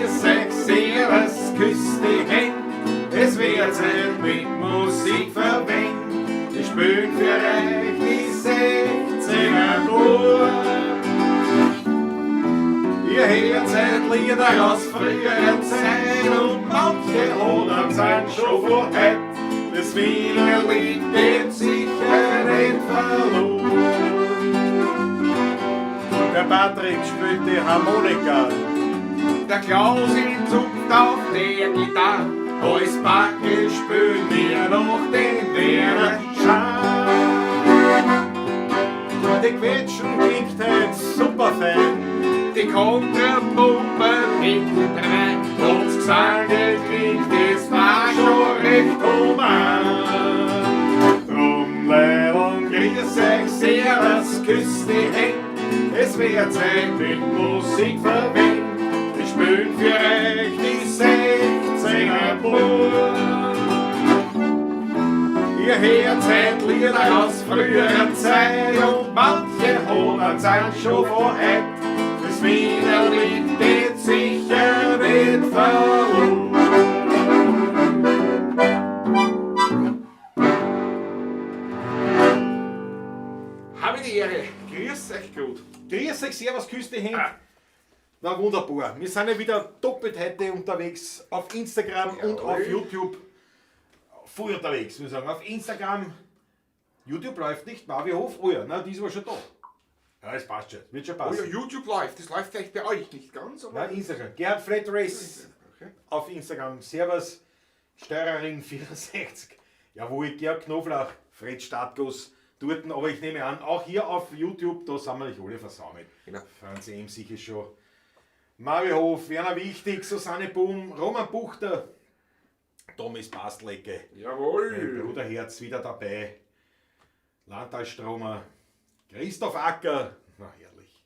Grüß euch, servus, küsst die Händ. Es wird Zeit mit Musik verwendet. Wir spielen für euch die 16er Bub. Ihr hört seit Lieder aus früheren Zeiten und manche oder sind schon von heut. Das Wiener Lied geht sicher nicht verloren. Der Patrick spielt die Harmonika. Der Klaus in zupft auf der Gitarre. Als Backe spülen wir noch den Werner Schein. Die Quetschen klingt heut super fein. Die Kontrapumpe mit drei. Und das Gesang klingt, das war schon recht human. Drum Leideln, grüß euch, servus, küsst die Händ. Es wird Zeit mit Musik verwendet. Wir spielen für euch die 16er Bub. Ihr hört seit Lieder aus früherer Zeit und manche hundert sind schon von heut. Das Wiener Lied geht sicher nicht verloren. Habe die Ehre. Grüß euch gut. Grüß euch, servus, küsst die Hände. Na wunderbar, wir sind ja wieder doppelt heute unterwegs auf Instagram und auf YouTube. Voll unterwegs, muss ich sagen. Auf Instagram, YouTube läuft nicht, Marvi Hof, oh ja, na, die ist aber schon da. Ja, es passt schon, wird schon Oh ja, passen. YouTube läuft. Das läuft vielleicht bei euch nicht ganz, aber. Na, Instagram, Gerhard Flat Race Okay. auf Instagram, Servus, Steurerin 64. Jawohl, Georg Knoflach, Fred Startguss, dorten, aber ich nehme an, auch hier auf YouTube, da sind wir nicht alle versammelt. Genau. Franz M. sicher schon. Mario Hof, Werner Wichtig, Susanne Boom, Roman Buchter, Thomas Bastlecke, mein Jawohl. Bruderherz wieder dabei, Landtalstromer, Christoph Acker, na herrlich,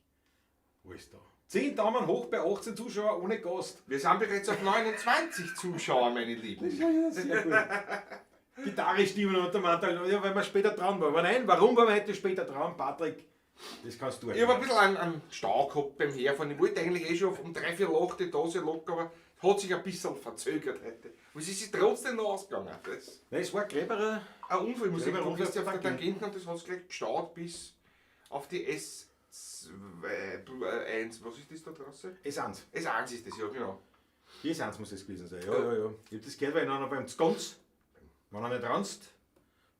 wo ist da? 10 Daumen hoch bei 18 Zuschauer ohne Gast. Wir sind bereits auf 29 Zuschauer, meine Lieben. Ja, ja, sehr gut. Gitarre stimmen und der Mantel, ja, weil wir später dran waren. Aber nein, warum waren wir heute später dran, Patrick? Das kannst du Ich habe ein bisschen einen Stau gehabt beim Herfahren. Ich wollte eigentlich eh schon um 7:45 da sein, locker, aber hat sich ein bisschen verzögert heute. Aber es ist sich trotzdem noch ausgegangen. Das Nein, es war Gräberer. ein Unfall, muss ich Gräberer sagen. Du Unfall bist ja auf der auf der Tangente. Tangente und das hat sich gleich gestaut bis auf die S1. Was ist das da draußen? S1. S1 ist das, ja genau. Die S1 muss das gewesen sein. Ja, ja, ja. Ich hab das gehört, weil ich noch beim Zgonz, wenn er nicht ranzt,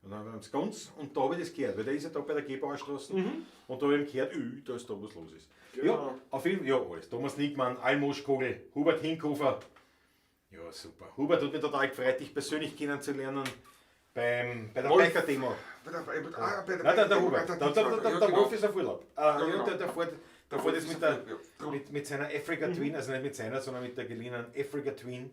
dann beim Zgonz und da habe ich das gehört, weil der ist ja da bei der Gebauerstraße und da habe ich gehört, da ist da was los ist. Ja, Genau. auf jeden Fall, ja, alles. Thomas Nickmann, Almoschkogel, Hubert Hinkofer. Ja, super. Hubert hat mich total gefreut, dich persönlich kennenzulernen bei der Wolf. Biker-Demo. Bei der, bei, ah, bei der, Nein, der bei Hubert. der- Der, der, der, ja, der genau. Wolf ist auf Urlaub. Ja, Ja, genau. der fährt Wolf jetzt ist mit, auf der, Urlaub, ja. mit seiner Africa Twin, also nicht mit seiner, sondern mit der geliehenen Africa Twin,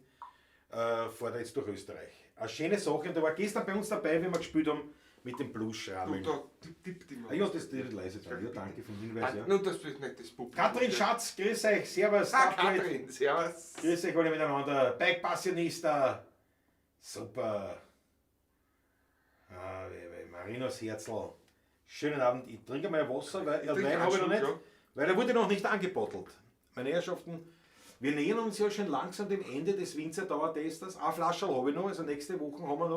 fährt er jetzt durch Österreich. Eine schöne Sache, und der war gestern bei uns dabei, wie wir gespielt haben, mit dem Du, Blues-Schrammeln. da tippt immer. Ah, ja, das ist leise dann. Ja, danke für den Hinweis. Ah, Ja. Nur, das ist nicht das Publikum. Katrin Schatz, grüß euch, servus. Ah, David. Katrin, servus. Grüß euch alle miteinander. Bike Passionista. Super. Ah, Marinos Herzl. Schönen Abend. Ich trinke mal Wasser, weil Ich trinke Wein einen habe ich noch Schluck, nicht. ja. Weil er wurde noch nicht angebottelt. Meine Herrschaften, wir nähern uns ja schon langsam dem Ende des Winzerdauertesters. Eine Flasche habe ich noch, also nächste Woche haben wir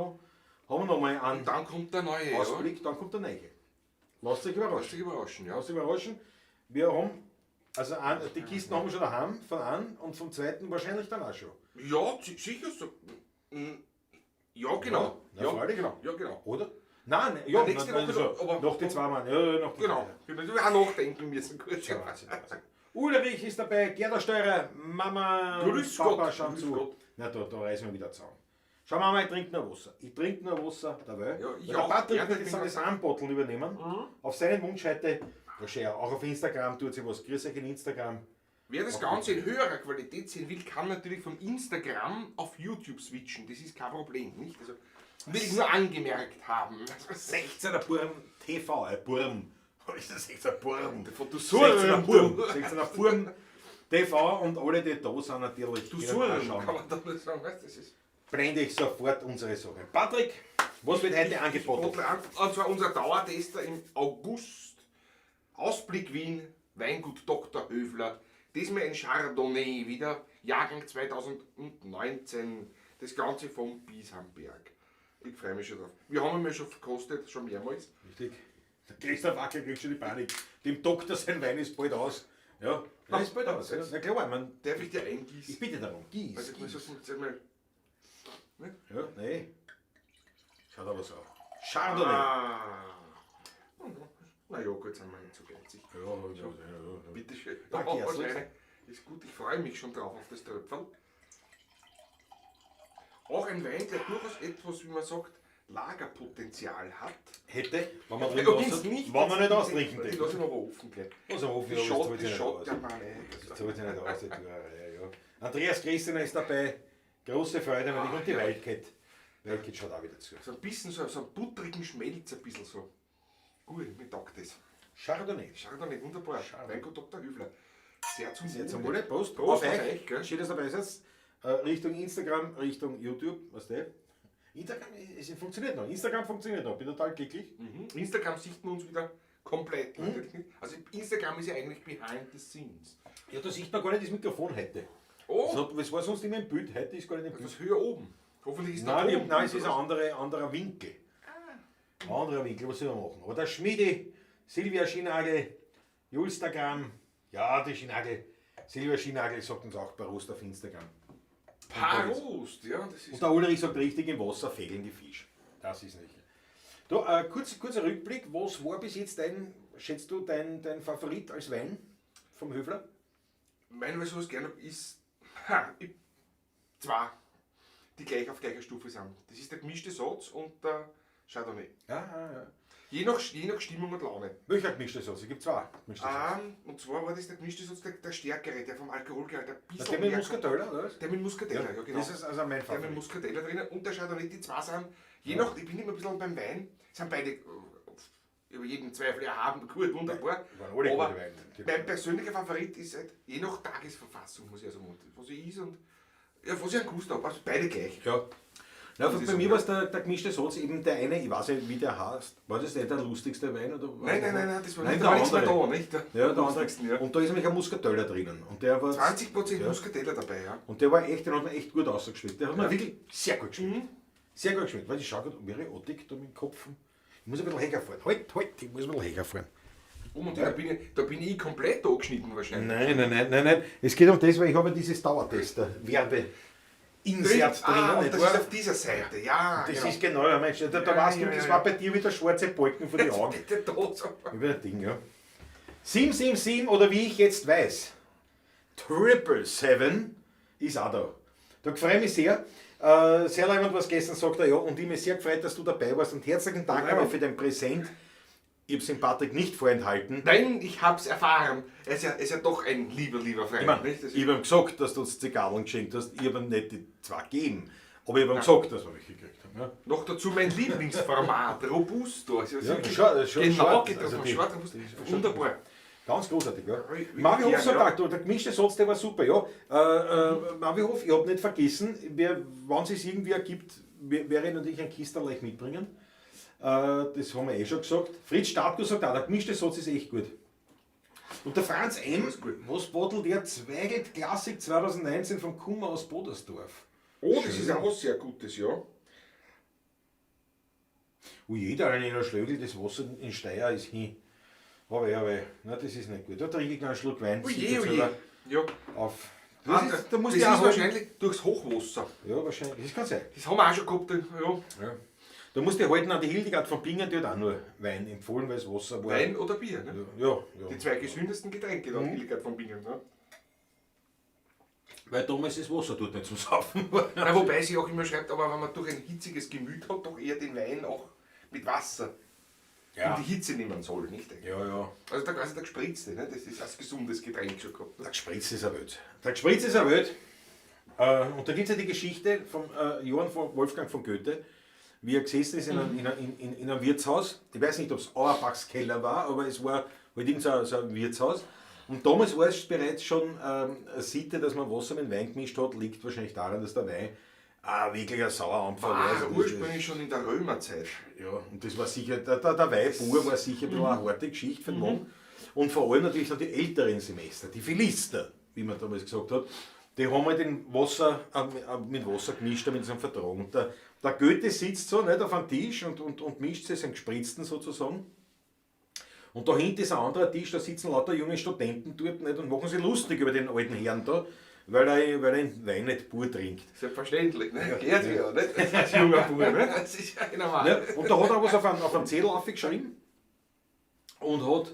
noch mal einen Und dann kommt der neue, ja. Ausblick, dann kommt der neue. Lasst euch Lass überraschen. dich überraschen, ja. Lass dich überraschen. Wir haben, also an, die Kisten haben wir schon daheim, von einem und vom zweiten wahrscheinlich dann auch schon. Ja, sicher so. Ja, genau. Ja, Ja, freilich. genau. Ja, genau. Oder? Nein, ja, Ja, nächste nein, Woche nein, noch, aber- noch die zwei Mann. Ja, ja, noch die Genau. zwei. Wir müssen auch nachdenken müssen. Kurz. Ja, Wahnsinn, Wahnsinn. Ulrich ist dabei, Gerda Steurer, Mama, Grüß Papa Gott, schauen grüß zu. Gott. Na, da reißen wir wieder zusammen. Schau mal, ich trinke noch Wasser. Ich trinke noch Wasser dabei. Ja, ich Weil der auch. Patrick Ja, wird jetzt ich dann das bin Anbotteln übernehmen. Auf seinen Wunsch heute. Da schau, auch auf Instagram tut sich was. Grüß euch in Instagram. Wer das Ganze in höherer Qualität sehen will, kann natürlich vom Instagram auf YouTube switchen. Das ist kein Problem, nicht? Also, will ich nur angemerkt haben. 16er Burm TV, Burm. Was ist das 16er Burm? Von du 16er Burm. du. 16er Burm TV und alle, die da sind, natürlich. Du können Surm, auch schauen. kann man da nur sagen. Weißt, das ist Blende ich sofort unsere Sache. Patrick, was wird heute angeboten? Und zwar unser Dauertester im August. Ausblick Wien, Weingut Dr. Höfler, Diesmal ein Chardonnay wieder, Jahrgang 2019. Das Ganze vom Bisamberg. Ich freue mich schon drauf. Wir haben ihn ja schon verkostet, schon mehrmals. Richtig. Der Christoph Wackel kriegt schon die Panik. Dem Doktor sein Wein ist bald aus. Ja, ja ist bald aus. Ja. Na klar, ich mein, Darf ich dir eingießen? ich bitte darum, gieß. Also, ich muss gieß. das mal. Ja, nee. Schaut aber so. Chardonnay. Ah. Na ja, gut, sind wir nicht so geizig. Ja, ja, ja, ja. Bitte schön. Danke, Ja, Herzlich. eine. Ist gut, ich freue mich schon drauf auf das Tröpferl. Auch ein Wein, der durchaus etwas, wie man sagt, Lagerpotenzial hat. Hätte, wenn man drin Ja, wenn's lassen, nicht, wenn man nicht austrinken Die darf. lasse ich aber offen gleich. Also offen, Die ja, das schaut, zahlt die sich nicht schaut aus. ja mal nicht. Das zahlt sich nicht aus, die Tuerei, ja. Andreas Christina ist dabei. Große Freude, weil ich und die Wildcat. Wildcat schaut auch wieder zu. So ein bisschen so, so einen buttrigen Schmelz, ein bisschen so. Gut, mir taugt das. Chardonnay. Chardonnay, wunderbar. Chardonnay. Weingut Dr. Hüfler. Sehr zum Sehr zum Wohle. Wohle. Prost. Prost auf auf euch. euch, gell? Schön, dass ihr dabei seid. Richtung Instagram, Richtung YouTube, was der? Instagram es funktioniert noch. Instagram funktioniert noch. Bin total glücklich. Mhm. Instagram sieht man uns wieder komplett. Natürlich nicht. Also Instagram ist ja eigentlich behind the scenes. Ja, da sieht man gar nicht das Mikrofon heute. Oh, Das war sonst immer im Bild, heute ist gar nicht im Bild. das höher oben. Hoffentlich ist da Nein, oben. nein, es ist ein anderer Winkel. Ein anderer Winkel, was soll man machen? Aber der Schmiede, Silvia Schinagel, Julstagram, ja, die Schinagel, Silvia Schinagel sagt uns auch Prost auf Instagram. Prost, ja, das ist Und der Ulrich sagt richtig, im Wasser fehlen die Fische. Das ist nicht. Da, kurzer Rückblick, was war bis jetzt dein, schätzt du, dein Favorit als Wein vom Höfler? Mein, was ich sowas gerne hab, ist, ha, ich, zwei, die gleich auf gleicher Stufe sind. Das ist der gemischte Satz und der Chardonnay. Ja, ja, ja. Je nach Stimmung und Laune. Welcher gemischte Satz? Es gibt zwei gemischte Satz. Und zwar war das der gemischte Satz der stärkere, der vom Alkoholgehalt ein bisschen Der mit mehr kommt. Muscatella, oder was? Der mit Muscatella, ja, genau. Das ist also mein Der mit Favorit. Muscatella drinnen und der Chardonnay, die zwei sind, je nach, ich bin immer ein bisschen beim Wein, sind beide über jeden Zweifel erhaben, gut, wunderbar. Waren alle Aber gute Weine, natürlich. mein persönlicher Favorit ist halt, je nach Tagesverfassung, muss ich also sagen, was ich is und ja, was ich an Gusto habe, also beide gleich. Ja. Na, Das ist bei so mir gut. war es der gemischte Satz, eben der eine, ich weiß nicht, wie der heißt. War das nicht der lustigste Wein? Oder Nein, nein, nein, nein, das war Nein, nicht, der da war nichts mehr andere. da, nicht? Der Ja, der andere. lustigsten, ja. Und da ist nämlich ein Muscatella drinnen. Und der war 20% Ja. Muscatella dabei, ja. Und der war echt, den hat mir echt gut ausgeschmeckt. Der hat mir wirklich sehr gut geschmeckt. Sehr gut geschmeckt. Weil ich schaue gerade, wäre Ottig da mit dem Kopf. Ich muss ein bisschen höher fahren. Halt, halt, ich muss ein bisschen höher fahren. Oh, und da bin ich komplett angeschnitten wahrscheinlich. Nein, nein, nein, nein, nein. Es geht um das, weil ich habe ja dieses Dauertester, Werbe-Insert Ah, drinnen. und nicht das wahr? ist auf dieser Seite, ja. Das genau. ist genau, ja, Mensch, da Ja, weißt du, ja, das ja, war ja. bei dir wieder schwarze Balken vor die Augen. Bitte da so. Über das Ding, ja. 777 oder wie ich jetzt weiß, 777 ist auch da. Da freue ich mich sehr. Sehr leibend, was gestern sagt er, ja, und ich mich sehr gefreut, dass du dabei warst und herzlichen Dank Ja. einmal für dein Präsent. Ich habe es dem Patrick nicht vorenthalten. Nein, ich hab's erfahren. Er ist ja doch ein lieber, lieber Freund. Ich, mein, nicht? Das ich habe ihm gesagt, dass du uns Zigarren geschenkt hast. Ich habe ihm nicht die zwei gegeben, aber ich habe ihm gesagt, dass wir welche gekriegt haben. Ja. Noch dazu mein Lieblingsformat, Robusto. Also Ja, wirklich schon, genau schwarz, getroffen, also die- schwarz, Robusto. die ist schon- Wunderbar. Ganz großartig, ja. Wirklich Marvi Hof gern, sagt ja. auch, der gemischte Satz, der war super, ja. Marvi Hof, ich habe nicht vergessen, wenn es sich irgendwie ergibt, werde ich natürlich ein Kisterl euch mitbringen. Das haben wir eh schon gesagt. Fritz Startko sagt auch, der gemischte Satz ist echt gut. Und der Franz M., ist gut. was bottelt der? Zweigelt Klassik 2019 vom Kummer aus Bodersdorf. Oh, das ist auch was sehr Gutes, ja. Und jeder in der Schlögl, das Wasser in Steyr ist hin. Aber ja, aber, na, das ist nicht gut. Da trinke ich noch einen Schluck Wein. Oje, sieht oje. selber Ja. Auf. Das, Das ist, da muss das ich auch ist wahrscheinlich durchs Hochwasser. Ja, wahrscheinlich. Das kann sein. Das haben wir auch schon gehabt. Ja. Ja. Da musste ich halten an die Hildegard von Bingen, die hat auch nur Wein empfohlen, weil es Wasser war. Wein oder Bier. Ne? Ja, ja. Die zwei gesündesten Getränke, da Hildegard von Bingen. Ne? Weil damals das Wasser dort nicht zum Saufen war. Na, wobei sie auch immer schreibt, aber wenn man durch ein hitziges Gemüt hat, doch eher den Wein auch mit Wasser Ja. in die Hitze nehmen soll, nicht? Ja, ja. Also da quasi der Gespritzte, ne? Das ist als gesundes Getränk schon gehabt. Ne? Der Gespritz ist eine Welt. Der Gespritz ist eine Welt. Und da gibt es ja die Geschichte von Johann von Wolfgang von Goethe, wie er gesessen ist in einem Wirtshaus. Ich weiß nicht, ob es Auerbachs Keller war, aber es war halt irgend so ein Wirtshaus. Und damals war es bereits schon eine Sitte, dass man Wasser mit Wein gemischt hat, liegt wahrscheinlich daran, dass der Wein auch wirklich ein sauer Anfall war. Ah, Also das ursprünglich schon in der Römerzeit. Ja, und das war sicher, der Wein pur war sicher ein bisschen eine harte Geschichte für den Mann. Und vor allem natürlich dann die älteren Semester, die Philister. wie man damals gesagt hat, die haben halt den Wasser, mit Wasser gemischt, damit sie ihn vertragen. Und der Goethe sitzt so nicht, auf einem Tisch und mischt sich einen Gespritzten sozusagen. Und da hinten ist ein anderer Tisch, da sitzen lauter junge Studenten dort nicht, und machen sich lustig über den alten Herrn da, weil er den Wein nicht pur trinkt. Selbstverständlich, ne? Geht ja, nicht? Als junger Bub, ne? Das ist ja normal. Ja, und da hat er was auf einem Zettel aufgeschrieben und hat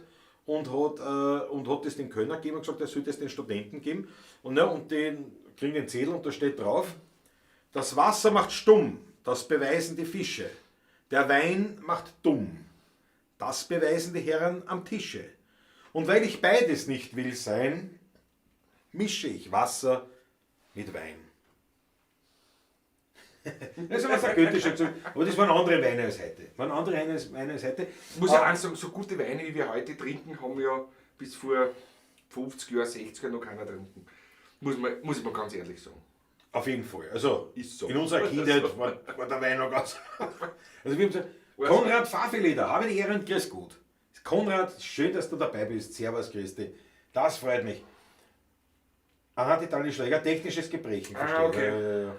das dem Kölner gegeben und gesagt, er soll das den Studenten geben. Und, ja, und die kriegen den Zettel und da steht drauf, das Wasser macht stumm, das beweisen die Fische. Der Wein macht dumm, das beweisen die Herren am Tische. Und weil ich beides nicht will sein, mische ich Wasser mit Wein. Das ist was der Goethe schon gesagt. Aber das waren andere Weine als heute. Waren andere Weine als heute. Muss ja auch sagen, so gute Weine, wie wir heute trinken, haben ja bis vor 50 Jahren, 60 Jahren noch keiner getrunken. Muss ich mal ganz ehrlich sagen. Auf jeden Fall. Also, ist so. In unserer Kindheit war der Wein noch ganz. Also, wir haben gesagt, Konrad Fafeleder, habe die Ehre und grüß Gott. Konrad, schön, dass du dabei bist. Servus, grüß dich. Das freut mich. Aha, die Daniel Schläger, technisches Gebrechen. Ah, okay. Ja, ja.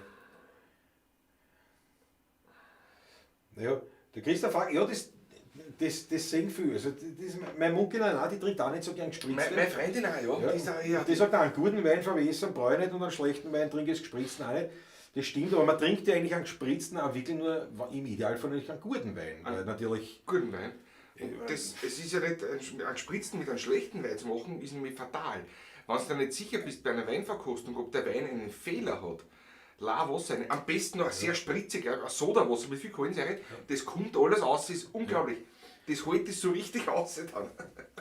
Ja, der Christoph fragt, ja, das sehen viele. Also, das, mein Mucki, auch, die trinkt auch nicht so gern gespritzte. Meine Freundin auch, ja. Ja, Die, ist auch, ja. Die sagt auch, einen guten Wein verwässern brauche ich nicht und einen schlechten Wein trinke ich gespritzten auch nicht. Das stimmt, aber man trinkt ja eigentlich einen gespritzten auch wirklich nur im Idealfall natürlich einen guten Wein. Weil natürlich guten Wein. Und das, es ist ja nicht, einen gespritzten mit einem schlechten Wein zu machen, ist nämlich fatal. Wenn du nicht sicher bist bei einer Weinverkostung, ob der Wein einen Fehler hat, la Wasser rein. Am besten noch sehr spritzig, ein Sodawasser mit viel Kohlensäure, das kommt alles raus, ist unglaublich. Das holt das so richtig raus dann.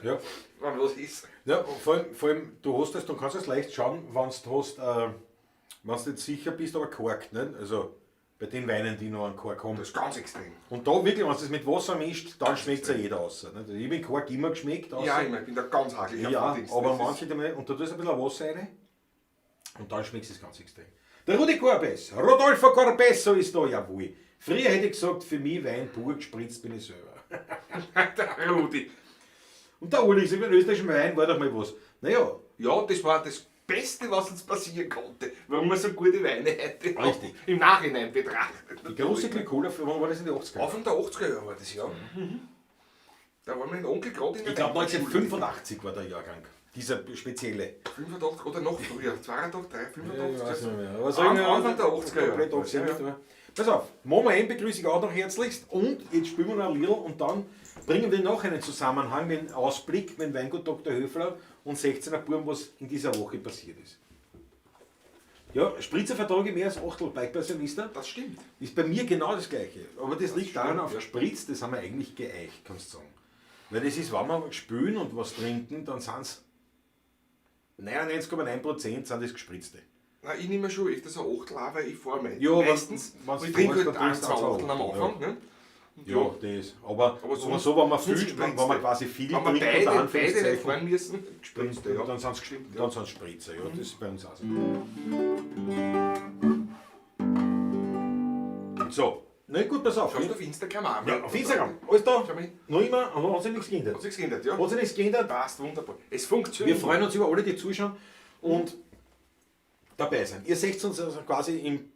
Ja. Wenn was ist. Ja, vor allem, du hast das, du kannst es leicht schauen, wenn du hast, wenn du nicht sicher bist, aber korkt, nicht? Also bei den Weinen, die noch einen Kork haben. Das ist ganz extrem. Und da wirklich, wenn du das mit Wasser mischt, dann schmeckt es ja jeder raus. Nicht? Ich bin Kork immer geschmeckt. Außer. Ja, ich bin da ganz hakelig. Ja, aber manche, und da tust du ein bisschen Wasser rein und dann schmeckt es ganz extrem. Der Rudi Corbes, Rodolfo Corbesso ist da, jawohl. Früher hätte ich gesagt, für mich Wein pur gespritzt bin ich selber. Der Rudi. Und der Uli, über den österreichischen Wein war doch mal was. Naja. Ja, das war das Beste, was uns passieren konnte. Warum wir so gute Weine heute richtig. Im Nachhinein betrachtet. Die große Glykola, wann war das in den 80er? Anfang der 80er Jahre war das, ja. Mhm. Da war mein Onkel gerade in der Ich glaube 1985 war der Jahrgang. Dieser spezielle. 85 oder noch früher, 82, 3, 85. Ja, ich weiß nicht mehr. Aber so Anfang der 80er Jahre. Ja, ja. Pass auf, Mama M begrüße ich auch noch herzlichst und jetzt spielen wir noch ein Lied und dann bringen wir noch einen Zusammenhang, den Ausblick mit Weingut Dr. Höfler und 16er Buben, was in dieser Woche passiert ist. Ja, Spritzer vertrage ich mehr als Achtel Bike bei Silvester. Das stimmt. Ist bei mir genau das Gleiche. Aber das liegt daran auf Spritz, das haben wir eigentlich geeicht, kannst du sagen. Weil das ist, wenn wir spülen und was trinken, dann sind es 99,9% sind das Gespritzte. Nein, ich nehme schon öfters ein Achtel auch, weil ich fahre ja, meistens. Wenn's ich trinke fährst, halt ein, zwei Achteln am Anfang. Ja. Ne? Ja, das. Aber so, wenn man, viel, wenn man quasi viel wenn trinkt, wir beide nicht fahren müssen, gespritzte, ja. Dann sind es Spritzer, ja. Das ist bei uns auch so. So, na gut, pass auf. Schaust du auf Instagram auch? Ja, auf Instagram. Alles da. Noch immer, hat sich nichts geändert. Hat sich geändert, ja. Hat sich nichts geändert. Passt, wunderbar. Es funktioniert. Wir freuen uns über alle, die zuschauen und dabei sind. Ihr seht uns also quasi im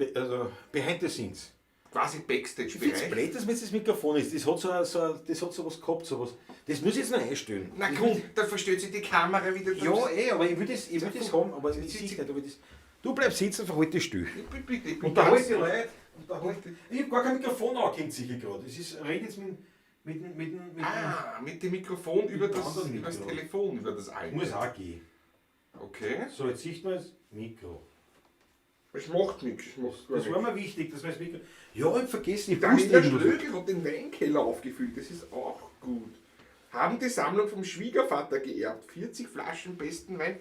Behind the Scenes. Quasi Backstage-Bereich. Ich finde es blöd, dass mir jetzt das Mikrofon ist. Das hat so was gehabt, sowas. Das muss ich jetzt noch einstellen. Na gut, dann verstellt sich die Kamera wieder. Ja, eh, aber ich will das, haben, aber ich sehe nicht, ob ich das. Du bleibst sitzen, verhalt dich still. Ich bin und da halt die Leute. Ich habe gar kein Mikrofon angehängt, sicher gerade. Das ist, red jetzt mit mit dem Mikrofon über das Telefon, über das alte. Muss auch gehen. Okay. So, jetzt sieht man das Mikro. Es macht nichts. Das war mir wichtig, dass man das Mikro. Ja, ich hab vergessen. Ich Daniela Schlögl hat den Weinkeller aufgefüllt, das ist auch gut. Haben die Sammlung vom Schwiegervater geerbt. 40 Flaschen besten Wein.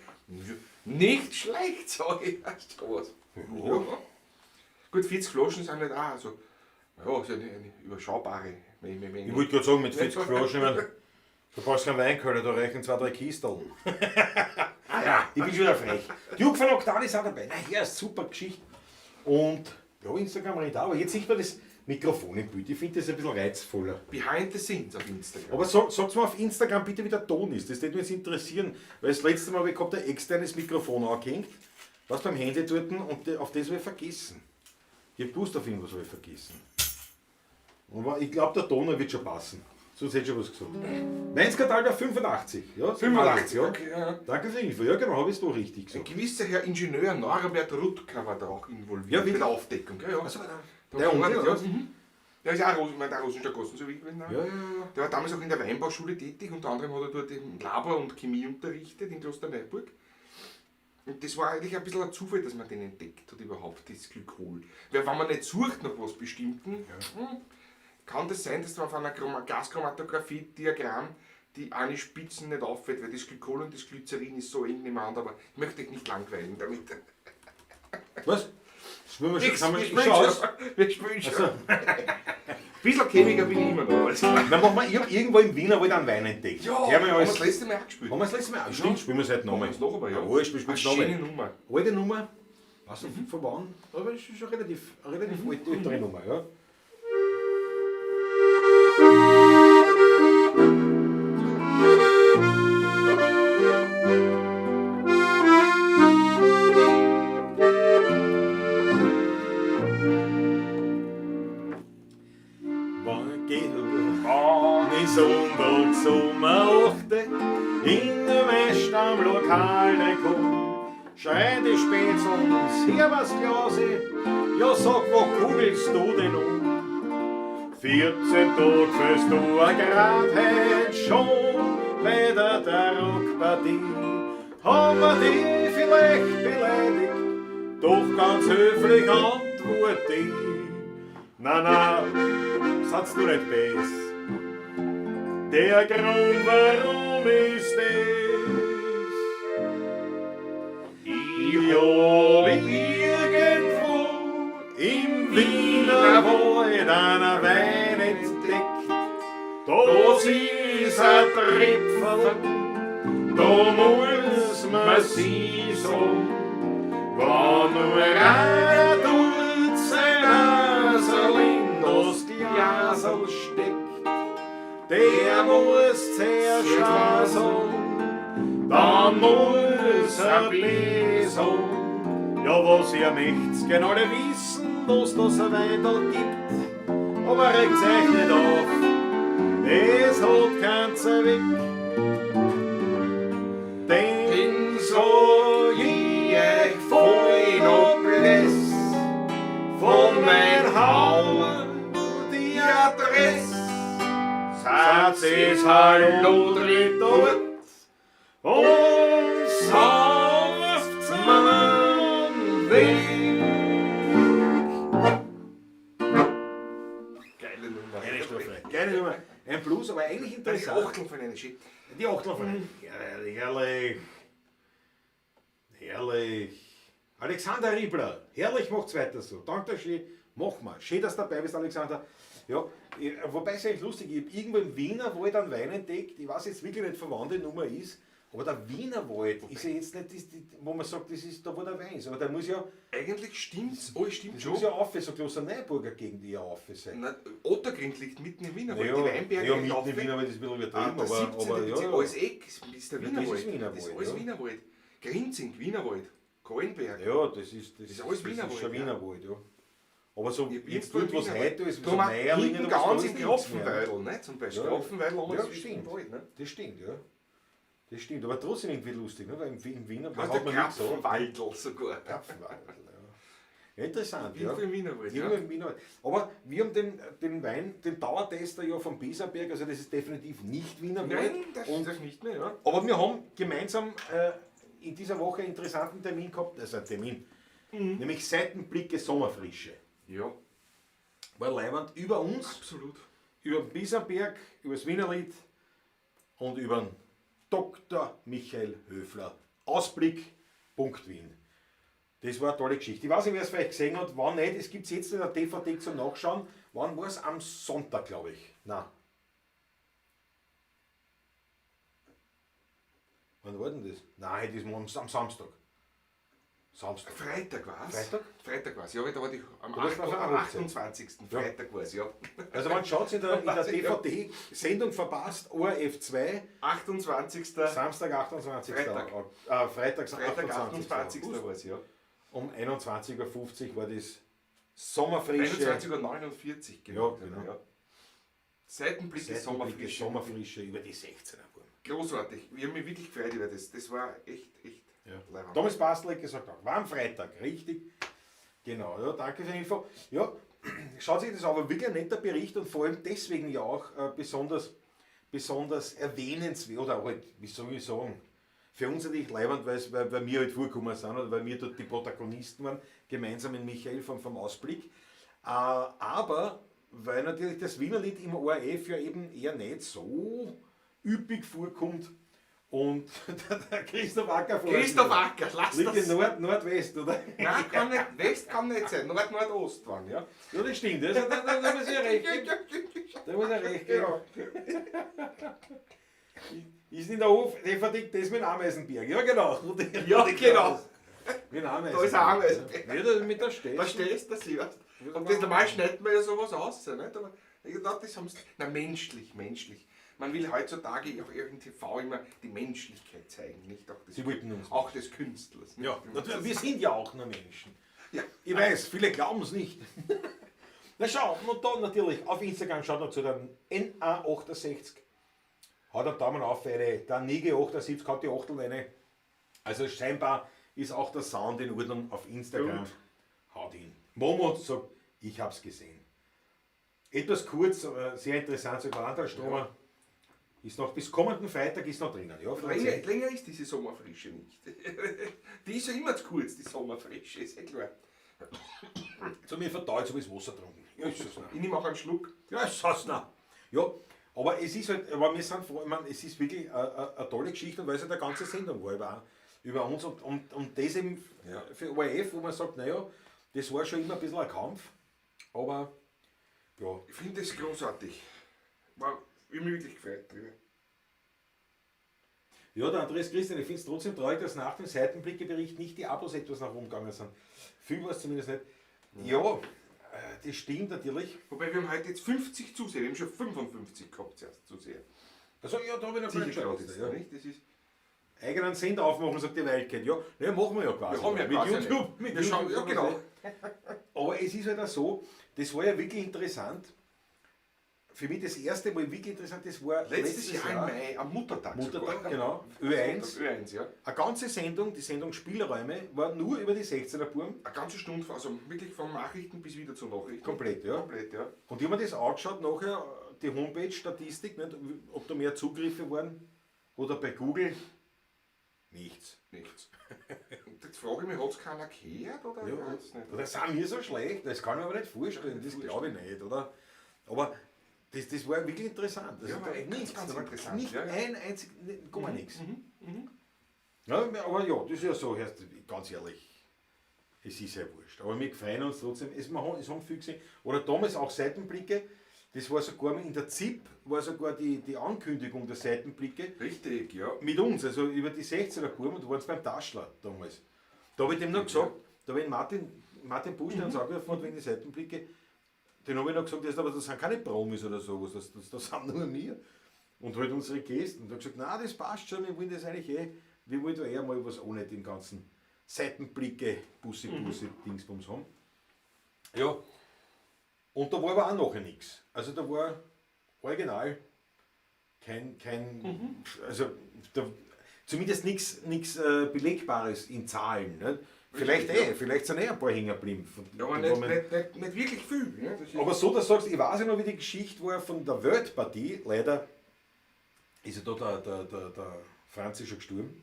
Nicht schlecht, sag ich. Was. Ja. Gut, 40 Flaschen sind nicht auch. Also, ja, ist ja eine überschaubare Menge. Ich wollte gerade sagen, mit 40 Flaschen, ich meine, du brauchst keinen Weinkeller, da reichen 2, 3 Kisteln. Ah ja, ich bin schon wieder frech. Duke von Octal ist auch dabei. Na ja, super Geschichte. Und ja, Instagram rennt auch. Aber jetzt sieht man das, Mikrofon im Bild. Ich finde das ein bisschen reizvoller. Behind the scenes auf Instagram. Aber sag's mal auf Instagram bitte, wie der Ton ist. Das würde mich jetzt interessieren, weil das letzte Mal habe ich gehabt, ein externes Mikrofon angehängt, was beim Handy dort und auf das habe ich vergessen. Ich hab gewusst, auf irgendwas habe ich vergessen. Aber ich glaube, der Ton wird schon passen. Sonst hätte ich schon was gesagt. Weinskandal war 85. Ja, 85, ja. okay, ja. Danke für die Info. Ja, genau, habe ich es doch richtig Ein gesagt. gewisser Herr Ingenieur Norbert Rutka war da auch involviert Ja, bei der wirklich? Aufdeckung. Ja, ja. Also, der der Onkel, Onkel, ja. Mhm. Der ist auch der Rosenstadtgassen, so wie ich bin. Ja, ja, ja. Der war damals auch in der Weinbauschule tätig, unter anderem hat er dort eben Labor und Chemie unterrichtet in Klosterneuburg. Und das war eigentlich ein bisschen ein Zufall, dass man den entdeckt hat überhaupt, das Glykol. Weil wenn man nicht sucht nach was Bestimmten, kann das sein, dass man auf einer Gaschromatographie-Diagramm die eine Spitzen nicht auffällt, weil das Glykol und das Glycerin ist so eng nebeneinander, aber ich möchte dich nicht langweilen damit. Was? Spielen wir schon, Nix, sind wir wir schon spielen aus? schon. Wir spielen schon. Ein bisschen Chemiker bin ich immer noch. Alles klar. Dann machen wir, ich hab irgendwo im Wiener Wald einen Wein entdeckt. Ja, Hör mal haben wir alles. das letzte Mal auch gespielt. Haben wir das letzte Mal auch? Stimmt, spielen wir es heute nochmal. Machen wir es noch einmal, ja. Jawohl, spielen wir es Eine nochmal. schöne Nummer. Alte Nummer, weiß nicht von wann, aber es ist schon relativ alte, ältere Nummer, ja. Wann geht Wann ich sonntags um 8 in der West am Lokale komm, schreit die Spätzeln, Servus Klause, ja sag, wo kugelst du denn um? 14 Tag führst du a grad heut schon bei der Tarokpartie. Haben wir dich vielleicht beleidigt, doch ganz höflich antwort ich. Na na, seid's nur nicht bes. Der Grund, warum ist es? Ich hab irgendwo im Wiener Wald einen Wein entdeckt. Das ist ein Tripfel, da muss man sie sagen. Wenn nur einer tut sein Naserl in das Glaserl steckt, der muss zuerst sagen, dann muss er bläsen. Ja, was ihr möcht's, gern alle wissen, was das ein Weindl gibt. Aber regt's euch nicht auf, es hat kein Zweck. Denn so ich euch voll noch bläs, von mein Hauen die Adresse. Seid es Hallo drin dort und sauft's man weg. Geile Nummer. Geile Strophe. Geile Nummer. Ein Blues, aber eigentlich Die interessant. Achtel von einer Schön. Die Achtel von einem. Herrlich. Herrlich. Alexander Riebler, herrlich, macht's weiter so. Danke schön, mach mal. Schön, dass du dabei bist, Alexander. Ja, wobei es eigentlich lustig ist, ich hab irgendwo im Wiener Wald einen Wein entdeckt. Ich weiß jetzt wirklich nicht, von wann die Nummer ist, aber der Wiener Wald ist ja jetzt nicht, das, wo man sagt, das ist da, wo der Wein ist. Aber der muss ja, Eigentlich stimmt's, oh, stimmt das schon. muss ja auf, so Klosterneuburger Gegend eher auf sein. Na, Ottergrind liegt mitten im Wienerwald. Ja, die Weinberge ja, liegen mitten auf. im Wienerwald ist ein bisschen übertrieben, Ah, der 17. aber ja, Bezirk, ja. alles Eck ist der Ja, das Wienerwald. ist Wienerwald, Das ist alles ja. Wienerwald. Grinzing, Wienerwald. Kahlenberg. Ja, das ist, das ist alles das Wienerwald, ist schon ja. Wienerwald, ja. Aber so, Ich bin jetzt dort, was heute ist, Da so haben wir Meierlingen hinten oder was, da ganz ist im nichts mehr. Krapfenweidel, ne? Zum Beispiel. Ja. Krapfenweidel haben wir Ja, das stimmt. im Wald, ne? Das stimmt, ja. Das stimmt, aber trotzdem irgendwie lustig, ne? Weil im Wiener Also hat der man nicht so. Krapfenwaldl sogar. Krapfenwaldl, ja. Ja, interessant, ja. Irgendwo im Wienerwald, Irgendwo ja. im Wienerwald. Aber wir haben den Wein, den Dauertester ja vom Beserberg, also das ist definitiv nicht Wienerwald. Nein, das Und ist das nicht mehr, ja. Aber wir haben gemeinsam in dieser Woche einen interessanten Termin gehabt, also einen Termin, nämlich Seitenblicke Sommerfrische. Ja, War leiwand über uns, absolut. über den Bisamberg, über das Wienerlied und über den Dr. Michael Höfler. Ausblick Punkt Wien. Das war eine tolle Geschichte. Ich weiß nicht, wer es vielleicht gesehen hat, wann nicht. Es gibt jetzt in der DVD zum Nachschauen. Wann war es? Am Sonntag, glaube ich. Nein. Wann war denn das? Nein, das war am Samstag. Samstag. Freitag war es. Freitag? Freitag war es, ja, weil da war die am, Du warst 8, auf einer am Hochzeit. 28. Freitag war es, ja. Also man schaut in der Weiß ich, ja. DVD, Sendung verpasst, ORF 2, 28. Samstag 28. Freitag. Freitag, Freitag 28. 28. August. war es, ja. Um 21:50 Uhr war das Sommerfrische. 21:49 Uhr, genau. Ja, genau. Ja. Seitenblicke, Seitenblicke, Sommerfrische. Sommerfrische über die 16er Burm. Großartig. Ich habe mich wirklich gefreut über das. Das war echt, echt leiwand. Thomas Bastel hat gesagt, auch, war am Freitag, richtig. Genau, ja, danke für die Info. Ja, schaut sich das aber wirklich ein netter Bericht und vor allem deswegen ja auch besonders erwähnenswert, oder halt, wie soll ich sagen, für uns natürlich leibend, weil wir halt vorgekommen sind oder weil wir dort die Protagonisten waren, gemeinsam mit Michael vom Ausblick. Aber weil natürlich das Wienerlied im ORF ja eben eher nicht so üppig vorkommt und der Christoph Acker vor. Christoph Acker, lass Liegt das. in Nord, Nordwest, oder? Nein, kann nicht, West kann nicht sein. Nord, Nordost waren, ja. Ja, das stimmt. Also, da muss ich recht geben. Da muss ich recht geben. Genau. Ist in der Hof, der verdient das mit dem Ameisenberg. Ja, genau. Ja, genau. Mit dem Ameisenberg. Da ist ein Ameisenberg. Ja, das mit der Stelle. Da stehst du, sie, weißt du. Und das normal schneidet man ja sowas aus, nicht? Aber ich dachte, das haben sie. Na, menschlich, menschlich. Man will heutzutage auch im TV immer die Menschlichkeit zeigen, nicht? Auch des, Sie wollten uns auch des Künstlers. Nicht? Ja, natürlich, wir sind ja auch nur Menschen. Ja. Ich weiß, viele glauben es nicht. Na schau, und dann natürlich auf Instagram schaut noch zu dem NA68. Hat einen Daumen auf, eine, der Nige 78 hat die Achtel eine. Also scheinbar ist auch der Sound in Ordnung auf Instagram. Gut. Haut ihn. Momo sagt, ich hab's gesehen. Etwas kurz, aber sehr interessant, sogar Andras Stromer. Ist noch bis kommenden Freitag ist noch drinnen. Ja, Franzi? Länger ist diese Sommerfrische nicht. Die ist ja immer zu kurz, die Sommerfrische, ist eh klar. Zu mir verdaut, so wie das Wasser getrunken. Ja, ist das noch. Ich nehme auch einen Schluck. Ja, ist das noch. Ja, aber es ist halt, aber wir sind froh, ich meine, es ist wirklich eine tolle Geschichte und weil es halt eine ganze Sendung war über uns und das eben für ORF, wo man sagt, naja, das war schon immer ein bisschen ein Kampf, aber ja. Ich finde das großartig. War ich hab mich wirklich gefreut drüber. Ja, der Andreas Christian, ich finde es trotzdem traurig, dass nach dem Seitenblicke-Bericht nicht die Abos etwas nach oben gegangen sind. Viel war es zumindest nicht. Ja, das stimmt natürlich. Wobei wir haben heute jetzt 50 Zuseher, wir haben schon 55 gehabt zuerst Zuseher. Also ja, da habe ich noch Sicher gar nicht gerade geschaut, jetzt, ja. nicht? Das ist, Eigenen Sender aufmachen, sagt die Wildcat. Ja, ne, machen wir ja quasi. wir haben ja mit quasi YouTube. nicht. Mit Wir schauen, YouTube ja, genau. Aber es ist halt auch so, das war ja wirklich interessant. Für mich das erste Mal wirklich interessant, das war Letztes Jahr im Mai, am Muttertag Muttertag, sogar. genau. Ö1. Ö1, ja. Eine ganze Sendung, die Sendung Spielräume, war nur über die 16er Burm. Eine ganze Stunde, also wirklich von Nachrichten bis wieder zu Nachrichten. Komplett, ja. Komplett, ja. Und ich habe mir das angeschaut nachher, die Homepage-Statistik, nicht, ob da mehr Zugriffe waren oder bei Google. Nichts. Nichts. Und jetzt frage ich mich, hat es keiner gehört oder? Ja, Ich weiß nicht. oder sind wir so schlecht? Das kann ich mir aber nicht vorstellen, das glaube ich nicht, oder? Aber das war wirklich interessant. Also Ja, war da echt ganz, nichts, ganz da war interessant, Nicht ja, ja. ein einzig, gar nichts. Ja, aber ja, das ist ja so, heißt, ganz ehrlich, es ist ja wurscht. Aber wir freuen uns trotzdem, es haben viel gesehen. Oder damals auch Seitenblicke, das war sogar in der ZIP, war sogar die Ankündigung der Seitenblicke Richtig, ja. mit uns, also über die 16er Kurve, und da waren sie beim Taschler damals. Da habe ich dem noch gesagt, da habe ich Martin Busch, der uns angerufen hat wegen die Seitenblicke, den habe ich noch gesagt, das, aber das sind keine Promis oder sowas, das sind nur wir. Und halt unsere Gäste. Und da habe ich gesagt, nein, das passt schon, wir wollen das eigentlich eh, wir wollen da eher mal was ohne den ganzen Seitenblicke, Bussi, Bussi, Dingsbums haben. Ja. Und da war aber auch nachher nichts. Also da war original kein, also da, zumindest nichts Belegbares in Zahlen. Ne? Vielleicht Richtig, ja. vielleicht sind ein paar hängen geblieben. Ja, aber nicht wirklich viel. Ne? Das ist Aber so, dass du sagst, ich weiß ja noch, wie die Geschichte war von der Weltpartie, leider ist ja da der Franzi schon gestorben.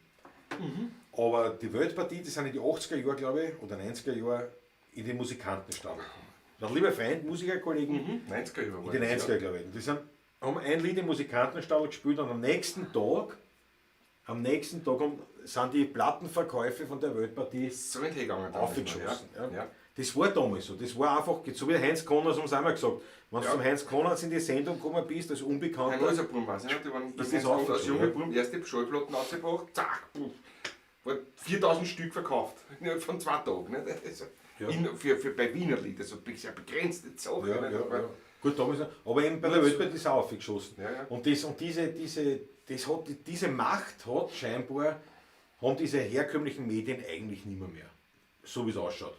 Aber die Weltpartie, die sind in die 80er Jahre, glaube ich, oder 90er Jahre in den Musikantenstadel gekommen. Mein lieber Freund, Musikerkollegen, 90er Jahre. in den 90er, glaube ich. Und die haben ein Lied im Musikantenstadel gespielt und am nächsten Tag sind die Plattenverkäufe von der Weltpartie So nicht hingegangen. damals aufgeschossen. noch, Ja. Ja. Das war damals so. Das war einfach, so wie Heinz Connors haben sie einmal gesagt. Wenn du Ja. zum Heinz Connors in die Sendung gekommen bist, als Ein Unbekannter, großer Bum, weiß ich nicht, die waren Ist das als aufgeschossen, junger ja? Bum, erste Schallplatten rausgebracht, zack, puff. War 4000 Stück verkauft. Innerhalb von 2 Tagen. Nicht? Also, Ja. für, bei Wienerlied, also sehr begrenzte Sache. Ja, nicht? ja, Aber ja. Gut, damals, noch. Aber eben bei der Weltwelt ist er aufgeschossen. Ja, ja. Und, das, und diese, diese, das hat, diese Macht hat scheinbar, haben diese herkömmlichen Medien eigentlich nicht mehr. So wie es ausschaut.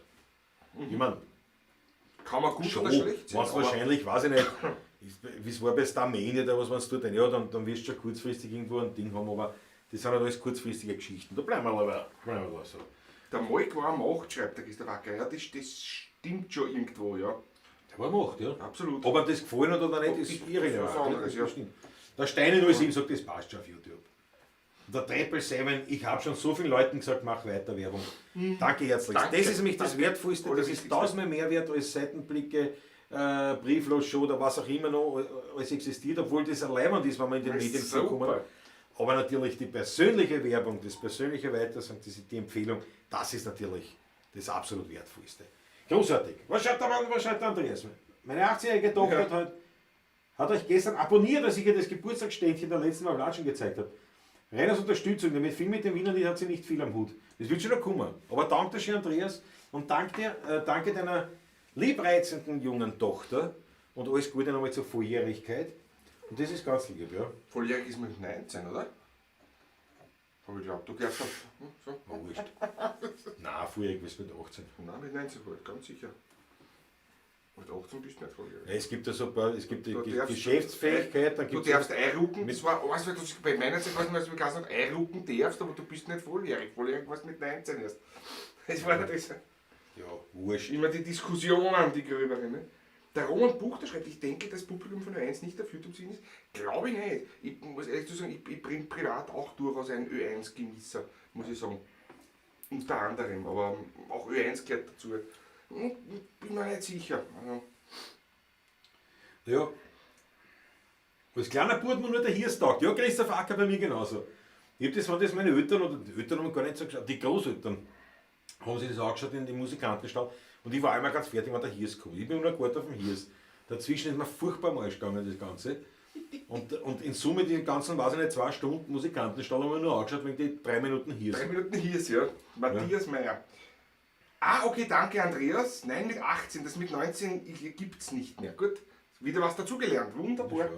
Ich meine, Kann man gut schon, oder schlecht sehen. wenn's aber wahrscheinlich, weiß ich nicht, wie es war bei Starmania, da was man tut, ja, dann wirst du schon kurzfristig irgendwo ein Ding haben, aber das sind halt alles kurzfristige Geschichten. Da bleiben wir aber, bleiben wir da so. Der Molk war am 8, schreibt der Christoph Acker. Ja, das stimmt schon irgendwo, ja. Der war Macht, ja. Absolut. Ob ihm das gefallen hat oder nicht, ist Ist irrelevant. was anderes, Das ja. stimmt. Der Steine 07 sagt, das passt schon auf YouTube. Und der Treppel Seven, ich habe schon so vielen Leuten gesagt, mach weiter Werbung. Danke herzlich. Danke. Das ist nämlich das Danke. Wertvollste, das ist Allerwichtigste. tausendmal mehr wert als Seitenblicke, Brieflos-Show oder was auch immer noch alles existiert, obwohl das ein Leibwand ist, wenn man in den Das ist Medien super. vorkommt. Aber natürlich die persönliche Werbung, das persönliche Weitersagen, die Empfehlung, das ist natürlich das absolut Wertvollste. Großartig. Was schaut der, Mann, was schaut der Andreas? Meine 18-jährige Tochter Ja. hat euch gestern abonniert, als ich ihr das Geburtstagsständchen der letzten Mal schon gezeigt habe. Rein aus Unterstützung, denn mit viel mit dem Wienerlied hat sie nicht viel am Hut. Das wird schon noch kommen. Aber danke schön, Andreas, und danke dir, danke deiner liebreizenden jungen Tochter und alles Gute nochmal zur Volljährigkeit. Und das ist ganz lieb, ja. Volljährig ist mit 19, oder? Hab ich geglaubt. Du glaubst auf. So? War wurscht. Nein, volljährig bist du mit 18. Nein, mit 19 wohl, ganz sicher. Mit 18 bist du nicht volljährig. Ja, es gibt ja so ein paar, es gibt die Du darfst- Geschäftsfähigkeit, dann Du gibt darfst einrucken, Mit- das war alles, weil du bei meiner Zeit weiß ich nicht, was du einrucken darfst, aber du bist nicht volljährig. Volljährig warst du mit 19 erst. Das war das. Ja, wurscht. Immer die Diskussionen, die gröberen. Ne? Der Roman Buchter schreibt, ich denke, das Publikum von Ö1 nicht auf YouTube zu sehen ist. Glaube ich nicht. Ich muss ehrlich zu sagen, ich bin privat auch durchaus ein Ö1-Genießer, muss ich sagen. Unter anderem, aber auch Ö1 gehört dazu. Bin mir nicht sicher. Also, Ja. Als kleiner Bub hat mir nur der Hirs taugt. Ja, Christoph Acker bei mir genauso. Ich hab das, wenn das meine Eltern oder die Eltern haben gar nicht so geschaut, die Großeltern haben sich das angeschaut in den Musikantenstall und ich war einmal ganz fertig, wenn der Hirs kommt. Ich bin nur gewartet auf den Hirs. Dazwischen ist mir furchtbar am Arsch gegangen, das Ganze. Und in Summe die ganzen, weiß ich nicht, 2 Stunden Musikantenstall haben wir nur angeschaut, wegen die 3 Minuten Hirs. 3 Minuten Hirs, ja. Matthias Meyer. Ah, okay, danke Andreas. Nein, mit 18, das mit 19 gibt's nicht mehr. Gut, wieder was dazugelernt. Wunderbar.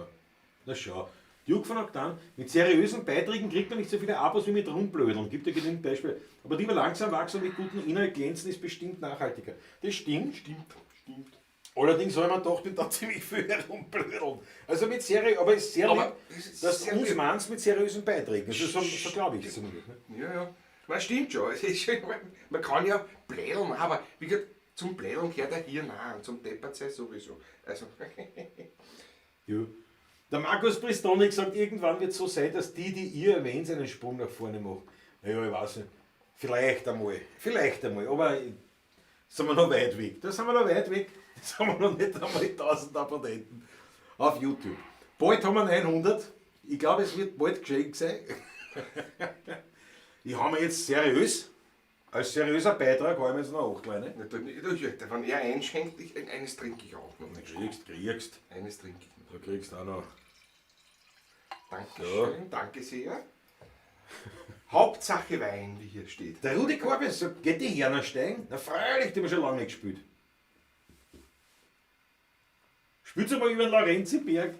Na schau. Duke von Octan, mit seriösen Beiträgen kriegt man nicht so viele Abos wie mit Rumblödeln. Gibt ja genügend Beispiele. Aber lieber langsam wachsen und mit gutem Inhalt glänzen ist bestimmt nachhaltiger. Das stimmt. Stimmt, stimmt. Allerdings soll man doch da ziemlich viel herumblödeln. Also mit Serie, aber es ist sehr Aber lieb, es ist dass du sehr uns lieb. meinst mit seriösen Beiträgen. Also so glaube ich zumindest. Ne? Ja, ja. Man stimmt schon. Es ist schon, man kann ja blädeln, aber wie gesagt, zum Blädeln gehört er hier nah und zum Deppertsein sowieso. Also, Ja. Der Markus Pristonik sagt, irgendwann wird es so sein, dass die, die ihr erwähnt, einen Sprung nach vorne machen. Naja, ich weiß nicht. Vielleicht einmal. Vielleicht einmal. Aber sind wir noch weit weg. Da sind wir noch weit weg. Da sind wir noch nicht einmal 1000 Abonnenten auf YouTube. Bald haben wir 900. Ich glaube, es wird bald geschenkt sein. Ich habe mir jetzt seriös, als seriöser Beitrag, habe ich mir jetzt noch 8 kleine. Na, da, da, wenn er einschenkt, eines trinke ich auch noch. Kriegst. Eines trinke ich noch. Du kriegst auch noch. Dankeschön, so. Danke sehr. Hauptsache Wein, wie hier steht. Der Rudi Korbes sagt, geht die Herner steigen? Na freilich, die haben wir schon lange nicht gespielt. Spielt's einmal über den Laurenziberg.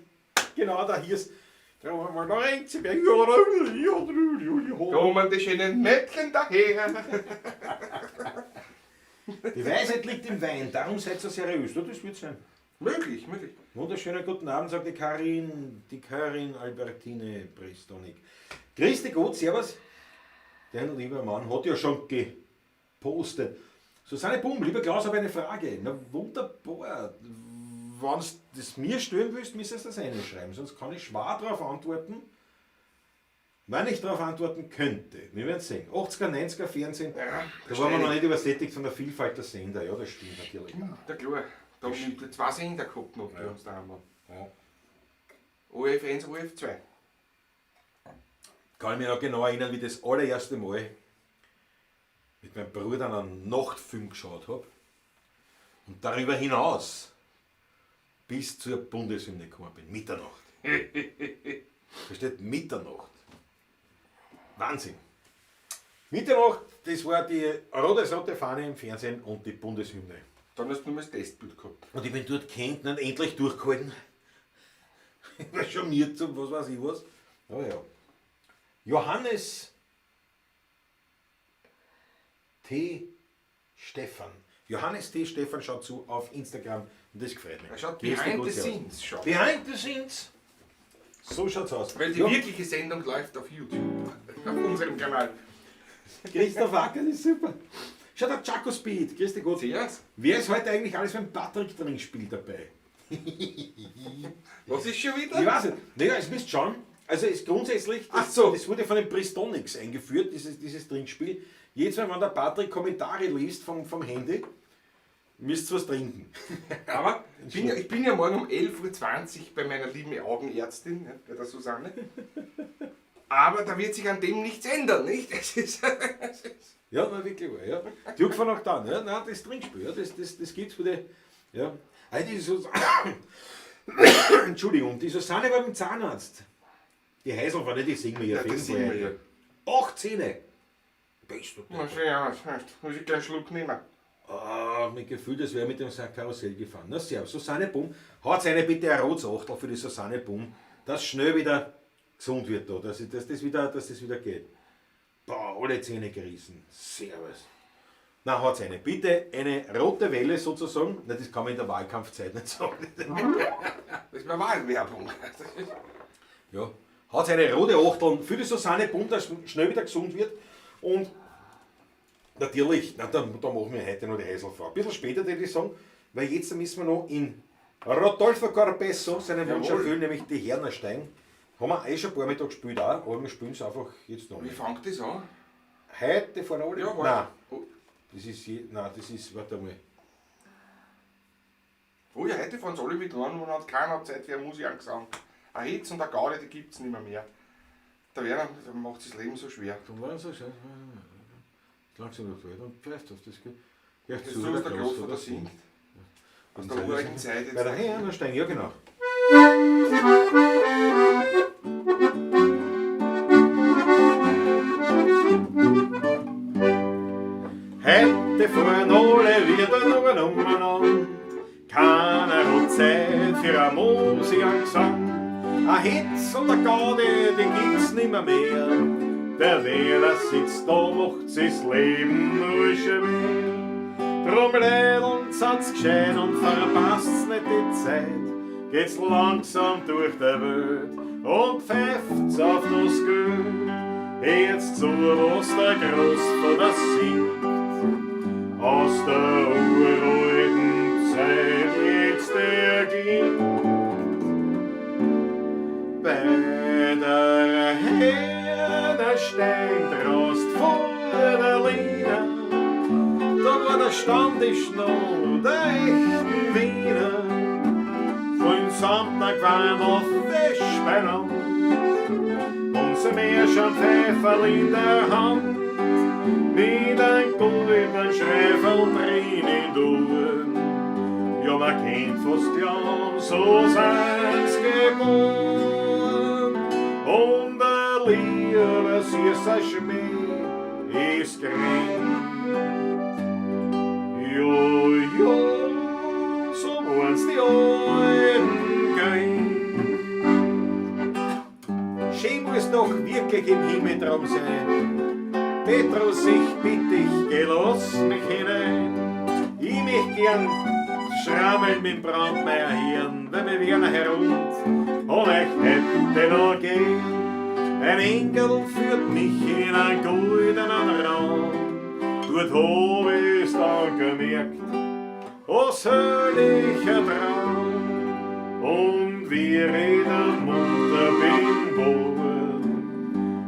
Genau, da hier ist. Da haben wir mal Laurenziberg. Kommen die schönen Mädchen daher. Die Weisheit liegt im Wein, darum seid ihr seriös. Ja, das wird sein. Möglich, möglich. Wunderschönen guten Abend, sagt die Karin Albertine Pristonik. Grüß dich Gott, servus. Dein lieber Mann hat ja schon gepostet. Susanne Bum, lieber Klaus, habe eine Frage. Na wunderbar. Wenn du das mir stellen willst, müsstest du das reinschreiben, sonst kann ich schwer darauf antworten. Wenn ich darauf antworten könnte, wir werden sehen. 80er, 90er Fernsehen, Ja, da waren wir noch nicht übersättigt von der Vielfalt der Sender. Ja, das stimmt natürlich. Ja, klar. Da haben wir 2 Sender gehabt noch bei uns daheim. Ja. ORF 1, ORF 2. Kann ich mich noch genau erinnern, wie ich das allererste Mal mit meinem Bruder einen Nachtfilm geschaut hab. Und darüber hinaus bis zur Bundeshymne gekommen bin. Mitternacht. Versteht? Mitternacht. Wahnsinn. Mitternacht, das war die rote Fahne im Fernsehen und die Bundeshymne. Dann hast du nur das Testbild gehabt. Und ich bin dort gehängt und endlich durchgehalten. Ich war schon mir zum, was weiß ich was. Ja, ja. Johannes T. Stefan. Johannes T. Stefan schaut zu auf Instagram und das gefreut mich. Er schaut Grüß dich, behind gut, the servus. scenes. Schaut. Behind the scenes. So schaut's aus. Weil die Ja, wirkliche Sendung läuft auf YouTube. Auf unserem Kanal. Christoph Acker, das ist super. Schaut der Chaco Speed. Grüß dich Gott. Servus. Wer ist heute eigentlich alles beim Patrick Trinkspiel dabei? Was ist schon wieder? Ich weiß nicht. Naja, es müsst schon. Also es grundsätzlich, das, Ach so. das wurde von den Pristonics eingeführt, dieses Trinkspiel. Jedes Mal, wenn der Patrick Kommentare liest vom Handy, müsst ihr was trinken. Aber ich bin ja morgen um 11:20 Uhr bei meiner lieben Augenärztin, ne, bei der Susanne. Aber da wird sich an dem nichts ändern, nicht? Es ist Ja, na wirklich wahr, ja. Die Jungfrau auch dann, ja. Nein, das Trinkspiel, ja, das gibt's für die. Ja. Also die Entschuldigung, die Susanne war beim Zahnarzt. Die Heisel war nicht, die singen wir ja. Ja, auf jeden das singen Fall. wir 8 Zähne. Bist du Muss ich, ja, muss ich gleich einen Schluck nehmen. Ah, mit Gefühl, das wäre mit dem Karussell gefahren. Na servus, Susanne Bumm. Haut eine bitte ein rotes Achtel für die Susanne Bumm, dass schnell wieder gesund wird da, dass das wieder geht. Boah, alle Zähne gerissen. Servus. Na, haut's eine. Bitte eine rote Welle sozusagen. Na, das kann man in der Wahlkampfzeit nicht sagen. Das ist meine Wahlwerbung. Ja. Haut eine rote Achtel für die Susanne Bumm, dass schnell wieder gesund wird. Und natürlich, na, da machen wir heute noch die Heiselfrau. Ein bisschen später, würde ich sagen, weil jetzt müssen wir noch in Rodolfo Carpesso seinen Wunsch Jawohl. erfüllen, nämlich die Hernerstein. Haben wir eh schon ein paar Mal da gespielt auch, aber wir spielen es einfach jetzt noch Wie nicht. fängt das an? Heute vor alle? Ja, nein, Oh, das ist, nein, das ist, warte mal. oh ja, heute fahren sie alle mit an und hat keiner Zeit für eine Musik angesang. Ein Hitz und eine Gaudi, die gibt es nicht mehr. Der Werner macht sich das Leben so schwer. Dann war so schön. Langsam noch weiter und pfeift auf das geht. Ja, Das ist so, dass der Großvater singt. Aus der urigen Zeit Bei der jetzt. Hernerstein, ja genau. Heute fahren alle wieder umeinander. Keiner hat Zeit für eine Musik und Gesang. Ein Hitz und eine Gaudi, die gibt's nimmer mehr. Der Werner sitzt da, macht sich's Leben nur schwer. Drum rädeln sind's gescheit und verpasst's nicht die Zeit. Geht's langsam durch die Welt und pfeift's auf das Geld. Jetzt zu, was der Großvater singt. Aus der uralten Zeit jetzt der ging. Bei der Hernerstein drost vor der Lina, da war der Stammtisch noch der echten Wiener. Von Samtag waren noch Fisch beieinander, unser Meerschaumpfeiferl in der Hand, mit einem goldenen Schreifel drin in Uhren. Ja, man kennt fast glauben, so sind's geboren. Und der liebe süßer Schmäh ist gering. Jo, jo, so waren's die alten Gring. Schön muss doch wirklich im Himmel drum sein. Petrus, ich bitt dich, geh lass mich hinein. Ich möcht gern schrammeln mit dem Brandmeier hirn, weil mir Werner herund und ich hätte noch gern. Ein Engel führt mich in einen goldenen Raum, dort hab ich's dann gemerkt, was herrlicher Traum. Und wie ich munter bin worden,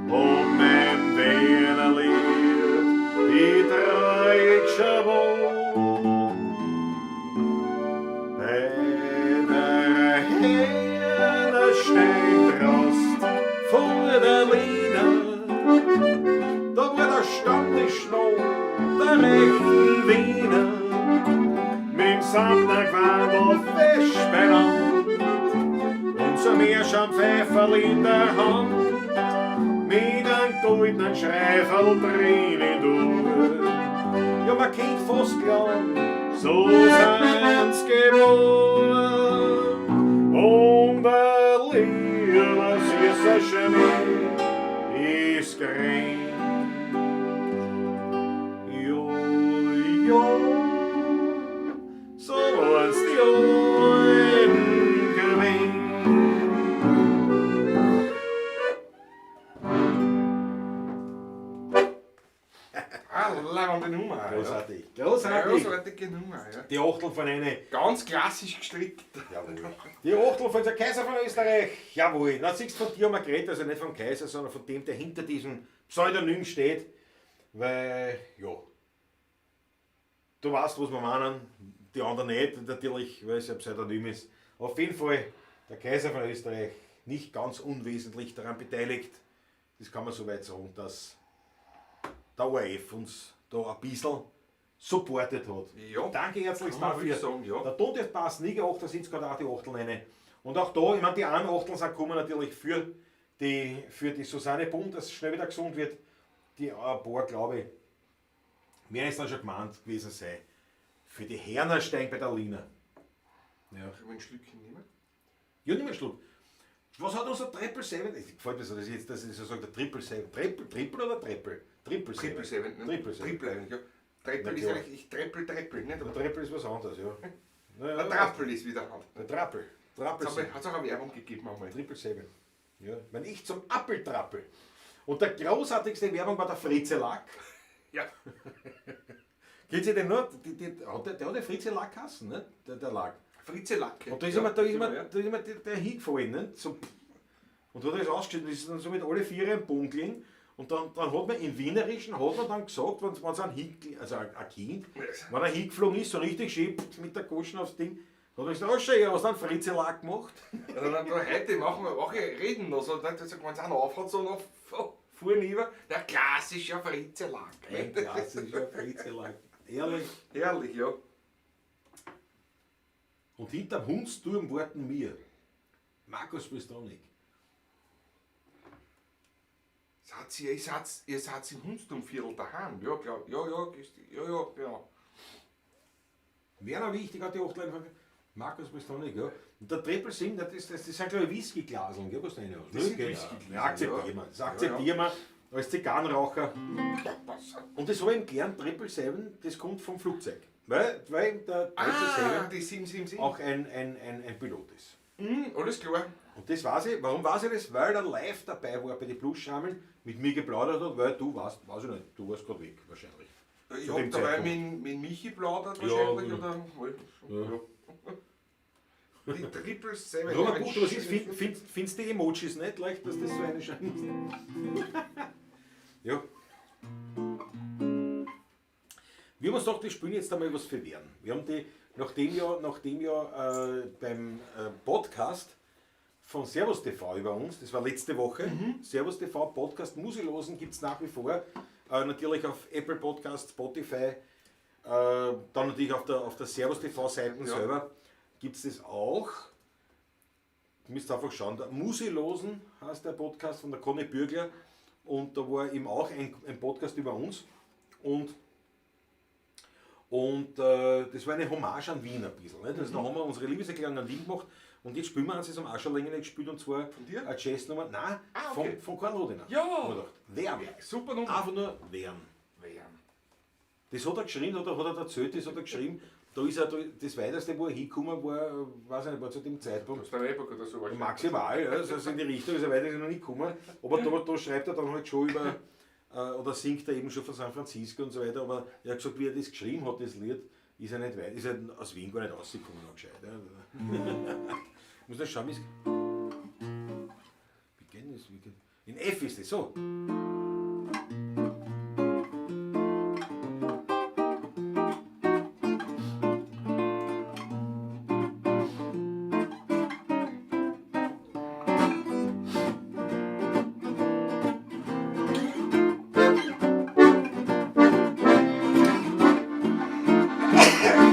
und mein Werner lehrt die Dreieck schon wohl. Bei der Hernerstein drost vor der Lina, da war der Stammtisch noch der rechten Wiener. Mit dem Samtner Fisch beieinander und so Meerschaumpfeiferl in der Hand, mit einem goldenen einen Schreifel drinnen tun. Ja, man kennt fast glauben, so sind's geboren. Und der lieber süßer Schnee ist grün. Jo, jo, so waren's die Alten gewesen. Ah, leibende Nummer. Ja. Großartig, großartig. Großartige Nummer, ja. Die Achtel von einer. Ganz klassisch gestrickt. Jawohl. Die Achtel von der Kaiser von Österreich. Jawohl. Na, siehst du, von dir haben wir geredet, also nicht vom Kaiser, sondern von dem, der hinter diesem Pseudonym steht. Weil, ja. Du weißt, was wir meinen, die anderen nicht, natürlich, weil es ja ein Pseudonym ist. Auf jeden Fall, der Kaiser von Österreich, nicht ganz unwesentlich daran beteiligt. Das kann man soweit sagen, dass der ORF uns da ein bisschen supportet hat. Ja. Danke herzlichst Kann man dafür. wirklich sagen, ja. Der Ton des passt nie geacht, da sind es gerade auch die Achteln rein. Und auch da, ich meine, die einen Achteln sind gekommen natürlich für die Susanne Bund, dass es schnell wieder gesund wird. Die ein paar, glaube ich, mehr ist dann schon gemeint gewesen sein. Für die Hernerstein bei der Lina. Ja. Ich will ein Schlückchen nehmen. Ja, nimm einen Schluck. Was hat unser Triple Seven? Es gefällt mir so, dass ich jetzt, dass ich so sage, der Triple Seven. Triple, Triple oder Triple? Triple Seven. Triple Seven. Ne? Triple Seven. Triple eigentlich, ja. Na Treppel ist klar. eigentlich, ich Treppel, Treppel, nicht? Der Aber Triple ist was anderes, ja. Naja, der Trappel ist wieder anders. Der Trappel. Trappel Seven. Hat es auch eine Werbung gegeben einmal. Triple Seven. Ja. Wenn ich zum Appeltrappel. Und der großartigste Werbung war der Fritze Lack. Ja. Kennt ihr den noch? Der hat den Fritze Lack geheißen, ne? Der Lack. Fritze Lacke. Und da ist ja, immer, da ist immer, ja. da ist immer der hingefallen, ne? So, pff. Und hat das ausgeschüttet und ist dann so mit alle vier im Boden gelegen. Und dann hat man im Wienerischen hat man dann gesagt, wenn es ein, Hin, also ein Kind, wenn er hingeflogen ist, so richtig schön pff, mit der Goschen aufs Ding, hat er gesagt, oh schön, hast du einen Fritze Lack gemacht? Also dann, da heute machen wir auch reden noch so, dann, wenn es einer aufhat, so noch vorne über, der klassische Fritze Lack. Ein klassischer Fritze Lack. Ehrlich. Herrlich, ja. Und hinterm Hundsturm warten wir. Markus Pistonik. Seid ihr seid im Hundsturmviertel daheim? Ja, glaub, ja, ja, ja, ja, genau. Werner Wichtig hat die Achtel einfach. Markus Pistonik, ja. Und der Triple Sieben, das sind glaube ich Whiskyglaseln, gell, was du rein hast. Das sind Genau. Whiskygläser, Ja, akzeptieren wir. Das akzeptieren wir als Zigarrenraucher. Ja, passt. Und das habe ich eben gelernt, Triple Seven, das kommt vom Flugzeug. Weil eben der Triple Ah, Seven die 777. auch ein Pilot ist. Mhm, alles klar. Und das weiß ich, warum weiß ich das? Weil er live dabei war bei den Bluesschrammeln, mit mir geplaudert hat, weil du warst, weiß ich nicht, du warst gerade weg wahrscheinlich. Ich Zu hab dem dabei Zeitpunkt. mit Michi plaudert Ja, wahrscheinlich, ja. oder? Ja. Die Triple Seven. Robert ein Buch, was ist? schönes- Findest du die Emojis nicht leicht, dass das so eine scheint? Ja. Wir haben uns gedacht, wir spielen jetzt einmal was für Wern. Wir haben die, nachdem ja beim Podcast von Servus TV über uns, das war letzte Woche, Servus TV Podcast Musilosen gibt es nach wie vor, natürlich auf Apple Podcast, Spotify, dann natürlich auf der Servus TV Seite selber gibt es das auch. Du müsst einfach schauen, der Musilosen heißt der Podcast von der Conny Bürgler und da war eben auch ein Podcast über uns und das war eine Hommage an Wien ein bisschen. Nicht? Also da haben wir unsere Liebeserklärung an Wien gemacht und jetzt spielen wir eins, das haben wir auch schon länger nicht gespielt und zwar Von dir? eine Jazznummer, nein, Ah, okay. von Karl Rodiner. Ja. Hab ich gedacht, Wern. Super Nummer. Einfach nur Wern. Wern. Das hat er geschrieben, hat er erzählt, das hat er geschrieben. Da ist er, da, das weiteste, wo er hingekommen war, weiß ich nicht, war zu dem Zeitpunkt. Aus der Weber oder so wahrscheinlich. Maximal, ja, also in die Richtung ist er weiter noch nicht gekommen. Aber da schreibt er dann halt schon über, oder singt er eben schon von San Francisco und so weiter. Aber er hat gesagt, wie er das geschrieben hat, das Lied, ist er nicht weit, ist er aus Wien gar nicht rausgekommen, noch gescheit. Ja. Muss nicht schauen, wie geht das? Wie geht, in F ist das so.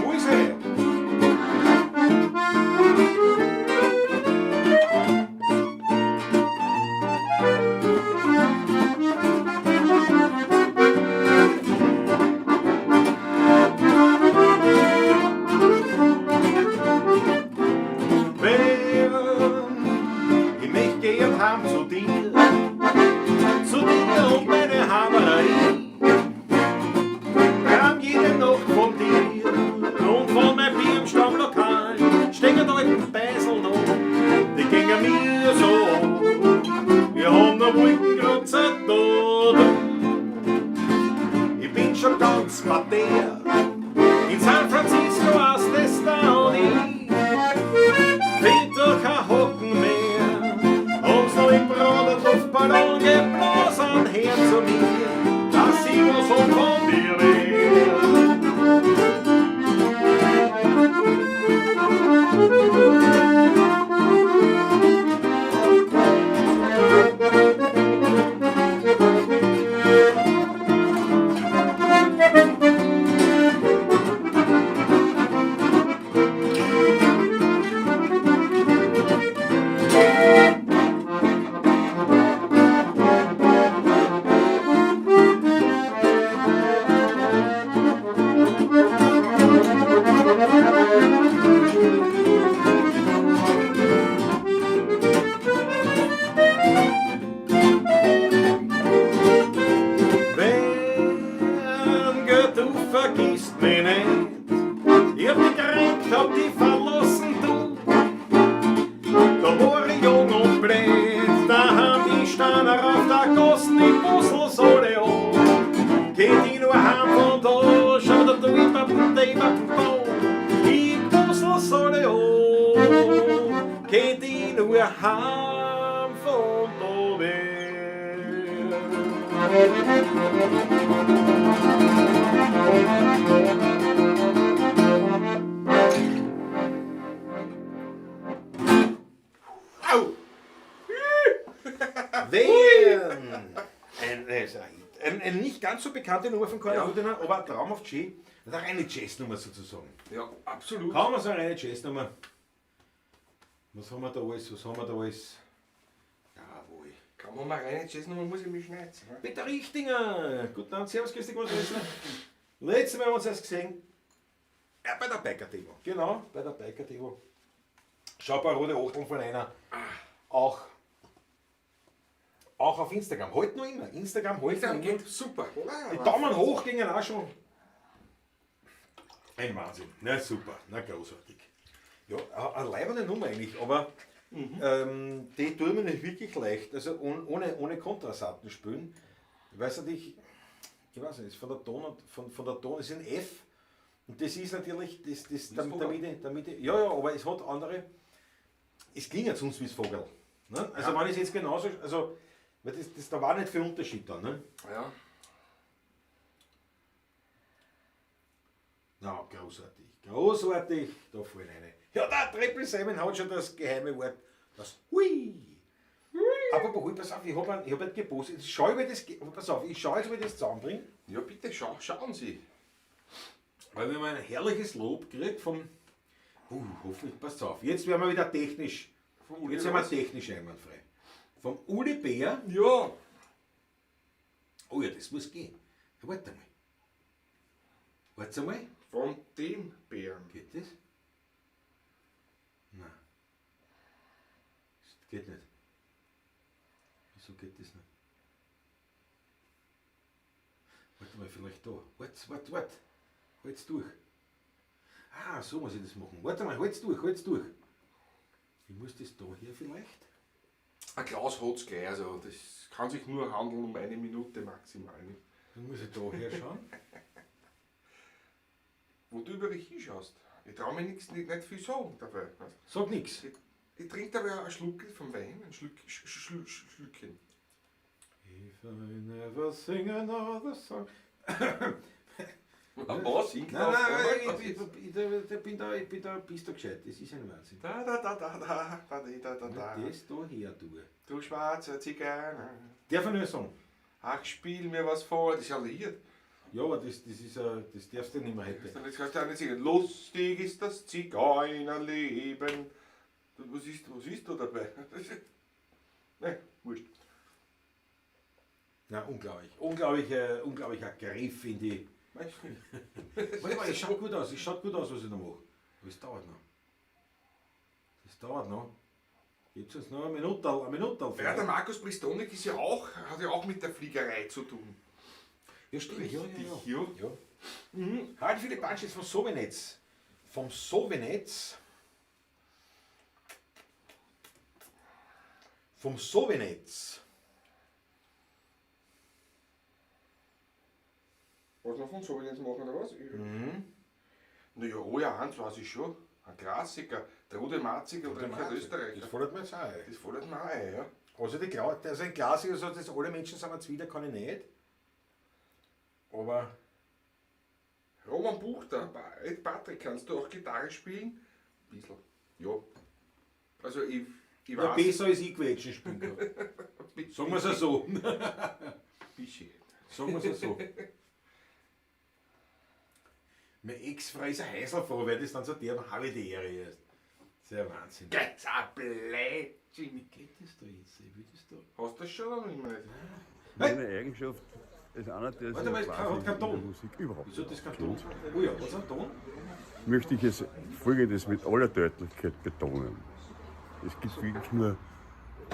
Wo ist er? schon ganz parterre. In San Francisco hast es da nie. Find doch kein Hocken mehr. Ob's noch im Brot und Luftballon geblasen her zu mir, dass ich was von dir wär. Wenn Gott, du vergisst mich nicht. Ich hab dich gekränkt, hab dich verlassen, du. Da war ich jung und blöd, da haben die Steine auf der Gassen, die Bussel alle an. Geht ich nur heim von da, schau da du, ich bap, dei, bap, bau. Die Bussel alle an. Geht ich nur heim von da weg. Au! Wenn! Ein nicht ganz so bekannte Nummer von Conny Ja. Rudener, aber ein traumhaft schön. Eine reine Jazznummer sozusagen. Ja, absolut. Kaum so eine reine Jazznummer. Was haben wir da alles? Was haben wir da alles? Jawohl. Kann man mal rein, Jazznummer muss ich mich schneizen. Ne? Peter Richtinger! Guten Abend, servus, grüß dich, was Letztes Mal haben wir uns erst gesehen. Ja, bei der Biker-Demo. Genau, bei der Biker-Demo. Schau ein paar rote Achteln von einer. Auch auf Instagram. Heute noch immer. Instagram heute noch Instagram immer. geht super. Die Daumen hoch gingen auch schon. Ein Wahnsinn. Na super, na großartig. Ja, eine leibende Nummer eigentlich, aber die tun mir nicht wirklich leicht. Also ohne Kontrasaiten spielen. Ich weiß nicht, ich weiß nicht, von der Ton und von der Ton ist ein F. Und das ist natürlich, das damit, ja, ja, aber es hat andere, es klingt ja sonst wie das Vogel. Ne? Also Ja. wenn ich es jetzt genauso, also, weil das, da war nicht viel Unterschied da, ne? Ja. Na, großartig, großartig, da fallen eine. Ja, der Triple Simon hat schon das geheime Wort, das Hui. Apropos Hui, pass auf, ich hab halt gepostet, jetzt schau ich, wie das, pass auf, ich schau jetzt, wie ich das zusammenbringe. Ja, bitte, schauen Sie. Weil wir haben ein herrliches Lob gekriegt vom, hoffentlich, passt auf, jetzt werden wir wieder technisch, Vom Uli jetzt sind wir Ross. technisch einwandfrei. Vom Uli Bär, Ja. oh ja, das muss gehen. Ja, warte mal. Warte mal. Von dem Bären. Geht das? Nein. Das geht nicht. Wieso geht das nicht? Warte mal, vielleicht da. Warte, warte, warte. Halt's durch. Ah, so muss ich das machen. Warte mal, halt's durch, halt's durch. Ich muss das da hier vielleicht. Ein Glas hat's gleich, also das kann sich nur handeln um eine Minute maximal. Nicht? Dann muss ich da her schauen. Wo du über dich hinschaust. Ich trau mir nichts, nicht viel sagen dabei. Sag nix. Ich trinke dabei einen Schluck vom Wein, ein Schluck, Schlückchen. If I never sing another song. Was? Singt Nein, auf nein, einmal? ich bin da, bist du gescheit. Das ist ein Wahnsinn. Da, da, da, da, da, da, da, da, da. Das da her tue. Du schwarzer Zigeuner. Darf ich nur sagen? Ach, spiel mir was vor, das ist ja Lied. Ja, aber das ist, das darfst du nicht mehr heute. Das kannst du auch nicht singen. Lustig ist das Zigeunerleben. Was ist da dabei? Nein, wurscht. Na, unglaublich. Unglaublicher Griff in die. Warte mal, es schaut gut aus, es schaut gut aus, was ich da mache. Aber es dauert noch. Das dauert noch. Gibt's uns noch eine Minute, eine Minute. Ja, der Markus Pristonik ist ja auch, hat ja auch mit der Fliegerei zu tun. Ja, stimmt. Ja, Richtig, ja, ja. ja. Ja. Halt viele Punches vom Sovenetz. Vom Sovenetz. Vom Sovenetz. Was wir von soll ich jetzt machen, oder was? Mhm. Naja, oh ja, eins weiß ich schon. Ein Klassiker. Der Rudi Marziger oder Richard Österreicher. Das fällt mir jetzt auch ein. Das fällt mir auch ein, ja. Also, also ein Klassiker, so, das alle Menschen sind wir wieder, kann ich nicht. Aber Roman Buchter, Patrick, kannst du auch Gitarre spielen? Ein bisschen. Ja. Also ich ja, weiß. besser als ich Quetschen spielen kann. Sagen wir es so. Bisschen. Sagen wir es so. Meine Ex-Frau ist ein Heiselfrau, weil das dann so der habe ich die Ehre erst. Das ist ja Wahnsinn. Geht's ein Blödsinn. Wie geht das da jetzt? Ich will das da. Hast du das schon oder nicht mehr? Meine Eigenschaft ist einer, der Warte mal, sich es hat keinen in der Ton. Musik überhaupt Wieso hat das kein Ton? auskennt. Oh ja, was ein Ton? Möchte ich jetzt Folgendes mit aller Deutlichkeit betonen. Es gibt wirklich nur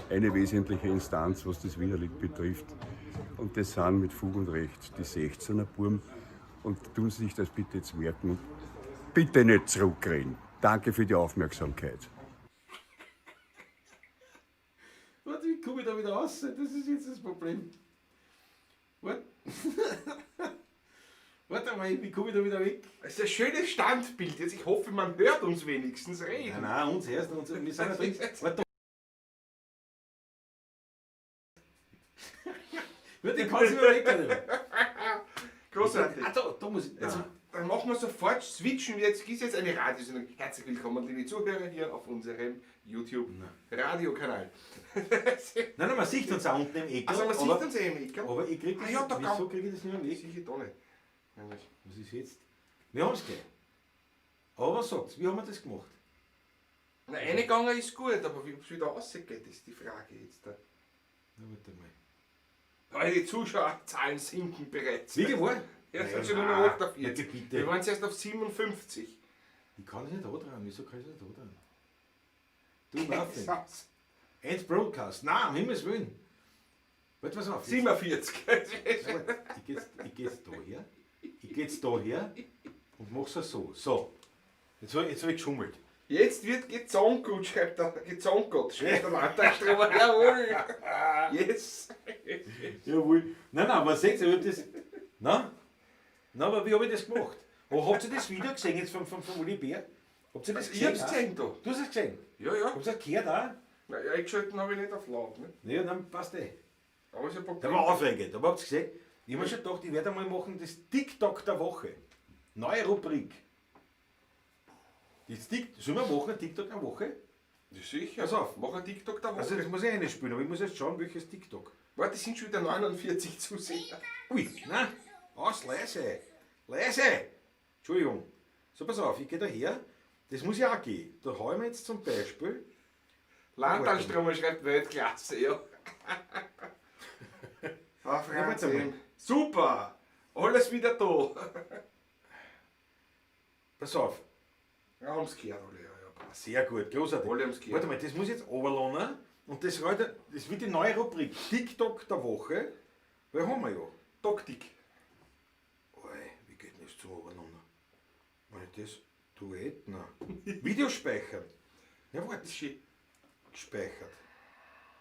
eine wesentliche Instanz, was das Wienerlied betrifft. Und das sind mit Fug und Recht die 16er Burm. Und tun Sie sich das bitte jetzt merken und bitte nicht zurückreden. Danke für die Aufmerksamkeit. Warte, wie komme ich da wieder raus? Das ist jetzt das Problem. Warte. Warte mal, wie komme ich da wieder weg? Es ist ein schönes Standbild jetzt. Ich hoffe, man hört uns wenigstens reden. Nein, nein, uns erst. Uns, wir sind ja drin. Warte. Warte, ich kann nicht mehr weg. Alter. Großartig. Ah, da muss ich. Jetzt, Nein. dann machen wir sofort, switchen wir jetzt, ist jetzt eine Radiosendung. Herzlich willkommen, liebe Zuhörer, hier auf unserem YouTube-Radiokanal. Nein, nein, man sieht uns auch unten im Eck. Also man sieht aber, uns eh im Eckerl. Aber ich krieg das, Ah ja, da wieso kann- krieg ich das nicht mehr weg? Sicher da nicht. Nämlich. Was ist jetzt? Wir haben es gleich. Aber was sagt's? Wie haben wir das gemacht? Na, reingegangen ist gut, aber wie es wieder rausgeht, ist die Frage jetzt. Da. Na, warte mal. Weil die Zuschauerzahlen sinken bereits. Wie war? Ja, es Nein, sind schon nur noch nein. 48. Ja, bitte. Wir waren zuerst auf 57. Ich kann das nicht da dran. Wieso kann ich das nicht da dran? Du Muffin. Satz. End Broadcast. Nein, um Himmels Willen. Warte, pass auf. Jetzt, 47. Nein, warte. Ich geh jetzt da her. Ich geh jetzt da her und mach's so. So. Jetzt hab ich geschummelt. Jetzt wird gezonkelt, schreibt der, gezonkelt, schreibt der Landtagstromer. Jawohl. Yes. Jawohl. Nein, nein, aber seht ihr, ich hab das. Na? Na, aber wie habe ich das gemacht? Oh, habt ihr das Video gesehen jetzt vom Uli Bär? Habt ihr das Ich gesehen? hab's gesehen da. Du hast es gesehen? Ja, ja. Habt ihr das gehört auch? Na, ja, eingeschalten habe ich nicht auf laut. Ne? Ja, dann passt eh. Aber ist ja Problem. Der war aufregend, aber habt ihr gesehen? Ich hab mir schon gedacht, ich werde einmal machen das TikTok der Woche. Neue Rubrik. Das Sollen wir machen, TikTok der Woche? Ja, sicher. Pass auf. Mach ein TikTok der Woche. Also das muss ich einspielen, aber ich muss jetzt schauen, welches TikTok. Warte, es sind schon wieder 49 Zuseher. Ui, nein, aus, leise, leise. Entschuldigung. So, pass auf, ich gehe da her. Das muss ja auch gehen. Da hau ich mir jetzt zum Beispiel. Landtagstromer schreibt Weltklasse, ja. Ah, Ja, warte mal. Wahnsinn. Super! Alles wieder da. Pass auf. Ja, haben's gehört alle, ja, ja, passt. Sehr gut, großartig. Alle haben's gehört. Warte mal, das muss ich jetzt runterladen. Und das, heute, das wird die neue Rubrik TikTok der Woche. Weil haben wir ja. Taktik. Oi, wie geht denn das zum Runterladen? Wenn ich das Duett, nein. Video speichern. Ja, warte. Schön. Gespeichert.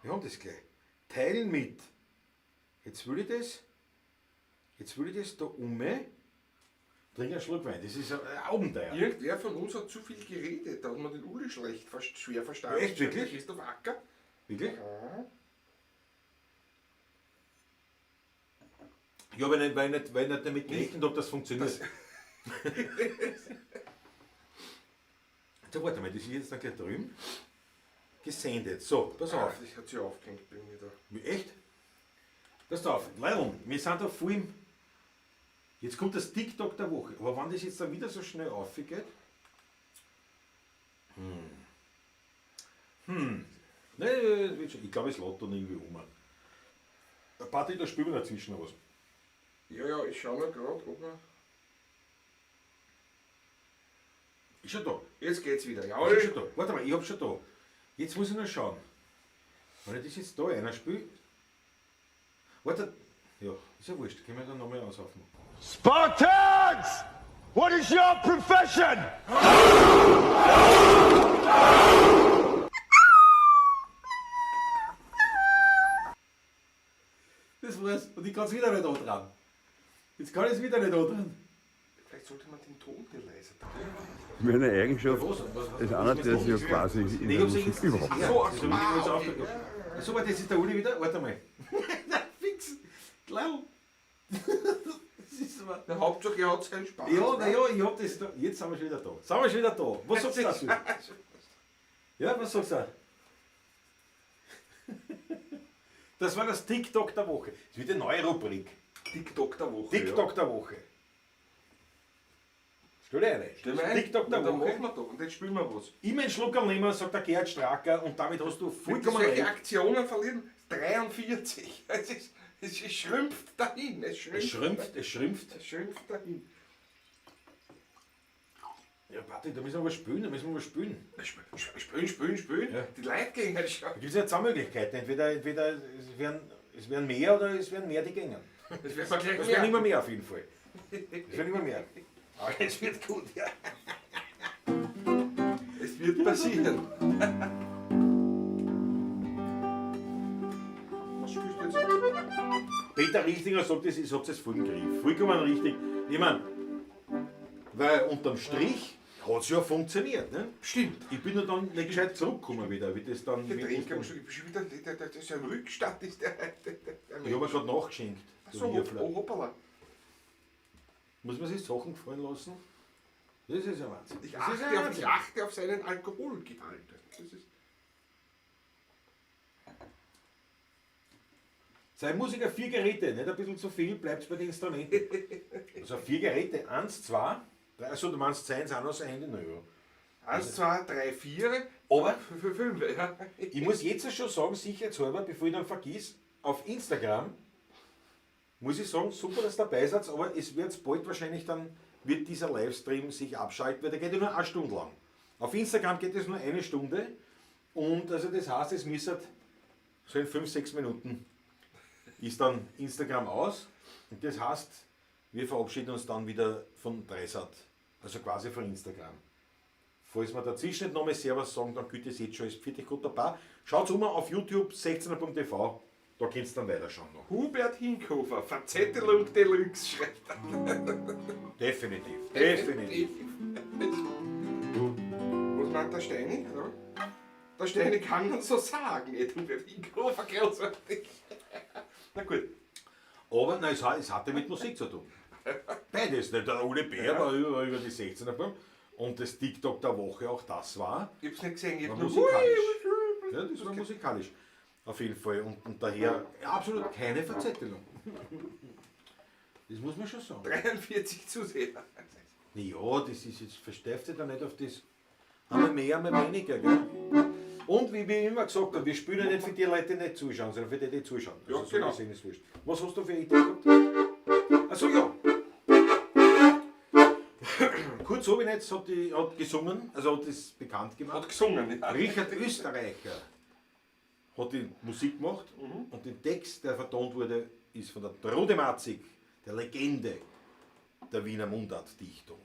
Wir haben das gleich. Teilen mit. Jetzt will ich das. Jetzt will ich das da um. Trink einen Schluck Wein. Das ist ein Abenteuer. Irgendwer von uns hat zu viel geredet, da hat man den Uli schlecht, schwer verstanden. Echt, wirklich? Christoph Acker. Wirklich? Ja, weil ich nicht damit gerechnet habe, dass es funktioniert. So, warte mal, das ist jetzt dann gleich drüben. Gesendet. So, pass Ah, auf. das hat sich aufgehängt bei mir da. Wie, echt? Pass auf, Leilon, wir sind da voll im. Jetzt kommt das TikTok der Woche. Aber wenn das jetzt dann wieder so schnell aufgeht. Nein, das wird schon. Ich glaube, es lädt dann irgendwie um. Der Party, da spielen wir dazwischen noch was. Ja, ja, ich schau noch gerade, ob wir. Ist schon da. Jetzt geht's wieder. Ist Jawohl. schon da. Warte mal, ich hab schon da. Jetzt muss ich noch schauen. Wenn ich das jetzt da einer spiele. Warte. Ja, ist ja wurscht. Können wir dann nochmal aushaufen. Spartans! What is your profession? Das war's. Und ich kann's wieder nicht dran. Jetzt kann ich es wieder nicht andrehen. Vielleicht sollte man den Ton dir leiser drehen. Meine Eigenschaft ist einer, der sich ja quasi in der Musik überhaupt nicht. So, so, ah, okay. So, warte, das ist der Uli wieder. Warte mal. Fix. Klar. Das ist aber. Der Hauptsache, er hat seinen Spaß. Ja, naja, ich hab das da. Jetzt sind wir schon wieder da. Sind wir schon wieder da. Was sagst du dazu? Ja, was sagst du? Das war das TikTok der Woche. Das wird eine neue Rubrik. TikTok der Woche. TikTok der Woche. Stell dir eine. Ja. Stell TikTok der Na, dann Woche. machen wir doch. Und jetzt spielen wir was. Immer einen Schluckerl nehmen, sagt der Gerhard Stracker, und damit hast du Wenn vollkommen solche recht. Aktionen verlieren, 43. Es ist schrumpft dahin. Es schrumpft, Es schrumpft, es schrumpft. Es schrumpft dahin. Ja, warte, da müssen wir aber spülen, da müssen wir aber spülen. Spülen, spülen, spülen. Ja. Die Leute gehen halt schon. Da gibt es ja zwei Möglichkeiten. Entweder es werden mehr oder es werden mehr die gängen. Das wird man gleich Es mehr. werden immer mehr auf jeden Fall. Es werden immer mehr. Aber es wird gut, ja. Es wird passieren. Was spielst du jetzt? Peter Richtinger sagt es, ich hab's jetzt voll im Griff. Vollkommen richtig. Ich meine, weil unterm Strich hat es ja funktioniert. Ne? Stimmt. Ich bin ja dann nicht gescheit zurückgekommen wieder, wie das dann. Der Wie das Trinker dann schon, ich bin schon wieder, der ist ja im Rückstand, ist der ich habe mir gerade nachgeschenkt. Ach so, du Hirfler. oh, hoppala. Muss man sich Sachen gefallen lassen? Das ist ja Wahnsinn. Ich Das ist ja achte, auf, Wahnsinn. ich achte auf seinen Alkoholgehalt. Das ist, Sei Musiker 4 Geräte, nicht ein bisschen zu viel, bleibt bei den Instrumenten. Also 4 Geräte, 1, 2, 3, also du meinst seins auch noch sein Handy, naja. 1, 2, 3, 4, Aber 5, ja. ich muss jetzt schon sagen, sicherheitshalber, bevor ich dann vergiss, auf Instagram muss ich sagen, super, dass ihr dabei seid, aber es wird bald wahrscheinlich dann, wird dieser Livestream sich abschalten, weil der geht ja nur eine Stunde lang. Auf Instagram geht es nur eine Stunde und also das heißt, es müsste so in 5, 6 Minuten ist dann Instagram aus und das heißt, wir verabschieden uns dann wieder von Dreisat, also quasi von Instagram. Falls wir dazwischen nicht nochmal Servus sagen, dann gilt es jetzt schon, ist pfiat gut dabei. Schaut um auf YouTube 16.tv, da könnt ihr dann weiterschauen noch. Hubert Hinkofer, Verzettelung Deluxe, schreibt er. Definitiv, definitiv. Was meint der Steini? Oder? Der Steini kann man so sagen, ey, Hubert Hinkofer, großartig. Na gut. Aber nein, es hatte mit Musik zu tun. Beides, nicht? Der Uli Bär war über die 16er Buben und das TikTok der Woche, auch das war. Ich hab's nicht gesehen, ich War hab nur musikalisch. Ja, das war musikalisch. Auf jeden Fall. Und daher absolut keine Verzettelung. Das muss man schon sagen. 43 Zuseher. Ja, das ist jetzt, versteift sich da nicht auf das. Einmal mehr, einmal weniger, gell? Und wie wir immer gesagt haben, wir spielen ja nicht für die Leute, die nicht zuschauen, sondern für die, die zuschauen. Ja, Also so genau. gesehen ist wurscht. Was hast du für eine Idee gehabt? Achso, ja. Kurt Sobinetz hat gesungen, also hat das bekannt gemacht. Hat gesungen, ja. Richard Österreicher hat die Musik gemacht und den Text, der vertont wurde, ist von der Trude Matzig, der Legende der Wiener Mundartdichtung.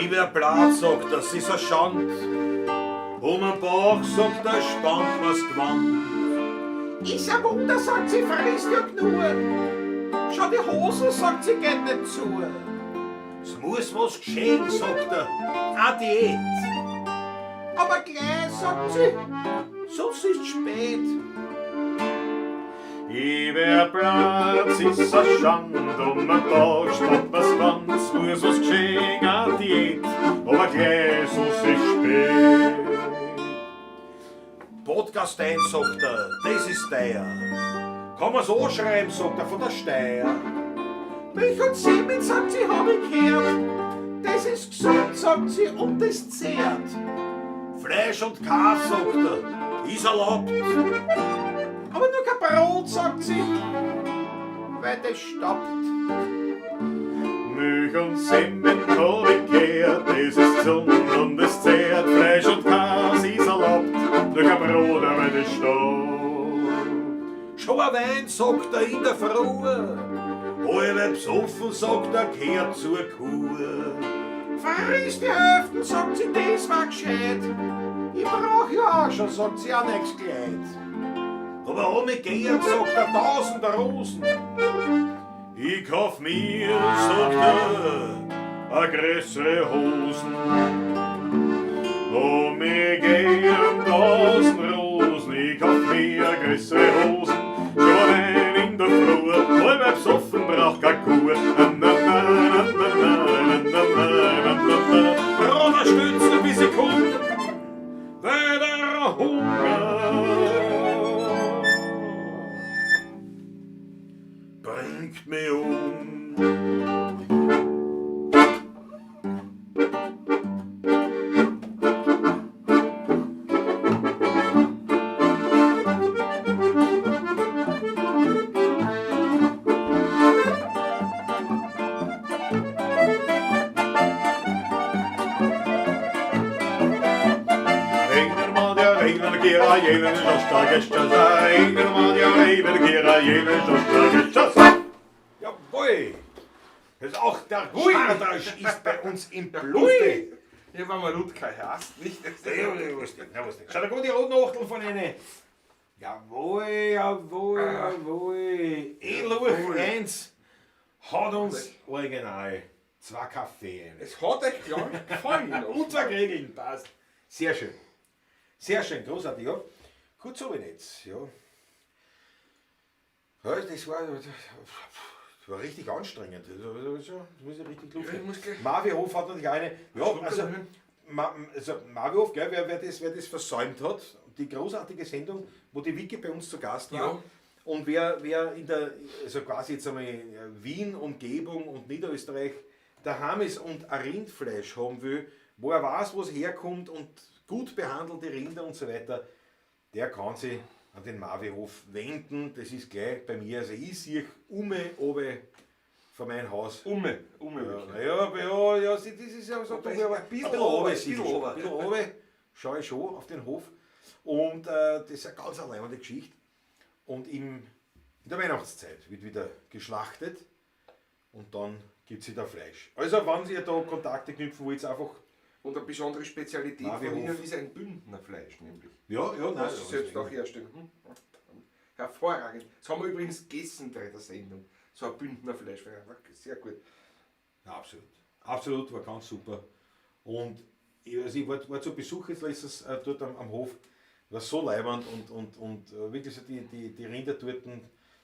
Über Platz sagt, das ist a Schand, um den Bauch sagt, er spannt was Gewand. Ist ein Wunder, sagt sie, frisst ja genug. Schau, die Hosen, sagt sie, geht nicht zu. Es muss was geschehen, sagt er. A Diät. Aber gleich, sagt sie, sonst ist's spät. Über Platz ist a Schand, um ein Tag spannt was Gewand. Es muss was geschehen, a Diät, aber gleich, sonst ist spät. Podcast 1, sagt er, das ist teuer. Kann man's anschreiben, sagt er, von der Steyr. Milch und Semen, sagt sie, hab ich gehört. Das ist gesund, sagt sie, und das zehrt. Fleisch und Käse, sagt er, ist erlaubt. Aber nur kein Brot, sagt sie, weil das stoppt. Milch und Semmeln hab ich gehört, das ist gesund und es zehrt. Fleisch und Käse ist erlaubt, nur kein Brot, aber das stoppt. Schon ein Wein, sagt er in der Früh, halb besoffen, sagt er, kehrt zur Kur. Verriss die Hälfte, sagt sie, das war gescheit. Ich brauch ja auch schon, sagt sie, ein neues Kleid. Aber ohne Geld, sagt er, 1000 Rosen. Ich kauf mir, sagt er, a größere Hosen. Oh, mir gehen 1000 Rosen, ich kauf mir a größere Hosen. Schon allein in der Früh, halb besoffen, brauch keine Kuh. Na, na, na, na, na, na, na, na, na, na. Bruder, bis ich komm, weil der Hunger bringt mich um. Jawohl! Das ist auch der Schardasch ist bei uns im Blute. Ja, wenn man Ludka hasst, nicht? Ja, was denn? Schau, da kommen die roten Achteln von einer. Jawohl, jawohl, jawohl. Eluch 1 hat uns original 2 Kaffee. Es hat euch, glaube ich, gefallen. Und 2 Regeln, passt. Sehr schön. Sehr schön, großartig, ja. Gut so wie jetzt, ja. Ja, das war richtig anstrengend. Das muss ich richtig Luft Ja, Marvihof hat natürlich eine. Ja, also, Marvihof, gell, wer das versäumt hat, die großartige Sendung, wo die Vicky bei uns zu Gast war. Ja. Und wer in der, also quasi jetzt einmal Wien, Umgebung und Niederösterreich daheim ist und ein Rindfleisch haben will, wo er weiß, wo es herkommt und gut behandelte Rinder und so weiter, der kann sich an den Marvihof wenden. Das ist gleich bei mir. Also ich sehe oben von meinem Haus. Umme. Ja, ja, ja, das ist ja so. Aber Ein bisschen oben, ein bisschen oben schaue ich schon auf den Hof. Und das ist eine ganz alleine Geschichte. Und in der Weihnachtszeit wird wieder geschlachtet und dann gibt es wieder Fleisch. Also wenn ihr da Kontakte knüpfen wollt, einfach. Und eine besondere Spezialität von Ihnen ist ein Bündnerfleisch, nämlich. Ja, ja, nein. Das sie selbst auch herstellen. Hervorragend. Das haben wir übrigens gegessen bei der Sendung. So ein Bündnerfleisch. Sehr gut. Ja, absolut. Absolut, war ganz super. Und ich war zu Besuch jetzt letztens dort am Hof. War so leibend und wirklich so die Rinder dort.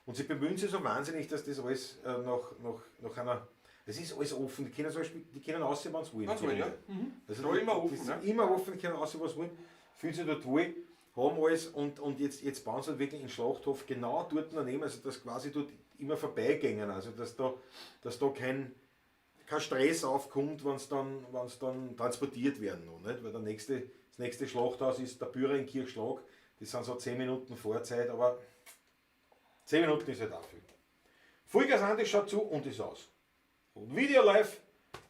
Und sie bemühen sich so wahnsinnig, dass das alles nach einer. Es ist alles offen, die können zum Beispiel, die können aussehen, wenn sie wollen. Wenn's wollen, ja. Mhm. Also Da immer offen, das ne? Immer offen, die können aussehen, was sie wollen. Fühlen sich dort wohl, haben alles und jetzt bauen sie halt wirklich einen Schlachthof genau dort daneben, also dass quasi dort immer vorbeigängen, also dass da kein Stress aufkommt, wenn es dann transportiert werden noch, nicht? Weil das nächste Schlachthaus ist der Bührer in Kirchschlag, das sind so 10 Minuten Vorzeit, aber 10 Minuten ist halt auch viel. Vollgas an, das schaut zu und ist aus. Und Video live,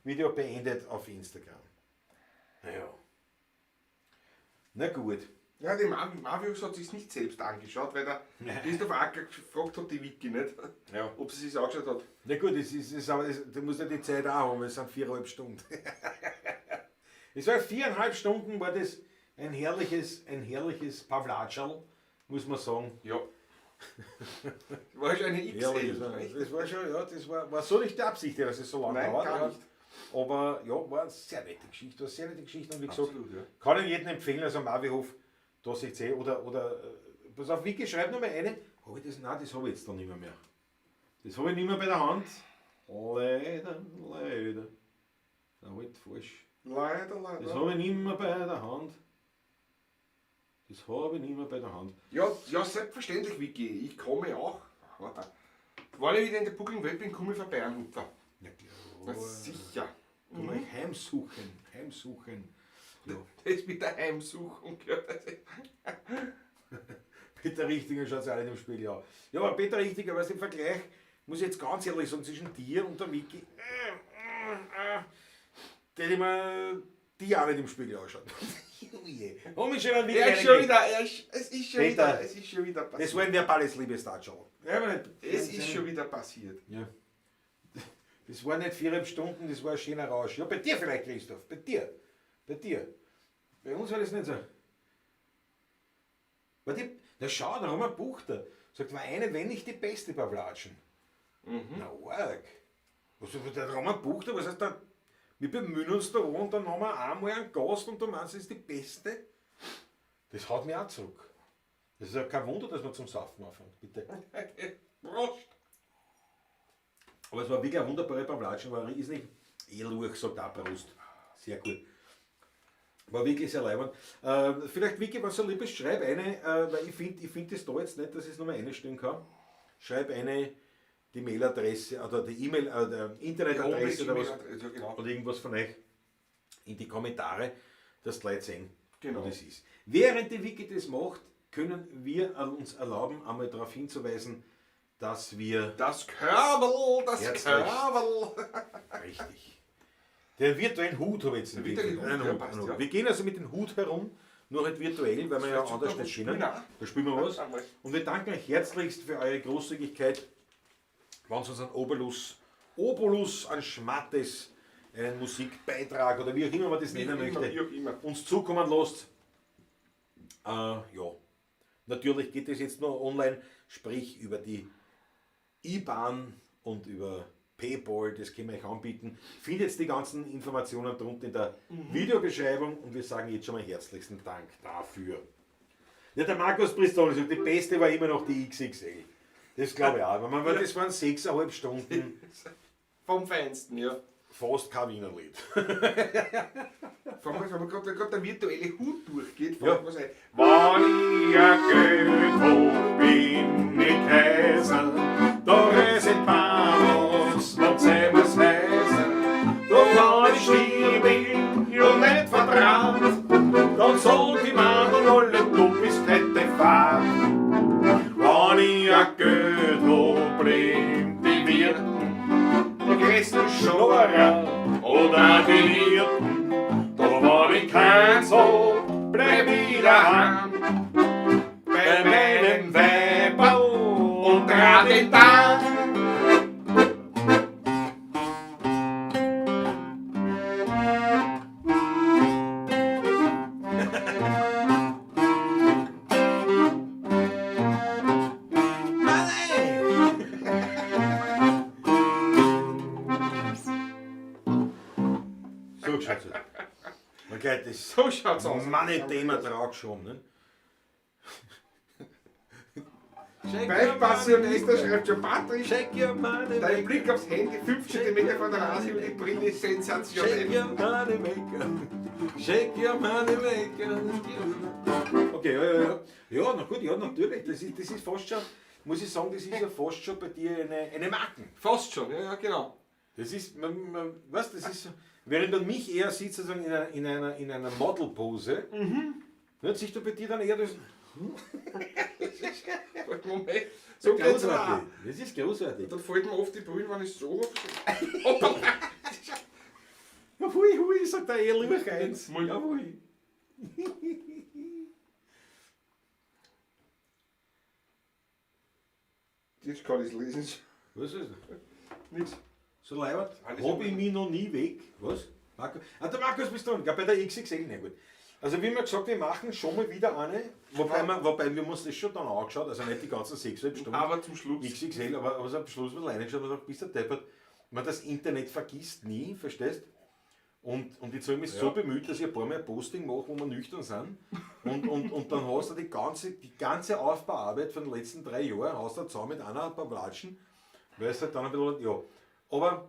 Video beendet auf Instagram. Naja. Na gut. Ja, die Marvius hat sich nicht selbst angeschaut, weil der Christoph Acker gefragt hat, die Wiki nicht, ja, ob sie sich angeschaut hat. Na gut, aber du musst ja die Zeit auch haben, es sind 4,5 Stunden. Es war 4,5 Stunden, war das ein herrliches Pavlatscherl, muss man sagen. Ja. War schon eine XL. Das war schon, ja, das war so nicht die Absicht, dass es so lange dauert. Nein, gar nicht. Aber ja, war eine sehr nette Geschichte, war eine sehr nette Geschichte und wie gesagt, Absolut, ja. Kann ich jedem empfehlen, also Marvihof, da seht ihr, oder pass auf, Vicky, schreib noch mal eine. Hab ich das? Nein, das habe ich jetzt noch nicht mehr. Das habe ich nicht mehr bei der Hand. Leider, leider. Na, halt falsch. Leider, leider. Das habe ich nicht mehr bei der Hand. Das habe ich nicht mehr bei der Hand. Ja, ja, selbstverständlich, Vicky. Ich komme auch. Wenn ich wieder in der Buckeln Welt bin, komme ich vorbei an Hupfer. Ja, klar. Na, sicher. Mhm. Heimsuchen, heimsuchen. Ja. Das mit der Heimsuchung. Ja. Peter Richtinger schaut sich auch nicht im Spiegel an. Ja, aber Peter Richtinger, weißt du, im Vergleich, muss ich jetzt ganz ehrlich sagen, zwischen dir und der Vicky, der ich mir die auch nicht im Spiegel anschauen. Oh, mich schon Er ist schon wieder, es ist schon Peter, wieder, es ist schon wieder passiert. Das war ein verbales Liebestatschel. Es ist schon wieder passiert. Ja. Das war nicht 4,5 Stunden, das war ein schöner Rausch. Ja, bei dir vielleicht, Christoph, bei dir. Bei dir. Bei uns war das nicht so. War die, na schau, da haben wir Buchter. Sagt, war eine, wenn nicht die beste Pavlatschen. Na arg. Was, der Roman Buchter, was heißt da? Wir bemühen uns da und dann haben wir einmal einen Gast und du meinst, das ist die beste? Das haut mich auch zurück. Das ist ja kein Wunder, dass man zum Saufen anfängt, bitte. Prost! Aber es war wirklich eine wunderbare Pavlatschen, war ist nicht. Elurch sagt auch Prost. Sehr gut. War wirklich sehr leibend. Vielleicht, Vicky, wenn du so lieb bist, schreib eine, weil ich finde ich find das da jetzt nicht, dass ich es nochmal einstellen kann. Schreib eine, die Mailadresse oder die E-Mail, die Internetadresse oder was. Ja, genau. Oder irgendwas von euch in die Kommentare, dass die Leute sehen, Genau. wo das ist. Während die Vicky das macht, können wir uns erlauben, einmal darauf hinzuweisen, dass wir Das Körbel, das Herzlich. Körbel. Richtig. Den virtuellen Hut habe ich jetzt Der virtuelle entwickelt. Hut, Einen ja, Hut, passt, einen Hut. ja. Wir gehen also mit dem Hut herum, nur halt virtuell, weil wir ja Vielleicht anders sogar nicht was können. spielen auch. Da spielen wir was. Einmal. Und wir danken euch herzlichst für eure Großzügigkeit, wenn Sie uns einen Obolus an Schmattes, einen Musikbeitrag oder wie auch immer man das nennen immer, möchte, wie auch immer. uns zukommen lasst. Ja, natürlich geht es jetzt nur online, sprich über die IBAN und über PayPal, das können wir euch anbieten. Findet die ganzen Informationen drunter in der Videobeschreibung und wir sagen jetzt schon mal herzlichsten Dank dafür. Ja, der Markus Bristol sagt, die beste war immer noch die XXL. Das glaube ich auch. Weil man, weil das waren 6,5 Stunden Vom Feinsten, ja. fast kein Wienerlied. Vor allem, wenn man gerade der virtuelle Hut durchgeht, Ja. fällt was ein. Wann ich ein Geld hab, bin ich Kaiser, da reiß ich Bahnhofs, und Semmers Häuser. Da kann ich stier bin, ja nicht vertraut, dann sag ich mir dann alle, du bist fette Fahrt. Wann ich ein Geld hab, blieb die Wirten, die größten Schnorrer oder die Hirten. Da war ich keins hab, bleib ich daheim. Bei meinem Weiberl und Radetang. So schaut's aus. Okay, das So schaut's aus. Money-Thema draufgeschoben. Ne? Bei Passionista schreibt schon Patrick, Shake your money dein Blick aufs Handy 5 cm von der Nase über die Brille ist Shake sensationell. your money maker. Shake your money maker. Okay, ja, ja, ja. Ja, na gut, ja, natürlich. Das ist fast schon, muss ich sagen, das ist ja fast schon bei dir eine Marken. Fast schon, ja, ja, genau. Das ist, man, weißt, das ist so, während man mich eher sieht, sozusagen in einer Model-Pose, ne, siehst du bei dir dann eher das. Moment, so geht's auch. Großartig. Das ist großartig. Dann fällt mir oft die Brille, wenn ich so hab. Ja, hui, hui, sagt der Ehrlich eins. Ja, hui. Jetzt kann ich's lesen. Was ist das? Nix. So leibend. Alles Hab ich mich noch nie weg. Was? Marco? Ah, der Markus bist du. Ja, bei der XXL, na gut. Also wie wir gesagt, wir machen schon mal wieder eine, wobei wir uns das schon dann angeschaut, also nicht die ganzen 6,5 Stunden. Aber zum Schluss. XXL, aber so am Schluss mal reingeschaut und gesagt, bist du deppert. Man, das Internet vergisst nie, verstehst? Und jetzt habe ich mich so bemüht, dass ich ein paar Mal ein Posting mache, wo wir nüchtern sind. Und dann hast du die ganze Aufbauarbeit von den letzten 3 Jahren, hast du zusammen mit einer ein paar Watschen, weil es halt dann ein bisschen, ja. Aber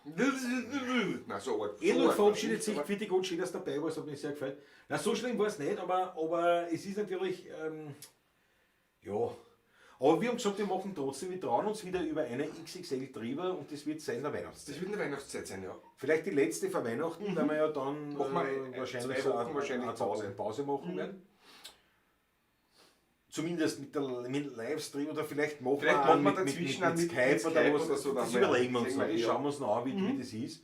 Na, so arg. Edel So arg verabschiedet nicht, sich, aber für die Gott, schön, dass du dabei warst, hat mich sehr gefreut. Na, so schlimm war es nicht, aber es ist natürlich, ja. Aber wir haben gesagt, wir machen trotzdem, wir trauen uns wieder über eine XXL drüber und das wird sein in der Weihnachtszeit. Das wird in der Weihnachtszeit sein, ja. Vielleicht die letzte vor Weihnachten, weil wir ja dann Machen wir, wahrscheinlich zwei so Wochen wahrscheinlich eine Pause. Pause machen werden. Zumindest mit Livestream oder vielleicht machen Vielleicht wir machen wir auch dazwischen mit auch mit Skype mit oder Skype was. oder so das dann, ja. überlegen wir uns Sehen noch. wir, Das ja. schauen wir uns noch an, wie das ist.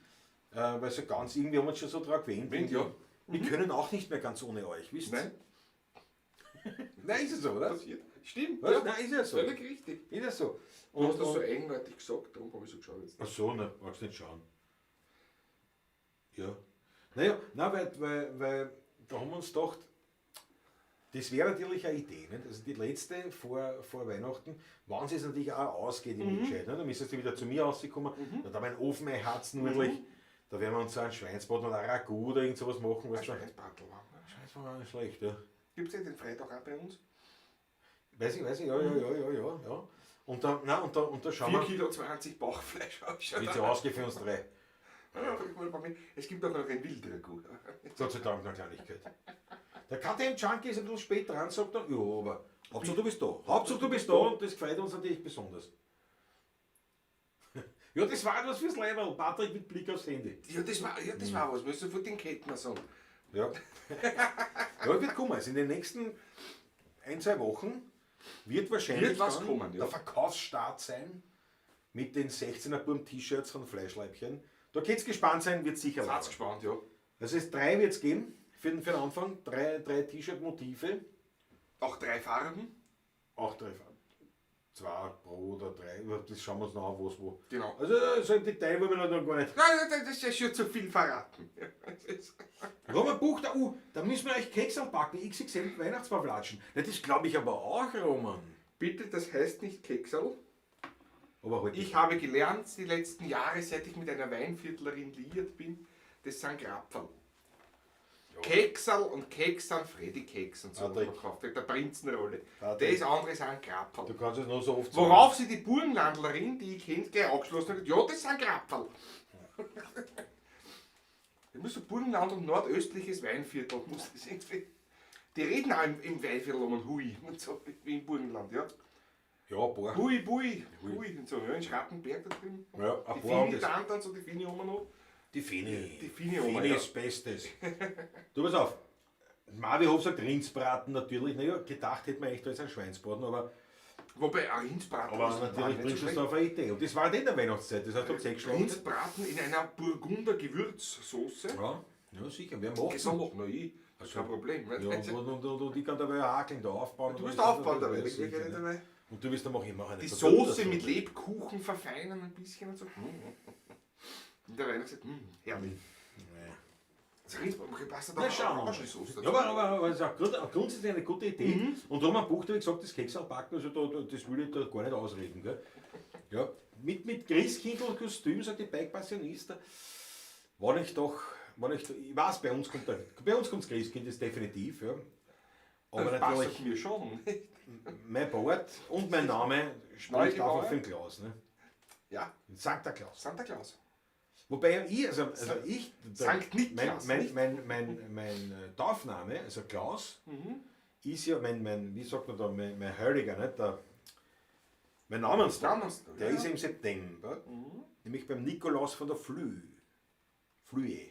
Weil so ganz irgendwie haben wir uns schon so drauf gewöhnt. Gewöhnt, ja. Wir können auch nicht mehr ganz ohne euch, wisst ihr? Nein. Nein, ist es so, oder? Passiert. Stimmt. Was? Ja. Nein, ist ja so. Völlig richtig. Ist ja so. Du hast das so eigenartig gesagt, darum habe ich so geschaut jetzt. Ach so, ne, magst nicht schauen. Ja. Naja, nein, weil da haben wir uns gedacht, das wäre natürlich eine Idee. Nicht? Also die letzte vor Weihnachten, wenn es jetzt natürlich auch ausgeht im Gescheit, ne? Dann müsstest du wieder zu mir rauskommen, dann da mein Ofen einharzen ordentlich, da werden wir uns so einen Schweinsbraten oder ein Ragout oder irgend sowas machen. Weißt du? Schweinsbratel war. ne? Schweinsbraten war nicht schlecht, ja. Gibt es ja den Freitag auch bei uns? Weiß ich, ja. Und dann, nein, und da schauen 4 wir, Kilo 20 Bauchfleisch ausschaut. wie es ausgeht für uns drei. Ja, vielleicht mal ein paar mehr. Es gibt auch noch ein Wildragout. Gott sei Dank eine Kleinigkeit. Der KTM Junkie ist ein bisschen spät dran, sagt er, ja, aber Hauptsache du bist da. Hauptsache du bist da und das gefällt uns natürlich besonders. Ja, das war etwas fürs Leiberl. Patrick mit Blick aufs Handy. Ja, das war was. Müssen sofort den Kettner sagen. Ja. Ja, wird kommen. Also in den nächsten ein, zwei Wochen wird wahrscheinlich Wird was dann kommen, ja. der Verkaufsstart sein mit den 16er Burm T-Shirts von Fleischleibchen. Da geht's gespannt sein, wird sicher Seid laufen. gespannt, ja. Also es 3 wird es geben für den Anfang. Drei T-Shirt-Motive. Auch 3 Farben. Auch 3 Farben. 2 pro oder 3, das schauen wir uns noch an, was wo. Genau. Also so im Detail wollen wir noch gar nicht. Nein, nein, das ist ja schon zu viel verraten. Roman Buchter, da müssen wir euch Keks anpacken, XXL Weihnachtsbaumlatschen. Na, das glaube ich aber auch, Roman. Bitte, das heißt nicht Kekserl. Aber halt Ich habe gelernt, die letzten Jahre, seit ich mit einer Weinviertlerin liiert bin, das sind Krapferl. Kekserl und Keks sind Freddy Keks und so, was Patrick. man kauft, der Prinzenrolle. Patrick. Das andere sind Krapferl. Du kannst es nur so oft sagen. Worauf sie die Burgenlandlerin, die ich kenne, gleich angeschlossen hat, ja, das sind Krapferl. Ich muss so Burgenland und nordöstliches Weinviertel, muss das irgendwie. Die reden auch im Weinviertel um ein Hui und so, wie im Burgenland, ja. Ja, ein paar. Hui, Bui, Hui und so, ja, in Schrattenberg da drüben. Ja, ein Die paar haben Fini das. Tante und so, die Fini Oma noch. Die Fini. Die Fini Oma, Fini ja. ist Bestes. Du, pass auf. Marvi Hof sagt Rindsbraten natürlich. Naja, gedacht hätte man echt, da ist ein Schweinsbraten, aber, Wobei, ein Rindsbraten aber ist natürlich war nicht bringst so du es schlecht. auf eine Idee. Und das war halt in der Weihnachtszeit, das heißt, du hast eh geschlagen. Rindsbraten in einer Burgunder Gewürzsoße. Ja, ja, sicher. Wer macht Das machen noch ich. Das ist kein Problem. Ne? Ja, und ich kann dabei hakeln, da aufbauen. Du und wirst alles. aufbauen dabei, Ja, ich sicher, nicht ne? dabei. Und du wirst dann auch immer eine Die Burgunder Soße mit Soße. Lebkuchen verfeinern ein bisschen und so. In der Weihnachtszeit, herrlich. Das Rindsbraten, passt da Na, schauen wir mal. Orangensoße Ja, aber es ist auch grundsätzlich eine gute Idee. Und Roman Buchter, wie gesagt, das Keks backen, also das will ich da gar nicht ausreden. Gell? Ja, mit Christkindl-Kostüm, sagt die Bike-Passionista, war ich doch, ich weiß, bei uns kommt das Christkind, ist definitiv, ja. Aber Das passt natürlich, mir schon. mein Bart und mein Name spricht Neugebauer. einfach für den Klaus. Ne? Ja, Santa Claus. Santa Claus. Wobei ich, also ich, der, Sankt Niklas, nicht? mein Taufname, also Klaus, ist ja mein, wie sagt man da, mein Heiliger, nicht? Mein Namenstag, Namenstag, der ja. ist im September, nämlich beim Nikolaus von der Flüe. Flüe,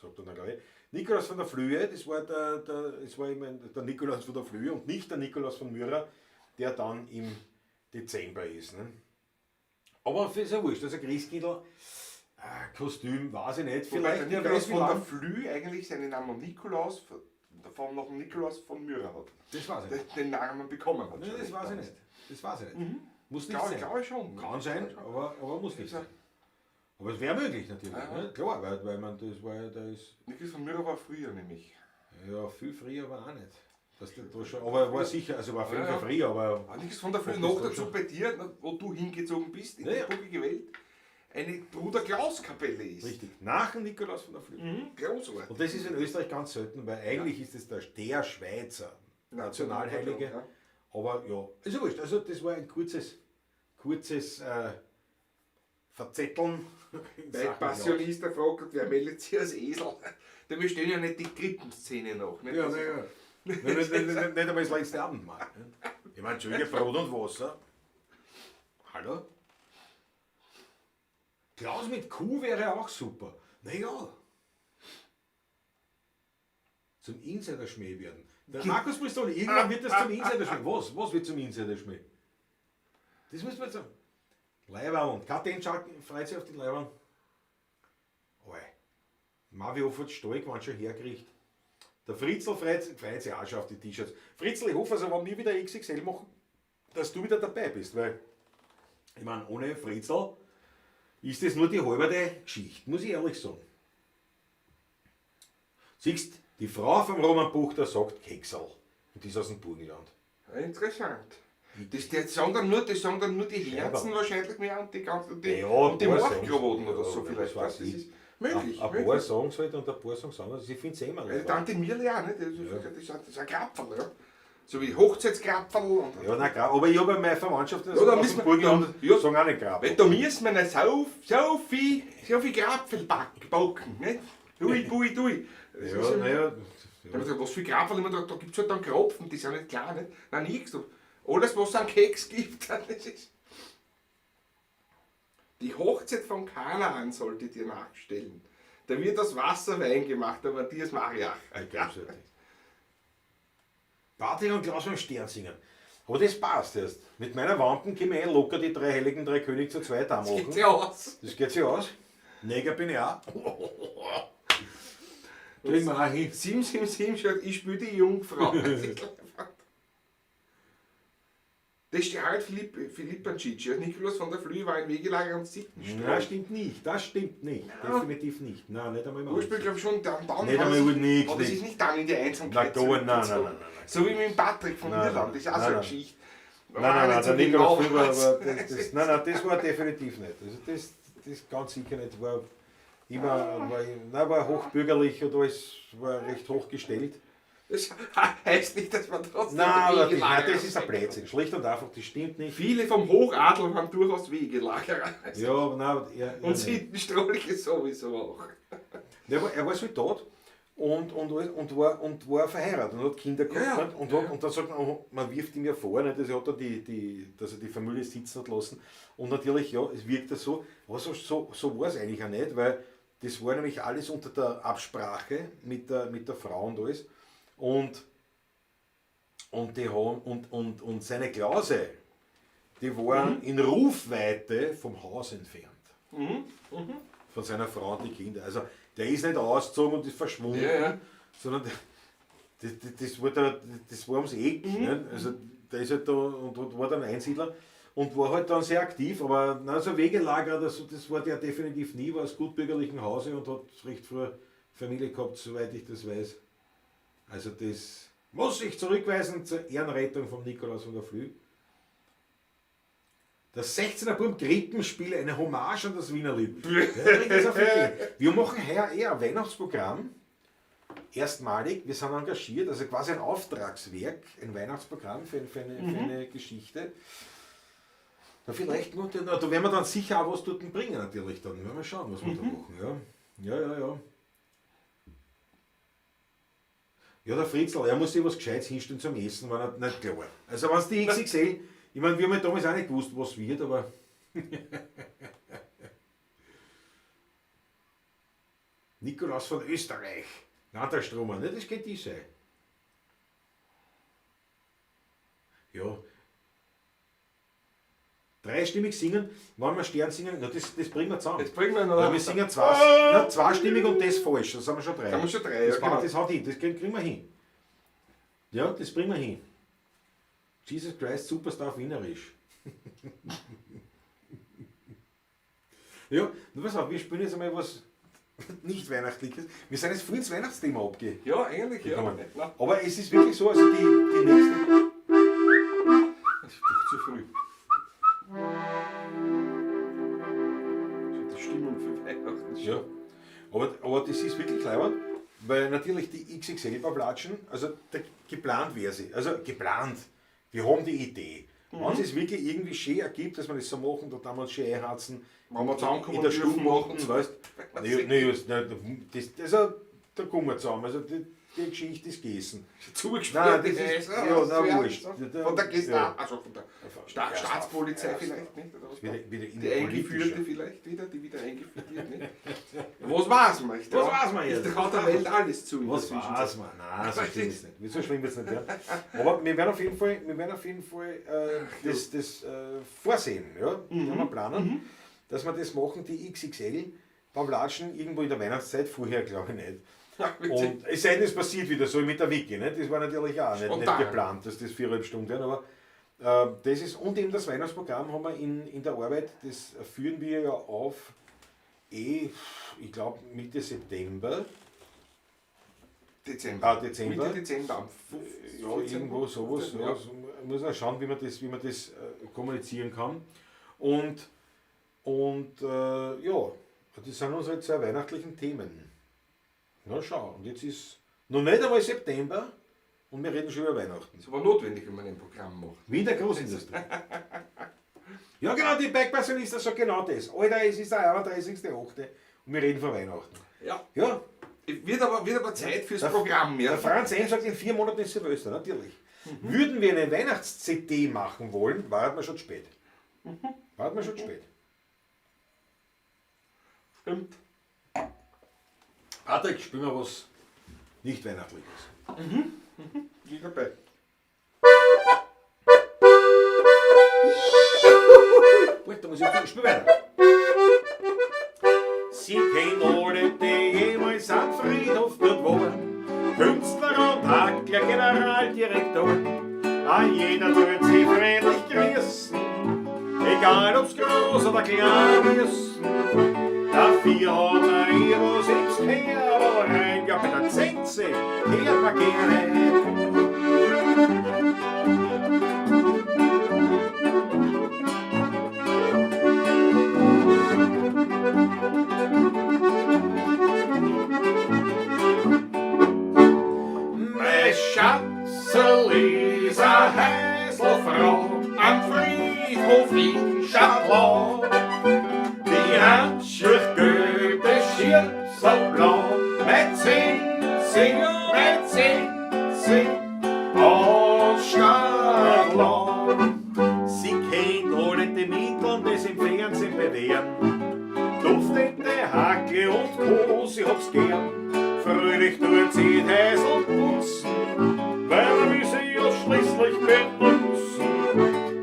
sagt man dann, glaube ich. Nikolaus von der Flüe, das war der Nikolaus von der Flüe und nicht der Nikolaus von Myra, der dann im Dezember ist. Ne? Aber ist ja wurscht, also Christkindl, Kostüm, weiß ich nicht. Wobei Vielleicht, der wer Nikolaus weiß, wie von der lang. Flüe eigentlich seinen Namen Nikolaus von noch Nikolaus von Myra hat. Das weiß ich nicht. Den Namen bekommen hat. Nein, das weiß ich nicht. Das weiß ich nicht. Muss nicht sein. Glaube ich schon. Kann sein, aber muss nicht sein. Aber es wäre möglich natürlich. Ja. Ne? Klar, weil man das war ja, da ist. Nikolaus von Myra war früher nämlich. Ja, viel früher war auch nicht. Dass der da schon, aber er war sicher, also war auf jeden Ja, Fall ja. früher, aber. Aber Nikolaus von der Flüe Ob noch das da dazu schon- bei dir, wo du hingezogen bist, in Ja, die ja. bucklige Welt, eine Bruder Klaus Kapelle ist. Richtig. Nach dem Nikolaus von der Flüe. Großartig. Und das ist in Österreich ganz selten, weil eigentlich ist es der Schweizer Nationalheilige. Ja. Aber ja, ist ja wurscht. Also das war ein kurzes Verzetteln. in Weil Sachen Passionista fragt, wer meldet sich als Esel? Denn wir stellen ja nicht die Krippenszene nach. Nicht? Klaus. Ja, ja, ja. Nicht einmal das letzte Abendmahl. Ne? Ich meine, Entschuldige, Brot und Wasser. Hallo? Klaus mit Kuh wäre auch super. Naja. Zum Insiderschmäh werden. Der Markus Bristoli, irgendwann wird das zum Insiderschmäh. Was? Was wird zum Insiderschmäh? Das müssen wir jetzt sagen. Leiberl und KTM freut sich auf die Leiberl. Oi. Mavi Hof hat Stolk, wenn schon herkriegt. Der Fritzl freut sich auch schon auf die T-Shirts. Fritzl, ich hoffe also, wenn wir wieder XXL machen, dass du wieder dabei bist, weil, ich meine, ohne Fritzl ist das nur die halbe Geschichte, muss ich ehrlich sagen. Siehst, die Frau vom Roman Buchter sagt Keksal. Und die ist aus dem Burgenland. Interessant. Das sagen dann nur, das sagen dann nur die Herzen wahrscheinlich mehr und die ganzen die, Ja, und die ein paar Markkrawatten sagen- oder so ja, vielleicht. was weiß Das ich. ist möglich. Ein paar möglich. sagen halt und ein paar sagen es anders. Ich finde es immer Ja, die leibend. Tante Mirle auch, nicht? Das ist ein Krapferl, ja. So wie Hochzeitskrapferl und. Ja, nein, klar. Aber ich habe meine Verwandtschaft Ja, da aus müssen dem wir- Burgenland, ja. sagen auch nicht Grab. Weil da müssen wir nicht so viel Krapfel backen, nicht? Ui, bui, dui. Das Ja, ist naja. Da hab ich gesagt, was für Krapferl, immer, da gibt es halt dann Kropfen, die sind nicht klar, nicht? Nein, nichts. Alles, was es an Keks gibt, das ist. Die Hochzeit von Kanaan sollte dir nachstellen. Da wird aus Wasser Wein gemacht, der Matthias Mariach. Großartig. Patrick und Klaus beim Stern singen. Aber das passt erst. Mit meiner Wampen können wir eh locker die drei Heiligen, drei König zu zweit auch Das geht machen. sich aus. Das geht sich aus. Neger bin ich auch. Kriegen wir auch hin. 777 schaut, ich spiele die Jungfrau. Das ist der Harald Philipp Pancic. Nikolaus von der Flühe war ein Wegelager und Sittenstrolch. Nein, stimmt nicht. Das stimmt nicht. Definitiv nicht. Nein, nicht einmal im Ursprünglich glaube ich schon, dann Nicht hat einmal er sich, nix, hat er sich nix. nicht dann in die Einsamkeit Na, gar, nein, nein, zurückgezogen. nein, nein, nein. So wie mit dem Patrick von Nein, Irland, das ist auch nein, so eine nein. Geschichte. Nein, nein, nein, der genau Nikolaus Früh war, nein, nein, das war definitiv nicht. Also das ganz sicher nicht. War immer, war, nein, war hochbürgerlich und alles war recht hochgestellt. Das heißt nicht, dass man trotzdem Nein, aber das, Wegelagerer nein, das ist ein sein Blödsinn. Schlicht und einfach, das stimmt nicht. Viele vom Hochadel waren durchaus Wegelagerer. Ja, aber nein, aber er Und nicht. Sittenstrolche sowieso auch. Er war Soldat und war verheiratet und hat Kinder gehabt. Ja, ja. nicht? Und dann sagt man, oh, man wirft ihm ja vor, nicht, dass er hat da dass er die Familie sitzen hat lassen. Und natürlich, ja, es wirkt ja so, aber so war es eigentlich auch nicht, weil das war nämlich alles unter der Absprache mit der Frau und alles. Und, die haben, und seine Klause, die waren in Rufweite vom Haus entfernt. Von seiner Frau und die Kinder. Also der ist nicht ausgezogen und ist verschwunden, Ja, ja. sondern das war ums Eck. Ne? Also der ist halt da und war dann Einsiedler und war halt dann sehr aktiv, aber na, so Wegelager, das war der definitiv nie, war aus gutbürgerlichen Hause und hat recht früh Familie gehabt, soweit ich das weiß. Also das muss ich zurückweisen zur Ehrenrettung von Nikolaus von der Flüh. Das 16er Burm Krippenspiel, eine Hommage an das Wienerlied. Ja, das ist auf die. Wir machen heuer eher ein Weihnachtsprogramm. Erstmalig, wir sind engagiert, also quasi ein Auftragswerk, ein Weihnachtsprogramm für eine Geschichte. Na, vielleicht noch, na, da werden wir dann sicher auch was dort bringen, natürlich. Dann werden wir schauen, was wir da machen. Ja, ja, ja. Ja, ja, der Fritzl, er muss sich was Gescheites hinstellen zum Essen, war nicht klar. Also, wenn es die XXL, ich meine, wir haben ja damals auch nicht gewusst, was wird, aber. Nikolaus von Österreich, Landestromer, ne, das könnte ich sein. Ja. Dreistimmig singen, wenn wir Stern singen, na, das bringen wir zusammen. Das bringen wir noch. Weil wir singen zweistimmig und das falsch, das haben wir schon drei. Haben wir schon drei, das, ja, genau. Das haut hin, das kriegen wir hin. Ja, das bringen wir hin. Jesus Christ Superstar auf Wienerisch. Ja, nur pass auf, wir spielen jetzt einmal was nicht Weihnachtliches. Wir sind jetzt voll ins Weihnachtsthema abgekommen. Ja, eigentlich, ja. Nein, Aber es ist wirklich so, also die nächste. das ist doch zu früh. Schon die Stimmung für Weihnachten. Ja. Aber das ist wirklich leibend, weil natürlich die XXL-Pavlatschen, also der, geplant wäre sie. Also geplant. Wir haben die Idee. Wenn es wirklich irgendwie schön ergibt, dass wir das so machen, da tun wir uns schön einharzen. Wenn wir zusammenkommen in der dürfen, Stube machen. machen, weißt du? Nee, nee, das, also, da kommen wir zusammen. Also die Geschichte ist gegessen. Zugesperrt. Nein, das ist- ja, na, wurscht. Von der Gestapo, Ja. also von der Staatspolizei vielleicht, nicht? Oder was Wieder, wieder die eingeführte vielleicht wieder, die wieder eingeführt wird, nicht? Was weiß man? Was weiß man jetzt? Ich traue der Welt alles zu. in der Was Zwischenzeit. weiß man? Nein, so schlimm ist es nicht. So schlimm wird es nicht werden. Aber wir werden auf jeden Fall, wir werden auf jeden Fall das vorsehen. Ja? Mhm. Wir planen, dass wir das machen, die XXL Pavlatschen irgendwo in der Weihnachtszeit, vorher glaube ich nicht. Und es sei denn, es passiert wieder so wie mit der Wiki. Ne? Das war natürlich auch nicht Spontan. geplant, dass das 4,5 Stunden werden, aber das ist, und eben das Weihnachtsprogramm haben wir in der Arbeit, das führen wir ja auf, ich glaube Mitte September. Dezember. Ah, Dezember. Mitte Dezember, am 15. Ja, irgendwo sowas. Ja. Ja. Muss man schauen, wie man das kommunizieren kann. Und ja, das sind unsere zwei weihnachtlichen Themen. Na schau, und jetzt ist noch nicht einmal September und wir reden schon über Weihnachten. Das war notwendig, wenn man ein Programm macht. Wie in der Großindustrie. Ja genau, die Bike-Passionista sagt genau das. Alter, es ist der 31.8. Und wir reden von Weihnachten. Ja. Ja. Wird aber Zeit fürs Programm, ja. Der Franz M. sagt, in 4 Monaten ist Silvester, natürlich. Würden wir eine Weihnachts-CD machen wollen, war man schon zu spät. War man schon zu spät. Stimmt. Patrick, spiel mal was nicht Weihnachtliches. Bin dabei. Warte, da muss ich spiel weiter. Sie kennen alle, die jemals am Friedhof dort waren. Künstler und Hackler, Generaldirektor. A jeder tut sie freundlich grüßen, egal ob's groß oder klein ist. Dafür hat er ihr was ins Kerl rein, ja bei der Zenze hört man gerne. Mein Schatzel ist a Häuselfrau am Friedhof in Stadlau. Die Handschuhe gelb, Schürzel blau, mein Zinzi, mein Zinzi aus Stadlau. Sie kennt alle die Mittel, die sich im Fernsehen bewähren. Duftende Hacke und Co., sie hab's gern. Fröhlich tut sie die Häusl putzen, weil wir sie ja schließlich benutzen.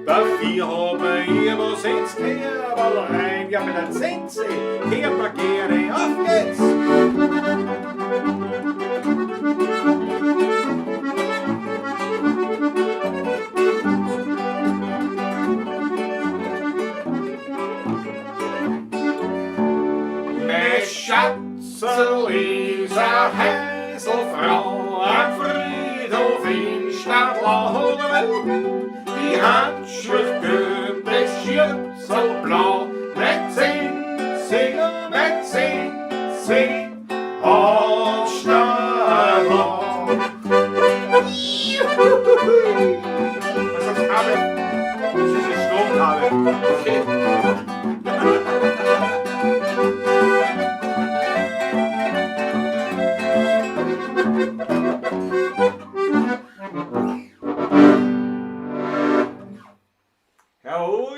Dafür haben wir ihr was ins Kerl rein. Ja, mit der Zenze kehrt man gerne. Auf geht's! Mein Schatzel ist a Häuselfrau am Friedhof in Stadlau. Die Handschuhe gelb, das Schürzel blau, mein Zinzi, mein Zinzi aus Stadlau. Was sagst du, Kabel? Das ist ein Stromkabel. Okay. Jawohl!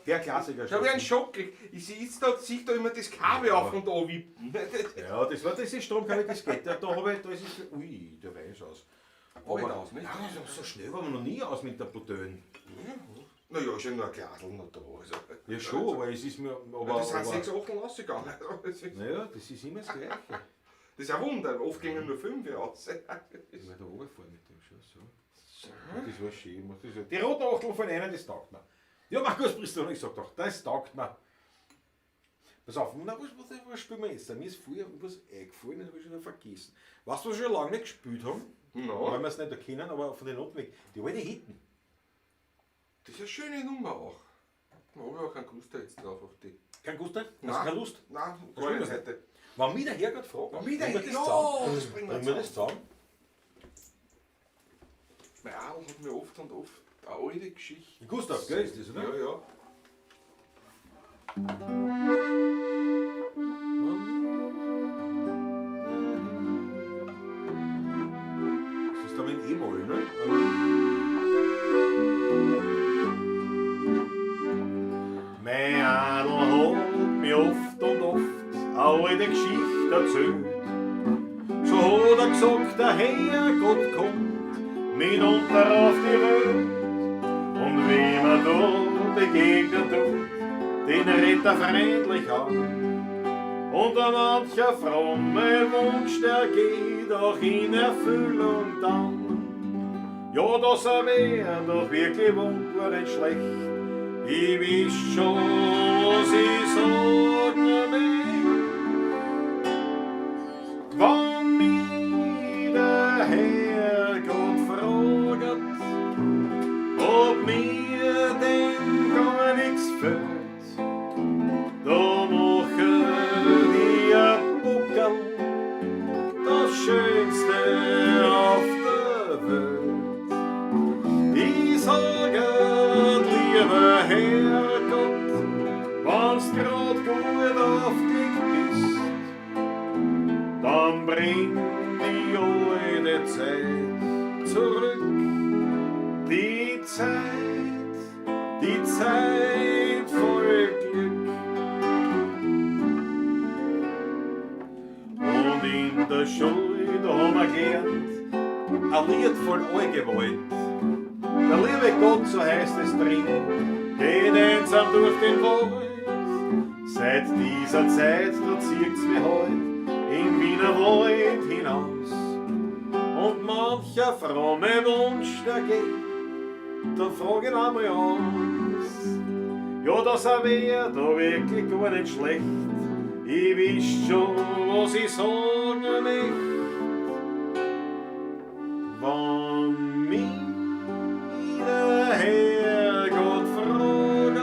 Der Klassiker. Ich habe einen Schock gekriegt. Ich sehe da, sehe da immer das Kabel auf und an wippen. Ja, das ist Stromkabel, das geht. Da habe ich, da ist es, ui, der Wein ist aus. Aber aus, nicht? Ja, so schnell waren wir noch nie aus mit der Bouteille. Naja, ist ja nur ein Glasl noch da. Also. Ja schon, aber es ist mir... Aber, Ja, das sind aber, 6 Achteln rausgegangen. Naja, das ist immer das Gleiche. Das ist ein Wunder, oft gingen nur 5 aus. Ich werde da runterfahren mit dem schon, so. Das war schön. Das die roten Achteln von einer, das taugt mir. Ja, Markus Bristol, ich sag doch, das taugt mir. Pass auf, na, was spielen wir jetzt? Mir ist vorher was eingefallen, das habe ich schon wieder vergessen. Weißt du, was wir schon lange nicht gespielt haben? No. Weil wir es nicht erkennen, aber von den Noten weg. Die alte Hitten. Das ist eine schöne Nummer auch. Da habe ich auch keinen Guster jetzt drauf auf die. Kein Guster? Hast du Nein. keine Lust? Nein, gar nicht heute. Wenn mich der Herrgott fragt, Wenn mich der bringen wir das ja, zusammen. das bringen wir Bringen wir das zusammen. Mein Adel hat mir oft und oft eine alte Geschichte. Gustav, gell, ist das, oder? Ja, ja. Das ist aber in E-Moll, ne? Mein Adel hat mir oft und oft eine alte Geschichte erzählt. So hat er gesagt, der Herrgott kommt mitunter auf die Welt. Und wie man da begegnen tut, den redet er freundlich an. Und ein mancher fromme Wunsch, der geht auch in Erfüllung dann. Ja, das wär doch wirklich wohl gar nicht schlecht. Ich weiß schon, was ich sagen möcht. Wann mich der Herrgott fragt, ob mir denn gar nichts fehlt, da mache ich ein Buckel, das Schönste auf der Welt. Ich sage, lieber Herrgott, wenn's grad gut auf dich bist, dann bring die alte Zeit zurück. Die Zeit voll Glück. Und in der Schule, da haben wir gelernt, ein Lied voll Allgewalt. Der liebe Gott, so heißt es drin, geht einsam durch den Wald. Seit dieser Zeit, da zieht's mich heut im Wiener Wald hinaus. Und mancher fromme Wunsch, der geht, da frag ich einmal aus. Ja, das wär da wirklich gar nicht schlecht. Ich weiß schon, was ich sagen möcht. Wann mich der Herrgott fragt,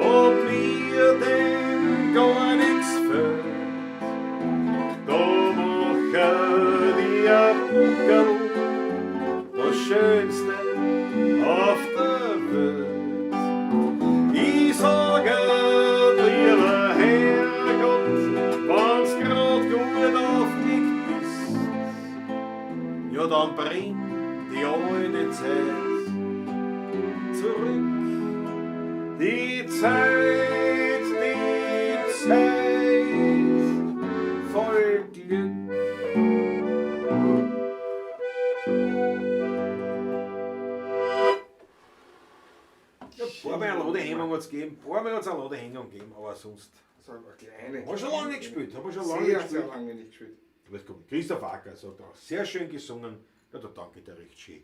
ob mir denn gar nichts fehlt, da mache ich ein Buckel, das Schönste auf der Welt. Ich sage, lieber Herrgott, wenn's grad gut auf dich bist, ja dann bring die alte Zeit zurück. Die Zeit voll Glück. Ja, ein paar Mal eine Ladehemmung hat's gegeben, ein paar Mal hat's eine Ladehemmung gegeben, aber sonst. So eine kleine. Haben wir schon lange nicht gespielt, haben wir schon lange Sehr, nicht gespielt. sehr lange nicht gespielt. Aber es kommt Christoph Acker sagt auch, sehr schön gesungen. Ja, da danke ich dir recht schön.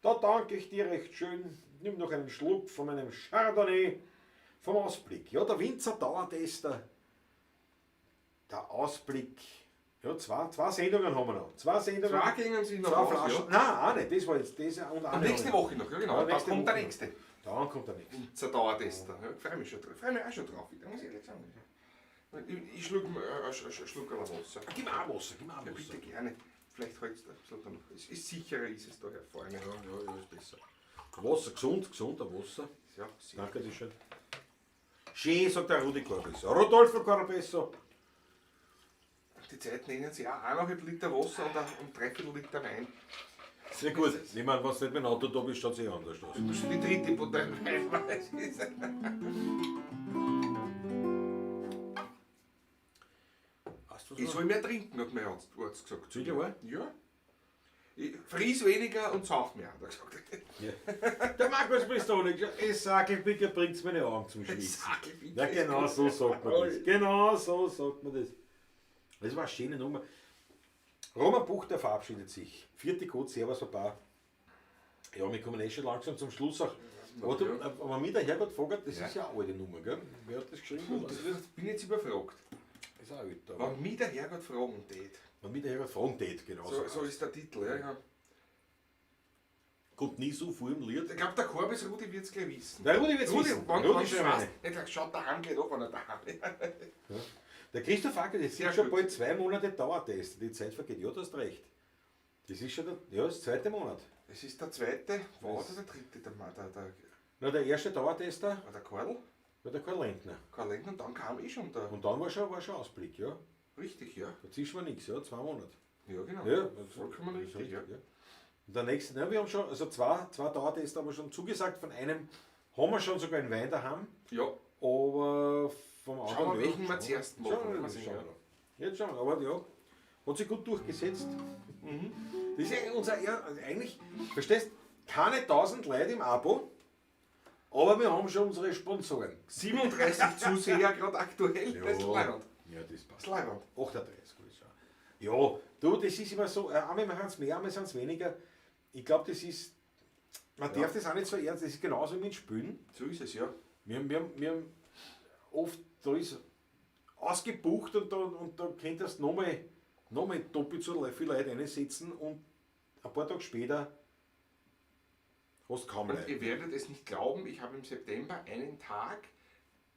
Da danke ich dir recht schön. Nimm noch einen Schluck von meinem Chardonnay vom Ausblick. Ja, der Winzer Dauertester. Der Ausblick. Ja, zwei Sendungen haben wir noch. Zwei Sendungen. Zwei gingen sich noch Zwei aus, Flaschen. ja. Nein, auch nicht. Das war jetzt das und eine Und nächste noch. Woche noch, ja genau. Ja, Dann nächste kommt der Woche. nächste. Dann kommt der nächste. Winzer Dauertester. Ja, ich freue mich schon drauf. Ich freue mich auch schon drauf, wieder, muss ich ehrlich sagen. Ich schluck mir einen Schluck Wasser. Gib mir auch Wasser, gib mir auch Ja, Wasser. bitte gerne. Vielleicht hältst du ein bisschen dann noch. Es ist sicherer, ist es da hervorne. Ja, ja, ja, ist besser. Wasser, gesund, gesund, ein Wasser. Ja, sehr. Danke dir schön. Schön, sagt der Rudi Corbesso. Rodolfo Corbesso. Die Zeit nennen sie auch 1,5 Liter Wasser und 3/4 Liter Wein. Sehr gut. Ich meine, wenn du nicht mit dem Auto da bist, schaut es eh anders aus. Das ist die dritte Bottle Wein. Hast du Ich soll mehr trinken, hat mein Arzt gesagt. Sicher, wahr? Ja. Ich fries weniger und sauf mehr, hat er gesagt. Ja. Der Markus Pistolik, es Sackelpicker bringt's meine Augen zum Schwitzen. Sackelpicker Ja, ist genau gut. so sagt man das. Genau so sagt man das. Das war eine schöne Nummer. Roman Buchter verabschiedet sich. Vierte Code, Servus, Baba. Ja, wir kommen eh schon langsam zum Schluss auch. Aber, du, aber mir der Herrgott Vogel, das ist ja eine alte Nummer, gell? Wer hat das geschrieben? Puh, das bin ich jetzt überfragt. Das ist auch älter. aber- Wenn mich der Herrgott fragen tät. Wenn mich der Herrgott fragen tät, genau. So ist der Titel, ja, ja. Kommt nie so vor im Lied. Ich glaub, der Korbes Rudi wird's gleich wissen. Der Rudi wird's Rudi, wissen. Wann, Rudi wann schreibt weißt, eine. nicht, schaut daheim geht auch, wenn er daheim ist. Ja. Der Christoph Acker, das Sehr sind schon gut. bald 2 Monate Dauertest. Die Zeit vergeht. Ja, du hast recht. Das ist schon der, ja, das zweite Monat. Es ist der zweite, war das der dritte? Na, der erste Dauertester War der Karl? War der Karl Lentner. Karl Lentner, und dann kam eh schon der. Und dann war schon Ausblick, ja. Richtig, ja. Dazwischen war nichts, ja, 2 Monate. Ja, genau. Ja, vollkommen das ist richtig, ja. ja. Und der nächste, na, wir haben schon, also zwei Dauertester haben wir schon zugesagt, von einem haben wir schon sogar einen Wein daheim. Ja. Aber vom Schauen anderen wir, welchen ja, wir zuerst machen. Schauen wir, Mal sehen, schauen ja. wir. Jetzt schauen wir, aber ja, hat sich gut durchgesetzt. Das ist ja unser, ja, also eigentlich, verstehst, keine 1000 Leute im Abo, Aber wir haben schon unsere Sponsoren. 37 Zuseher gerade aktuell. Das ist leiwand. Ja, das Das passt. ist leiwand. 38, gut schon. Ja, du, das ist immer so, einmal machen es mehr, einmal sind es weniger. Ich glaube, das ist, man darf das auch nicht so ernst, das ist genauso wie mit Spielen. So ist es, ja. Wir haben oft, da ist ausgebucht und da könntest du nochmal noch mal doppelt so viele Leute reinsetzen und ein paar Tage später hast du kaum Und Leute. ihr werdet es nicht glauben, ich habe im September einen Tag,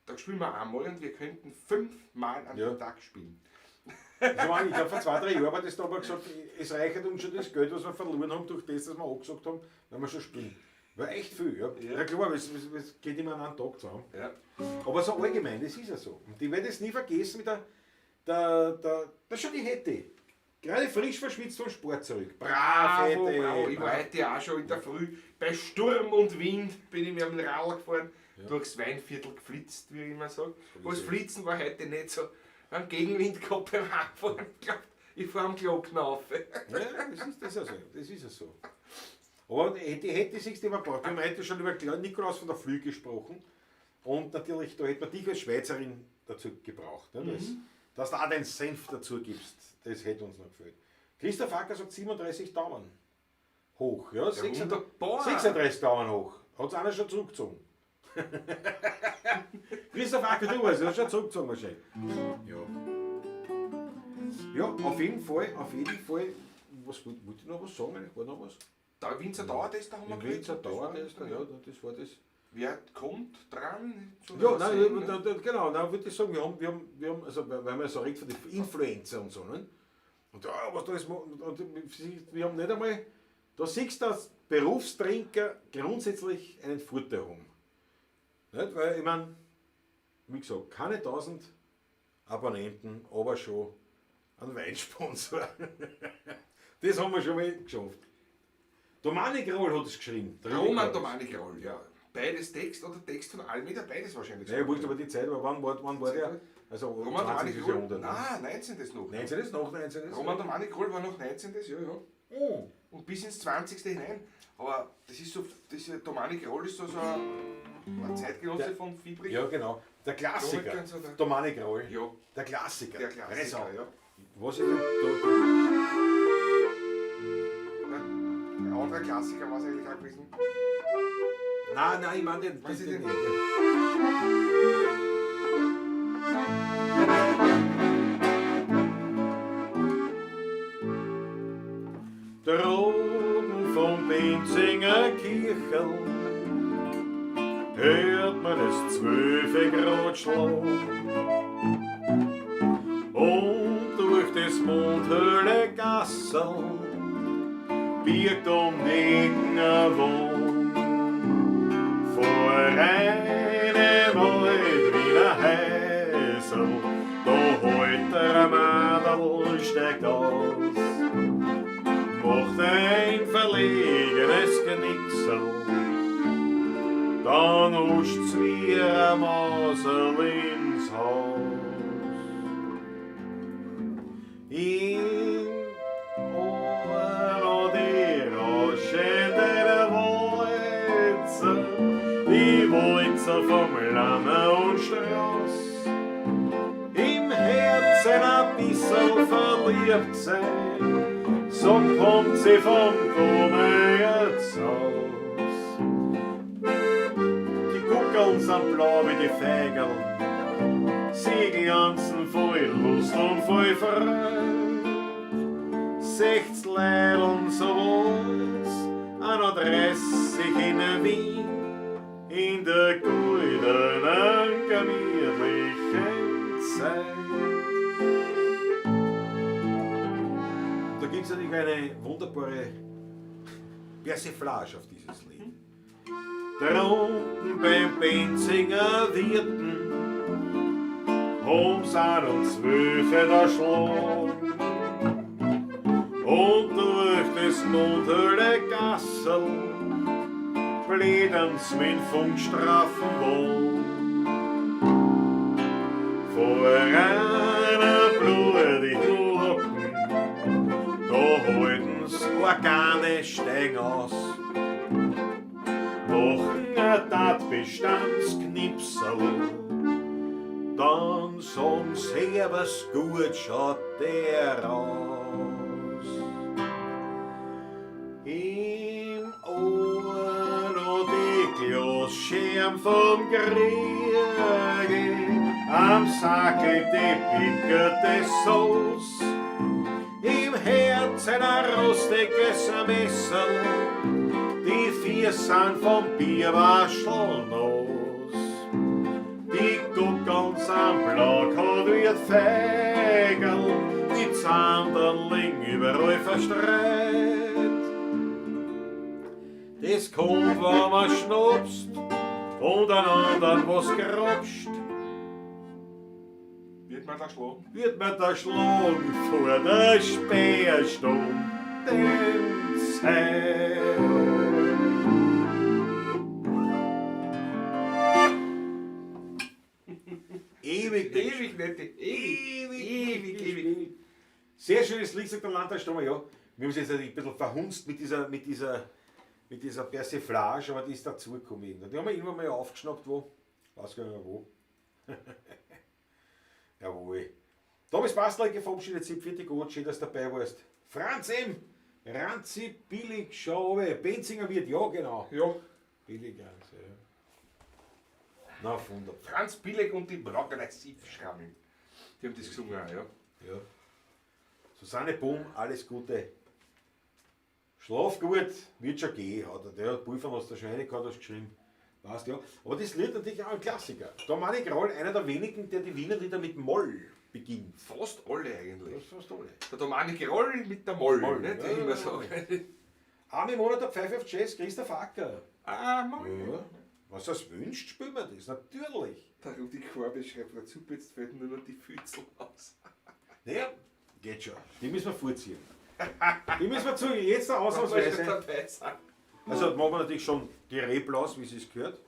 da spielen wir einmal und wir könnten 5-mal an Ja. dem Tag spielen. Ich meine, ich glaube, vor 2, 3 Jahren war das da aber gesagt, es reicht uns schon das Geld, was wir verloren haben, durch das, dass wir angesagt haben, wenn wir schon spielen. War echt viel, ja. Ja, klar, es geht immer an einen Tag zusammen. Ja. Aber so allgemein, das ist ja so. Und ich werde es nie vergessen mit der das schon die Hätte. Gerade frisch verschwitzt vom Sport zurück. Brav, Bravo, Hätte. bravo. Ich war heute auch schon in der Früh bei Sturm und Wind bin ich mit dem Radl gefahren, durchs Weinviertel geflitzt, wie ich immer sage. Was Flitzen war heute nicht so. Wir haben Gegenwind gehabt beim Heimfahren. Ich glaub, ich fahre am Glockner auf. Ja, das ist das ja so. Das ist ja so. Aber die hätte sich immer gebraucht. Wir haben heute schon über Nikolaus von der Flüe gesprochen. Und natürlich, da hätte man dich als Schweizerin dazu gebraucht. Ne? Dass du auch deinen Senf dazu gibst, das hätte uns noch gefehlt. Christoph Acker sagt 37 Daumen hoch. Ja, wunderbar. 36 Daumen hoch. Hat es einer schon zurückgezogen. Christoph Acker, du weißt, hast schon zurückgezogen wahrscheinlich. Ja. Ja, auf jeden Fall. Was wollte ich noch was sagen? Eigentlich war noch was? Da Winzer Dauertester haben wir Der Winzer gekriegt. Dauertester, ja, das war das. Wer kommt dran? Zu Ja, der nein, Sehen, da, ne? da, genau, dann würde ich sagen, wir haben, also weil man so redet von den Influencer und so, ne? Und ja, was da ist, und wir haben nicht einmal, da siehst du, dass Berufstrinker grundsätzlich einen Vorteil haben. Nicht? Weil, ich meine, wie gesagt, keine 1000 Abonnenten, aber schon einen Weinsponsor. Das haben wir schon mal geschafft. Domanik Roll hat es geschrieben. Der Roman Rüdiger. Domanik Roll, ja. Beides Text oder Text von Almeida, beides wahrscheinlich. Naja, wurscht, aber die Zeit, aber wann war der? Also Roman 20. Domanik Roll? Jahrhundert. ne? Nein, 19. noch. 19. ist noch 19. ist. Roman Domanik Roll war noch 19. Ja, ja. Oh. Und bis ins 20. hinein. Aber das ist so, das ist, Domanik Roll ist so ein Zeitgenosse von Fiebrich. Ja, genau. Der Klassiker. Domanik und so, der- Domanik Roll. Ja. Der Klassiker. Der Klassiker, Reis ja. Was ist denn da? Ein anderer Klassiker war es eigentlich auch gewesen. Nein, nein, ich meine den. Was ist den, denn? den. Droben vom Benzinger Kirchel hört man es 12 Grad schlagen. Und durch das mondhöhle Gassel birgt um die Ecken ein Wohn. Vor einem Altwiener Häusl, da holt der Madel steigt aus, macht ein verlegenes Genicksel, dann huscht's wie ein Mausel ins Haus. In Ohren die rauschenden Walzer, die Walzer vom Lange und Strauß. Im Herzen ein bissl verliebt sein, so kommt sie vom Kommerz aus. Die Guckeln sind blau wie die Feigerl, sie glanzen voll Lust und voll Freude. 60 Leid und so was, 31 in Wien, in der goldenen, gemütlichen Zeit. Da gibt's natürlich eine wunderbare Persiflage auf dieses Lied. Drunten beim Benzinger Wirten haben's auch um 12 da Schlag. Und durch das mondhöhle Gassel blädern's mit Funkstraffen wohl. Vor einer blutigen Locken, da halten's Organe steigen aus. Machen ein Tatbestandsknipsel. Dann sagen sie, was gut schaut der aus. Im Ohr noch die Glasscherben vom Kriege, am Sackel die pickerte Sauce. Im Herzen ein rostiges Messerl, die vier sind vom Bierwaschel nass. Die Guckeln sind blau wie ein Feigl, die Zandern liegen überall verstreut. Das kommt, wenn man schnupst und an anderen was grapscht. Wird man da schlagen? Wird man da schlagen vor der Sperrstundenzeit. Ewig nicht. Ewig nette. Ewig, Ewig, ewig, ewig. Sehr schönes Lied, sagt der Landtagsströmer, ja. Wir haben es jetzt ein bisschen verhunzt mit dieser Persiflage, aber die ist dazugekommen. Die haben wir irgendwann mal aufgeschnappt, wo. Weiß gar nicht mehr wo. Jawohl. Thomas Bastler verabschiedet sich, pfiat Gott, schön, dass du dabei warst. Franz M., Ranzi, Billig, schau runter. Benzinger wird, ja genau. Ja. Billig, Ranzi, ja. Na, wunderbar. Franz Billig und die Progressivschrammeln. Die haben das gesungen auch, ja. Ja. Susanne Bohm, alles Gute. Schlaf gut, wird schon gehen, hat er. Der hat Pulver, was der schon reingehauen hat, geschrieben. Passt, ja. Aber das Lied natürlich auch ein Klassiker. Dominik Groll, einer der wenigen, der die Wiener Lieder mit Moll beginnt. Fast alle eigentlich. Das ist fast alle. Der Dominik Groll mit der Moll, Moll, nicht? ja, Ich immer ja, sagen. Einmal im Monat der Pfeife auf Jazz, Christoph Acker. Ah, Moll. Ja. Was das wünscht, spielen wir das, natürlich. Der Rudi Korbe schreibt dazu, jetzt fällt nur noch die Fützel aus. Naja, geht schon. Die müssen wir vorziehen. Die müssen wir zu, jetzt ausnahmsweise. dabei sein. Also machen wir natürlich schon die Reblaus, wie es gehört.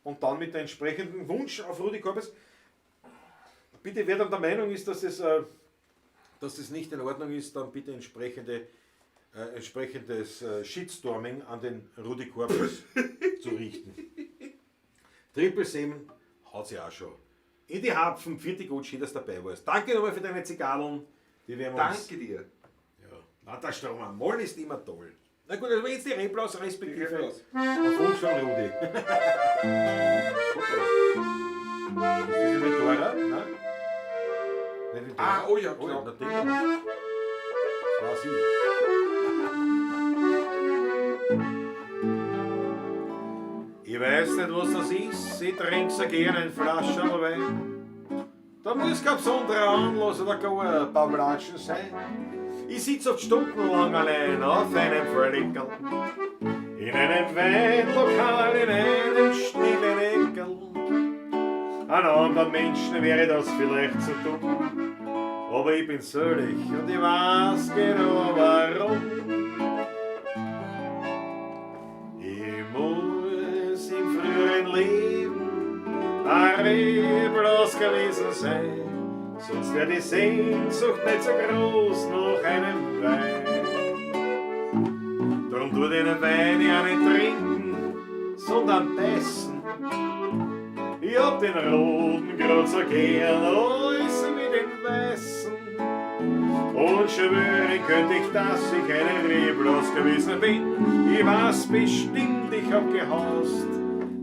Und dann mit dem entsprechenden Wunsch auf Rudi Korbes. Bitte, wer dann der Meinung ist, dass es nicht in Ordnung ist, dann bitte entsprechendes Shitstorming an den Rudi Korbes zu richten. Triple 7 hat sie auch schon. In die Hapfen, vierte gut, schön, dass du dabei warst. Danke nochmal für deine Zigarren. Die werden wir uns Danke dir. Ja. Landtagsstrom, Moll ist immer toll. Na gut, also jetzt die Reblaus respektive Die Reblaus. auf Wunsch von Rudi. Ist das mit Dora? Nein? Nicht mit Dora? Ah, oh ja, oh ja, klar. natürlich. Das war sie. Ich weiß nicht, was das ist. Ich trink so gern ein Flascherl Wein. Da muss kein besonderer Anlass oder gar ein paar Flaschen sein. Ich sitz oft stundenlang allein auf einem Fleckerl. In einem Weinlokal, in einem stillen Eckerl. An anderen Menschen wäre das vielleicht zu dumm. Aber ich bin selig und ich weiß genau warum. Ich muss im früheren Leben ein Reblaus gewesen sein, sonst wär die Sehnsucht nicht so groß nach einem Wein. Drum tut einen Wein ja nicht trinken, sondern beißen. Ich hab den roten grad so gern, als wie den weißen. Und schwören könnte ich, dass ich eine Reblaus gewesen bin. Ich weiß bestimmt, ich hab gehaust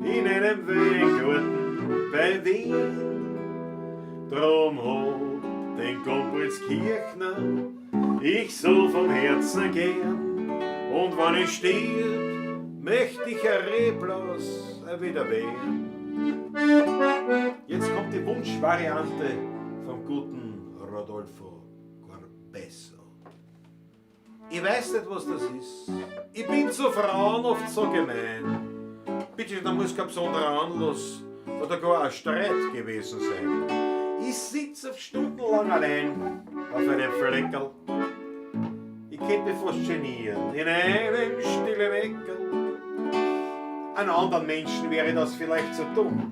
in einem Weingarten bei Wien. Drum hab den Gombrowicz-Kirchner ich so vom Herzen gern. Und wenn ich stirb, möcht ich ein Reblaus wieder werden. Jetzt kommt die Wunschvariante vom guten Rodolfo Corbesso. Ich weiß nicht, was das ist. Ich bin zu Frauen oft so gemein. Bitte, da muss kein besonderer Anlass oder gar ein Streit gewesen sein. Ich sitz auf stundenlang allein auf einem Fleckerl. Ich könnte mich fast genieren in einem stillen Eckerl. An anderen Menschen wäre das vielleicht zu dumm.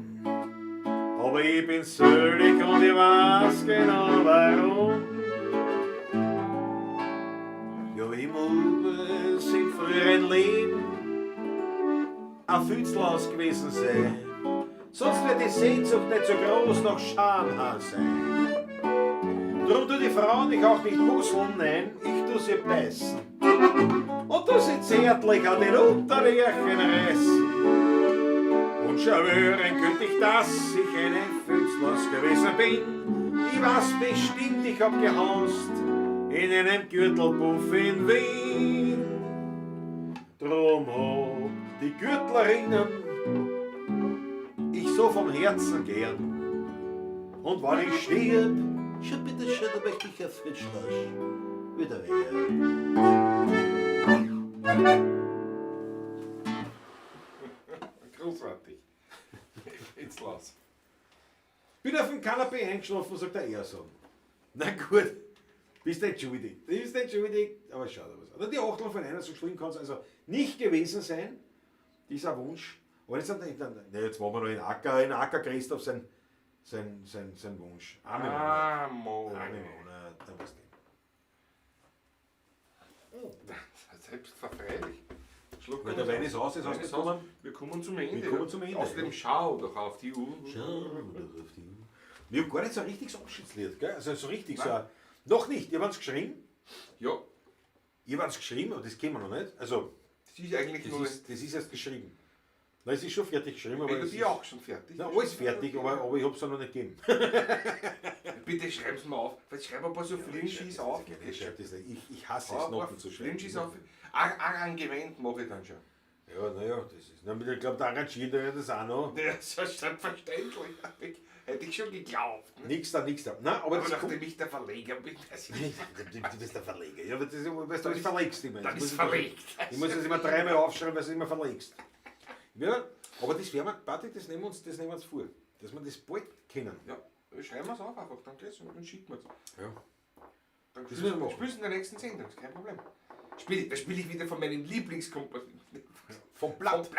Aber ich bin selig und ich weiß genau warum. Ja, ich muss im früheren Leben ein Fützlaus gewesen sein. Sonst wär die Sehnsucht nicht so groß nach Schamhaar sein. Drum tu die Frauen ich auch nicht busseln, nein, ich tu sie beißen. Und tu sie zärtlich an den Unterriechen reißen. Und schwören könnt ich, dass ich eine Fützlaus gewesen bin. Ich weiß bestimmt, ich hab gehaust in einem Gürtelpuff in Wien. Drum hab die Gürtlerinnen ich so vom Herzen gern. Und wann ich stirb, schon bitte schön, da möchte ich ein Fützlaus wieder werden. Großartig. Jetzt lass. Bin auf dem Kanapee eingeschlafen, sagt der Erson. Na gut, bist nicht schuldig. Bist nicht schuldig, aber schade was. Aber die Achtel von einer, so schlimm kann es also nicht gewesen sein, dieser Wunsch. Aber jetzt, na, jetzt machen wir noch in Acker Christoph sein Wunsch. Einmal im Monat, da was denn. Selbstverfreilich. Weil der Wein ist aus, jetzt hast du gekommen. Wir kommen zum Ende. Wir kommen zum Ende. Außerdem schau doch auf die Uhr. Schau doch auf die Uhr. Wir haben gar nicht so ein richtiges Abschiedslied, gell? Also so richtig so. Noch nicht, ihr habt es geschrieben. Ja. Ihr habt es geschrieben, aber das kennen wir noch nicht. Also, das ist eigentlich das nur. Ist, das ist erst geschrieben. Nein, es ist schon fertig geschrieben. Aber Melodie auch schon fertig. Na, alles fertig, aber ich habe es noch nicht gegeben. Bitte schreib's mal auf. Vielleicht schreib ein paar so Flinschis auf. Ich hasse es, Noten zu schreiben. Flinschis auf. Arrangement mache ich dann schon. Ja, naja, das ist. Na, ich glaube, der arrangiert das auch noch. Ja, selbstverständlich. Hätte ich schon geglaubt. Ne? Nix da, nix da. Nein, aber das nachdem ich der Verleger bin. Du bist der Verleger. Ja, aber das ist, weißt du, das verlegst immer. Dann ist verlegt. Ich muss das immer dreimal aufschreiben, weil du es immer verlegst. Ja, aber das werden wir, Patrick, das nehmen wir uns, vor, dass wir das bald kennen. Ja, schreiben wir es auf einfach, dann geht's und dann schicken wir es. Ja. Dann spielst du in der nächsten Sendung, ist kein Problem. Da spiele ich wieder von meinem Lieblingskomponisten. Vom Blatt.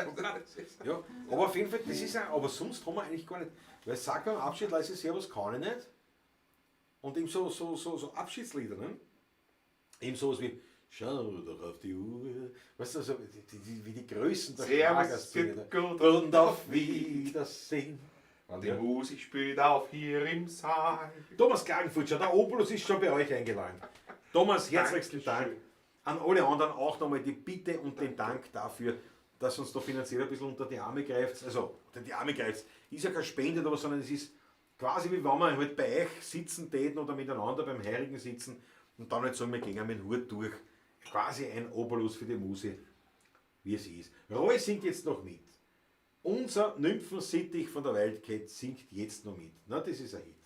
Vom Blatt. Ja, aber auf jeden Fall, das ist auch, aber sonst haben wir eigentlich gar nicht. Weil sag beim Abschied leise Servus kann ich nicht. Und eben so Abschiedslieder, ne? Eben sowas wie schau doch auf die Uhr. Weißt du, so, wie die Größen der Schlagerszene. Und auf Wiedersehen. Und die Musik spielt auf hier im Saal. Thomas Klagenfurtscher, der Opulus ist schon bei euch eingeladen. Thomas, herzlichsten Dank. An alle anderen auch nochmal die Bitte und den Dank dafür, dass uns da finanziell ein bisschen unter die Arme greift. Also, unter die Arme greift. Ist ja keine Spende, aber, sondern es ist quasi wie wenn wir halt bei euch sitzen täten oder miteinander beim Heirigen sitzen und dann halt sagen, wir gehen mit dem Hut durch. Quasi ein Obolus für die Muse, wie es ist. Roy singt jetzt noch mit. Unser Nymphensittich von der Wildcat singt jetzt noch mit. Na, das ist ein Hit.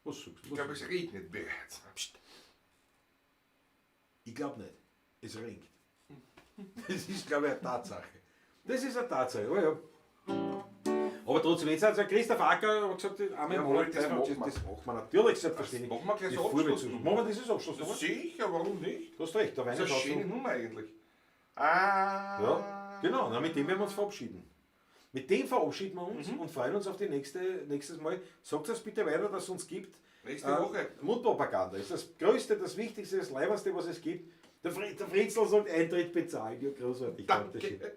Was suchst du? Ich glaube, es regnet bereits. Psst. Ich glaube nicht. Es regnet. Das ist, glaube ich, eine Tatsache. Das ist eine Tatsache, oh ja. Aber trotzdem, jetzt hat Christoph Acker gesagt, einmal im Monat, das machen wir natürlich, selbstverständlich. Das machen wir gleich so Abschluss. Machen wir das als Abschluss? Sicher, warum nicht? Du hast recht, da Das ist eine schöne Nummer eigentlich. Ah. Ja, genau, na, mit dem werden wir uns verabschieden. Mit dem verabschieden wir uns und freuen uns auf die nächstes Mal. Sagt es bitte weiter, dass es uns gibt. Nächste Woche. Mundpropaganda ist das Größte, das Wichtigste, das Leiberste, was es gibt. Der Fritzl sagt, Eintritt bezahlen. Ja, großartig. Danke.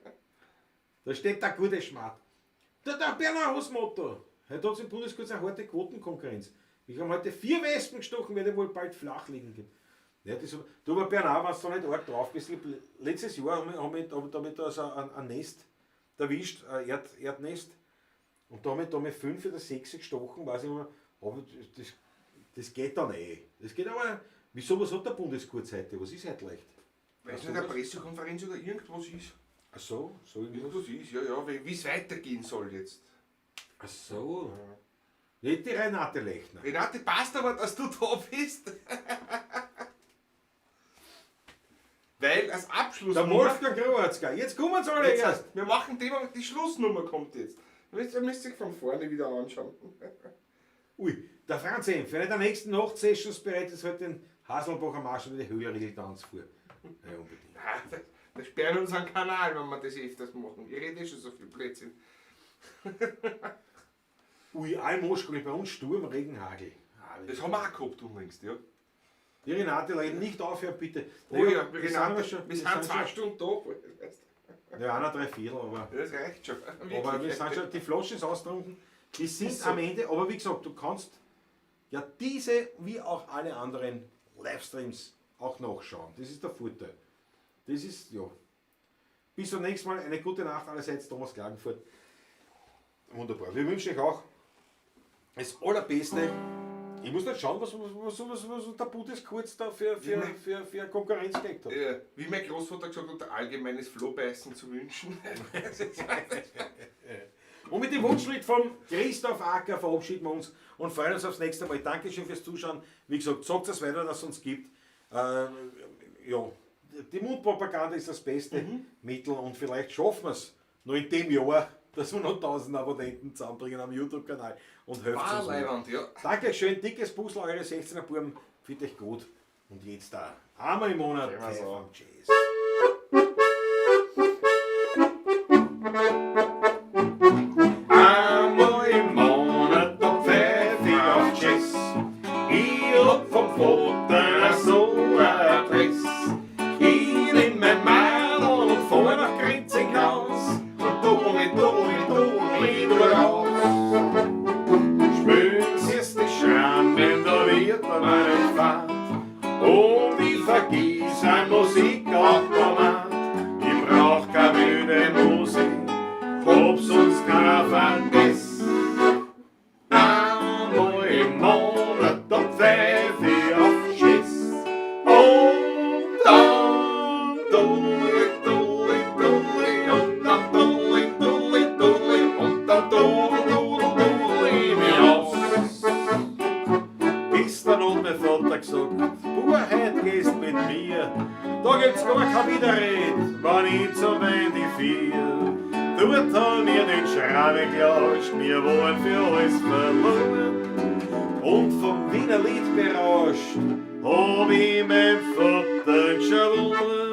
Da steht der gute Schmatt. Der Bernhard Hausmotto. Heute hat es im Bundeskurs eine harte Quotenkonkurrenz. Ich habe heute 4 Wespen gestochen, werde wohl bald flach liegen gehen. Ja, das, du, aber Bernhard, wenn du da nicht arg drauf bist, letztes Jahr habe ich da so ein Nest erwischt, ein Erdnest. Und da habe ich 5 oder 6 gestochen, weiß ich nicht mehr. Aber das geht dann eh. Das geht aber. Wieso, was hat der Bundeskurz heute? Was ist heute leicht? Weil es nicht eine Pressekonferenz oder irgendwas ist. Ach so, so irgendwas ist, ja, ja, wie es weitergehen soll jetzt. Ach so. Ja. Nicht die Renate Lechner. Renate, passt aber, dass du da bist. Weil als Abschlussnummer... Der Wolfgang Groatzger, jetzt kommen sie alle jetzt erst. Wir machen Thema, die Schlussnummer kommt jetzt. Ihr müsst sich von vorne wieder anschauen. Ui, der Franz M. Für eine der nächsten Nachtsessions bereitet heute den Haselbacher Marsch und die Höhlerregeltanz vor. Ja, unbedingt. Ja, da sperren unseren Kanal, wenn wir das öfters machen. Ich rede schon so viel Blödsinn. Ui, Almoschkuli, bei uns Sturm, Regen, Hagel. Das haben wir auch gehabt unlängst, ja. Die Renate, Leute, nicht aufhören, bitte. Oh ja, Renate, wir sind 2 Stunden da. Ja, einer drei Viertel, aber. Das reicht schon. Aber wir sind schon, die Flasche ist austrunken, die sind Ist so. am Ende, aber wie gesagt, du kannst ja diese wie auch alle anderen Livestreams auch nachschauen. Das ist der Vorteil. Das ist, ja. Bis zum nächsten Mal, eine gute Nacht allerseits, Thomas Klagenfurt. Wunderbar. Wir wünschen euch auch das Allerbeste. Ich muss nicht schauen, was der Budes kurz da für Konkurrenz gekriegt hat. Ja, wie mein Großvater gesagt hat, allgemeines Flohbeißen zu wünschen. Und mit dem Wunschlied von Christoph Acker verabschieden wir uns und freuen uns aufs nächste Mal. Dankeschön fürs Zuschauen. Wie gesagt, sagt es weiter, dass es uns gibt. Ja, die Mundpropaganda ist das beste Mittel und vielleicht schaffen wir es noch in dem Jahr, dass wir noch 1000 Abonnenten zusammenbringen am YouTube-Kanal und helft War uns. leiwand, ja. Dankeschön, dickes Puzzle, eure 16er Buben. Fühlt euch gut. Und jetzt da. Einmal im Monat. Gehen wir's Pfeif an. am Jazz. Einmal im Monat, da pfeif ich auf Jazz. Ich hab vom Vater so eine Adresse. Ich nehm mein Madel und fahr nach Grinzing raus. Und dudeli, dudeli, dudeli, du raus. Spülen sie's die Schrammen, da wird man nicht fad. Und ich vergiss ein Musikautomat. Ich brauch keine müde Musik, hab sonst keiner vergessen. Einmal im Monat, da pfeif ich auf Schiss. Und dann dudeli, dudeli, dudeli, und dann dudeli, dudeli, dudeli, und dann dudel, dudel, dudel ich mich aus. Gestern hat mein Vater gesagt, Bub, heut gehst mit mir. Da gibt's gar kein Widerred, wenn ich zum Wein die vier. Dort han mir den Schramme gelauscht, wir waren für alles verloren. Und vom Wiener Lied berauscht, hab ich mein Vater geschworen.